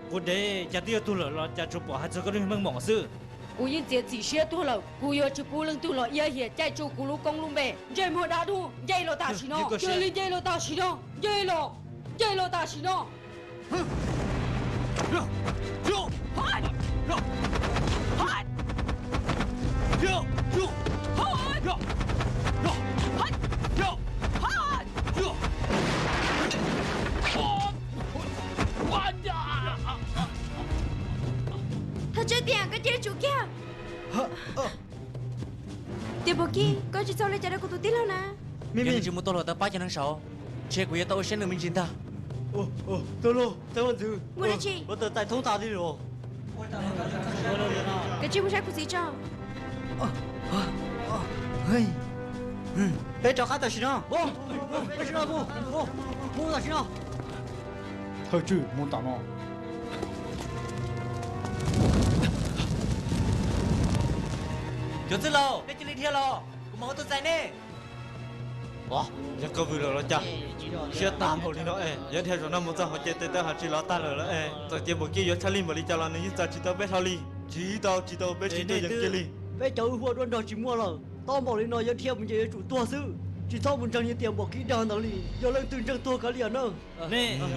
Quav dev, cas twb yuav tuag lawm los cas tsuas pom hais txog koj lub meej mom xwb. Kuv yeej txiav txim siab tuag lawm, kuv yuav tsis pub leej twg los iab hiam caij tsuj kuv lub koob lub npe. Ntsej muag dab dub, nce los tam sim no, cia li nce los tam sim no, nce los, nce los tam sim no. Thawj tswj tiag, koj cia li tsum kiag. Tias Pum Kij, koj tsis txaus li cas rau kuv tus tij laug na? Yog nws tsis mus tua hluav taws pab cov neeg saud, ntshe kuv yuav tau ua siab nws me ntsis ntag. Tij laug, vaj ntxwv, ua tawm tais thoob tas li los. Kav tsij mus saib kuv txiv tso. Peb rov qab tam sim no. Peb sawv daws mus, mus tam sim no. Thawj tswj, mus tam no. Cov txwj laus, nej cia li dhia los, kuv mam ua tus txais nej. Yog koj vwm lawm los cas? Siab tag npaum li no es, yog dhia zaum no mus txog hauv ces tes taw haj tsis los tag lawm lauj es. Txawm tias Pum Kij yuav tshaj lij npaum li cas los nws yeej txais tsis tau peb hlo li. Tsis tau, tsis tau, peb tsis tuaj yeem kiag li. Peb cov hu ua dua nrog tsis muaj lawm, tob npaum li no yog dhia mus ces yuav tsum tuag xwb. Tsis txhob mus ntseeg yog tias npaum kib dag ntawd li, yog leej twg ntseeg tuag kav liam na.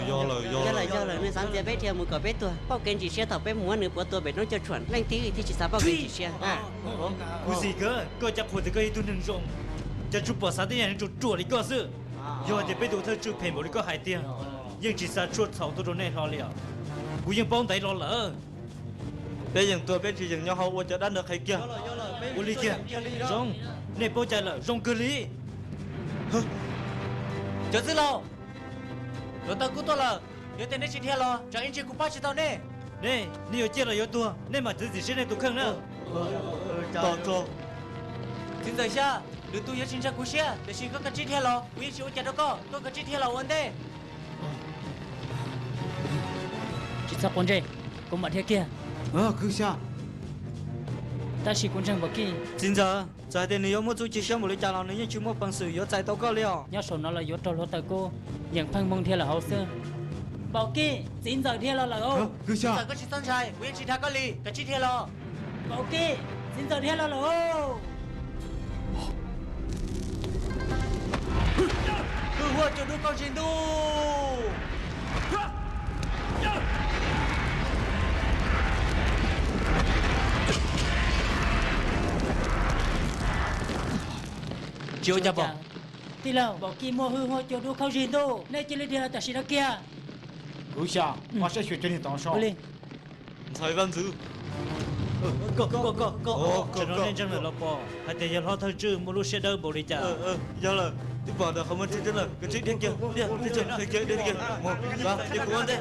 Yog lawm, yog lawm, nws xav ntxias peb dhia mus kom peb tuag, pauj kev ntsis siab thaum peb mus muab nws puav tua pem roob cuaj tshuam, leej twg thiaj tsis xav pauj kev ntsis siab. Kuv xim kawg, koj cas qhuas tias koj yog ib tug neeg zoo, cas tsuas pom xav tej yam neeg ruam ruam li koj xwb. Yog hais tias peb tus thawj tswj phem npaum li koj hais tiag, yeej tsis xa tshuaj txhaum tuaj rau nej hlo li os. Kuv yeej paub ntev los lawm. Peb yeem tuag peb tsis yeem nyob hauv ua cov dab ntawd qhev kiag. Ua li kiag. Zoo, nej paub cai lawm zoo kawg li. Cov txwj laus, hluav taws kub tuaj lawm, yog tias nej tsis dhia los tsam ib ntsis kuv pab tsis tau nej. Nej, nej yuav ciaj los yuav tuag, nej mam txiav txim siab nej tus kheej na. Txiv ntxawm Xya, lwm tus yuav tsis ntseeg kuv siab, tiam sis koj kav tsij dhia los, kuv yeej tsis ua cas rau koj, koj kav tsij dhia los ua ntej. Tsis txhob quav ntsej, kuv mam dhia kiag. Kwv Xya, tab sis kuv ntseeg Npaum Kij. Txiv ntxawm, txawm hais tias nws yuav muaj txuj ci siab npaum li cas los nws yeej tsis muaj peev xwm yuav txais tau koj li os. Nyob saum no los yuav raug hluav taws kub, yeem pheej moo dhia lawm hauv xwb. Npaum Kij, txiv ntxawm dhia los lawm. Kwv Xya, txiv ntxawm, koj tsis txhob ntshai, kuv yeej tsis dhia koj li, kav tsij dhia los. Npaum Kij, txiv ntxawm dhia los lawm. Hwj huaj cuaj dub kauj zis ntuj. Tsis ua cas pom. Tij laug, Npaum Kij muaj hwj huaj cuaj dub kauj zis ntuj, nej cia li dhia los tam sim no kiag. Kwv Xya, pab saib xyuas cov niag tod seb. Ntxhais vaj ntxwv, tam no nej ntseeg lawm los pom hais tias yawg hlob thawj tswj muaj lub siab dawb npaum li cas. Yog lawm, twb pom ntawm qhov muag tseeb tseeb lawm, kav tsij dhia kiag, dhia kiag, dhia kiag, mus, kuv ua ntej.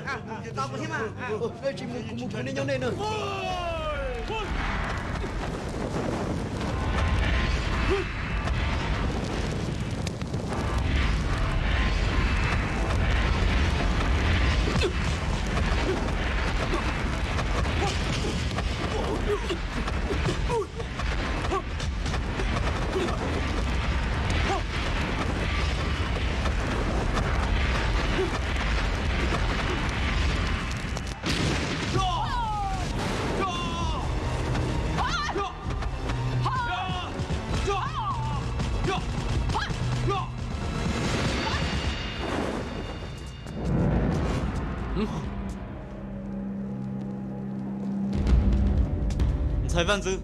Ntxhais vaj ntxwv,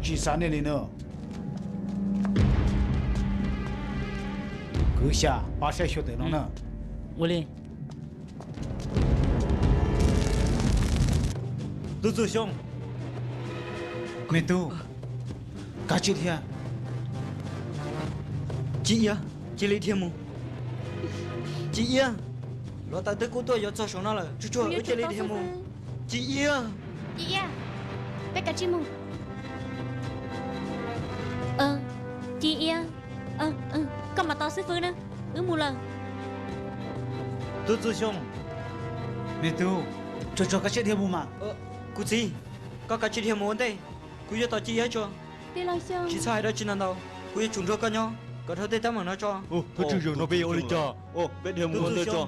tsis xav nej li na. Kwv Xya, pab saib xyuas ntawm no na. Ua li. Tub Txuj Xyooj, me tub, kav tsij dhia. Tsis iab, cia li dhia mus. Tsis iab, hluav taws twb kub tuaj yuav txog saum no lawm, tsuag tsuag wb cia li dhia mus. Tsis iab. Tsis iab, peb kav tsij mus. Tsis iab, koj mam tos xib fwb na, wb mus lawm. Tub Txuj Xyooj, me tub, tsuag tsuag kav tsij dhia mus mas. Kuv txiv, koj kav tsij dhia mus ua ntej, kuv yuav tos Tsis iab tso. Tsis txhob hais dab tsi ntau ntau, kuv yuav tsum nrog koj nyob kom dhau tej teeb meem no tso. Thawj tswj Yoog, no peb yuav ua li cas? Peb dhia mus ua ntej tso.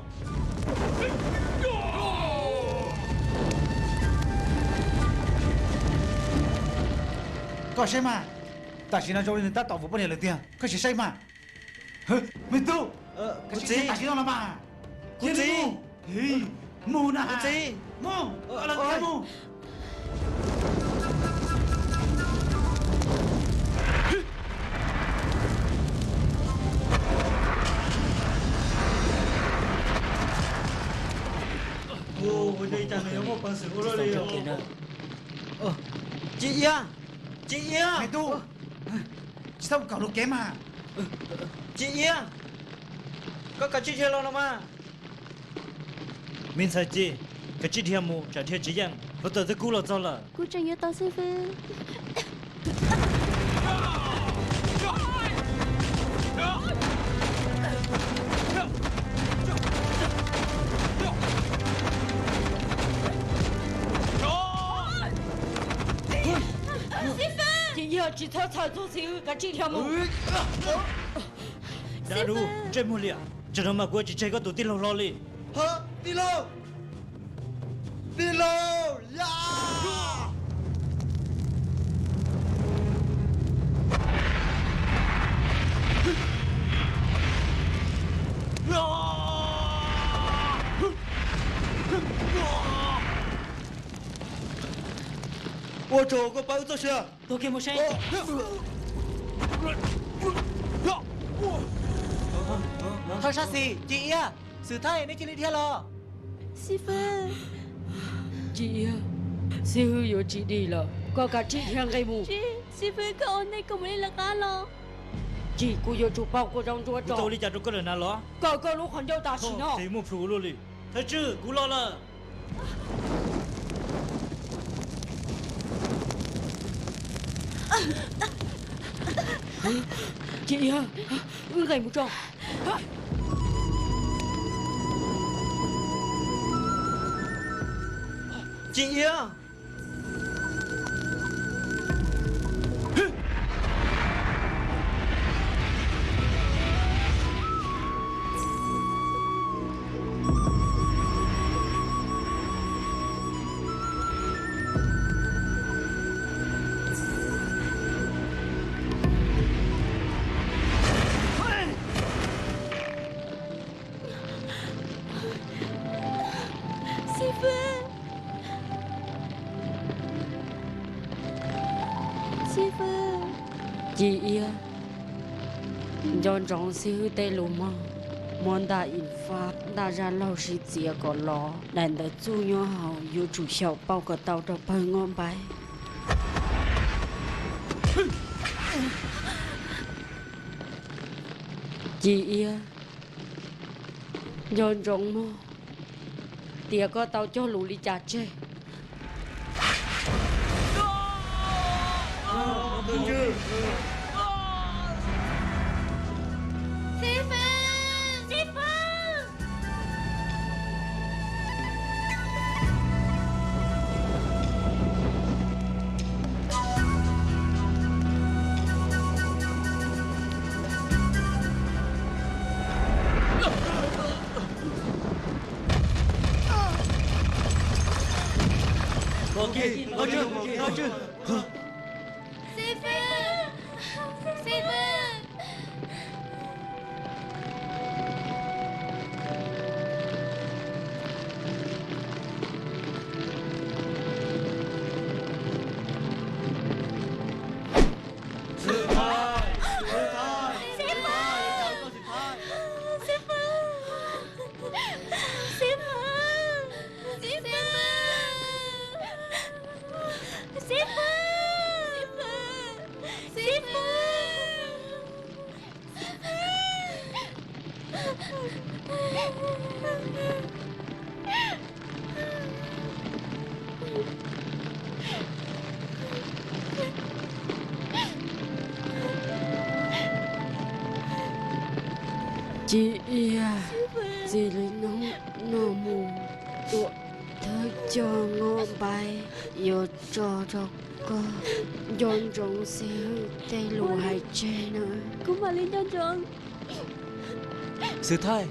Koj saib mas, tam sim no zoo li nws tab tom vus poj niam lawm tiag, koj sim saib mas. Me tub, kuv txiv, tam sim no los mas. Kuv txiv, mus na, kuv txiv, mus, mus. Ua li cas nws yuav muaj peev xwm ua luaj li? Tsis iab, Tsis iab, me tub, tsis txhob mus kawm luag kev mas. Tsis iab, koj kav tsij dhia los no mas. Me ntxhais Ci, kav tsij dhia mus, tsam dhia tsis yeej, hluav taws twb kub los txog lawm. Kuv tseem yuav tos xib fwb. Xib fwb, Ci Iab, tsis txhob txhawj txog xib fwb, kav tsij dhia mus. Dab Dub, ntsej muag liam, tsam no mas kuv tsis tseg koj tus tij laug hlo li. Tij laug, tij laug, ya. Ua tsaug koj pab wb txoj sia. Tuag kiag mus seb. Thawj sab xis, Ci Iab, Xwm Thaij, neb cia li dhia los. Xib fwb. Ci Iab, xib hwb yuav tsis dim lawm, koj kav tsij dhia nqis mus. Xib fwb, koj ua ntej koj mam li lawv qab los. Tsis, kuv yuav tsum pauj koj zaub ntsuab tso. Kuv tau ua li cas rau koj lawm na los? Kaw koj lub qhov ncauj tam sim no. Tsis muaj plhus luaj li. Thawj tswj, kuv los lawm. Ci Iab, wb nqis mus tso. Ci Iab. Xib fwb. Xib fwb. Ci Iab, nco ntsoov xib hwb tej lus mog. Muab ntaj ib fab, ntaj zaj laug sib txiav kom lov, daim ntawv txuj nyob hauv, yuav tsum xyaum pauj kom tau rau pawg Ngob Npaib. Ci Iab, nco ntsoov mog, tias koj tau cog lus li cas tseg. Xib fwb, xib fwb. Ci Iab, txij li hnub no mus, tuam thawj coj Ngob Npaib yuav tso rau koj. Nco ntsoov xib hwb tej lus hais tseg na. Kuv mam li nco ntsoov. Xwm Thaij,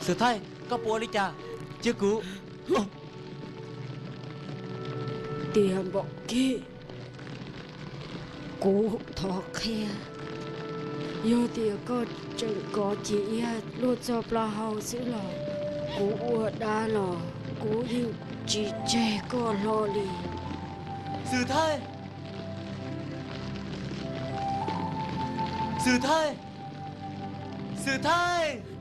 Xwm Thaij, koj puas ua li cas? Cia kuv. Tiam Npaum Kib, kuv thov qhia, yog tias koj tseem kov Ci Iab luag txoj plaub hau xwb los kuv ua dab los kuv yeej tsis tseg koj hlo li. Xwm Thaij! Xwm Thaij! Xwm Thaij!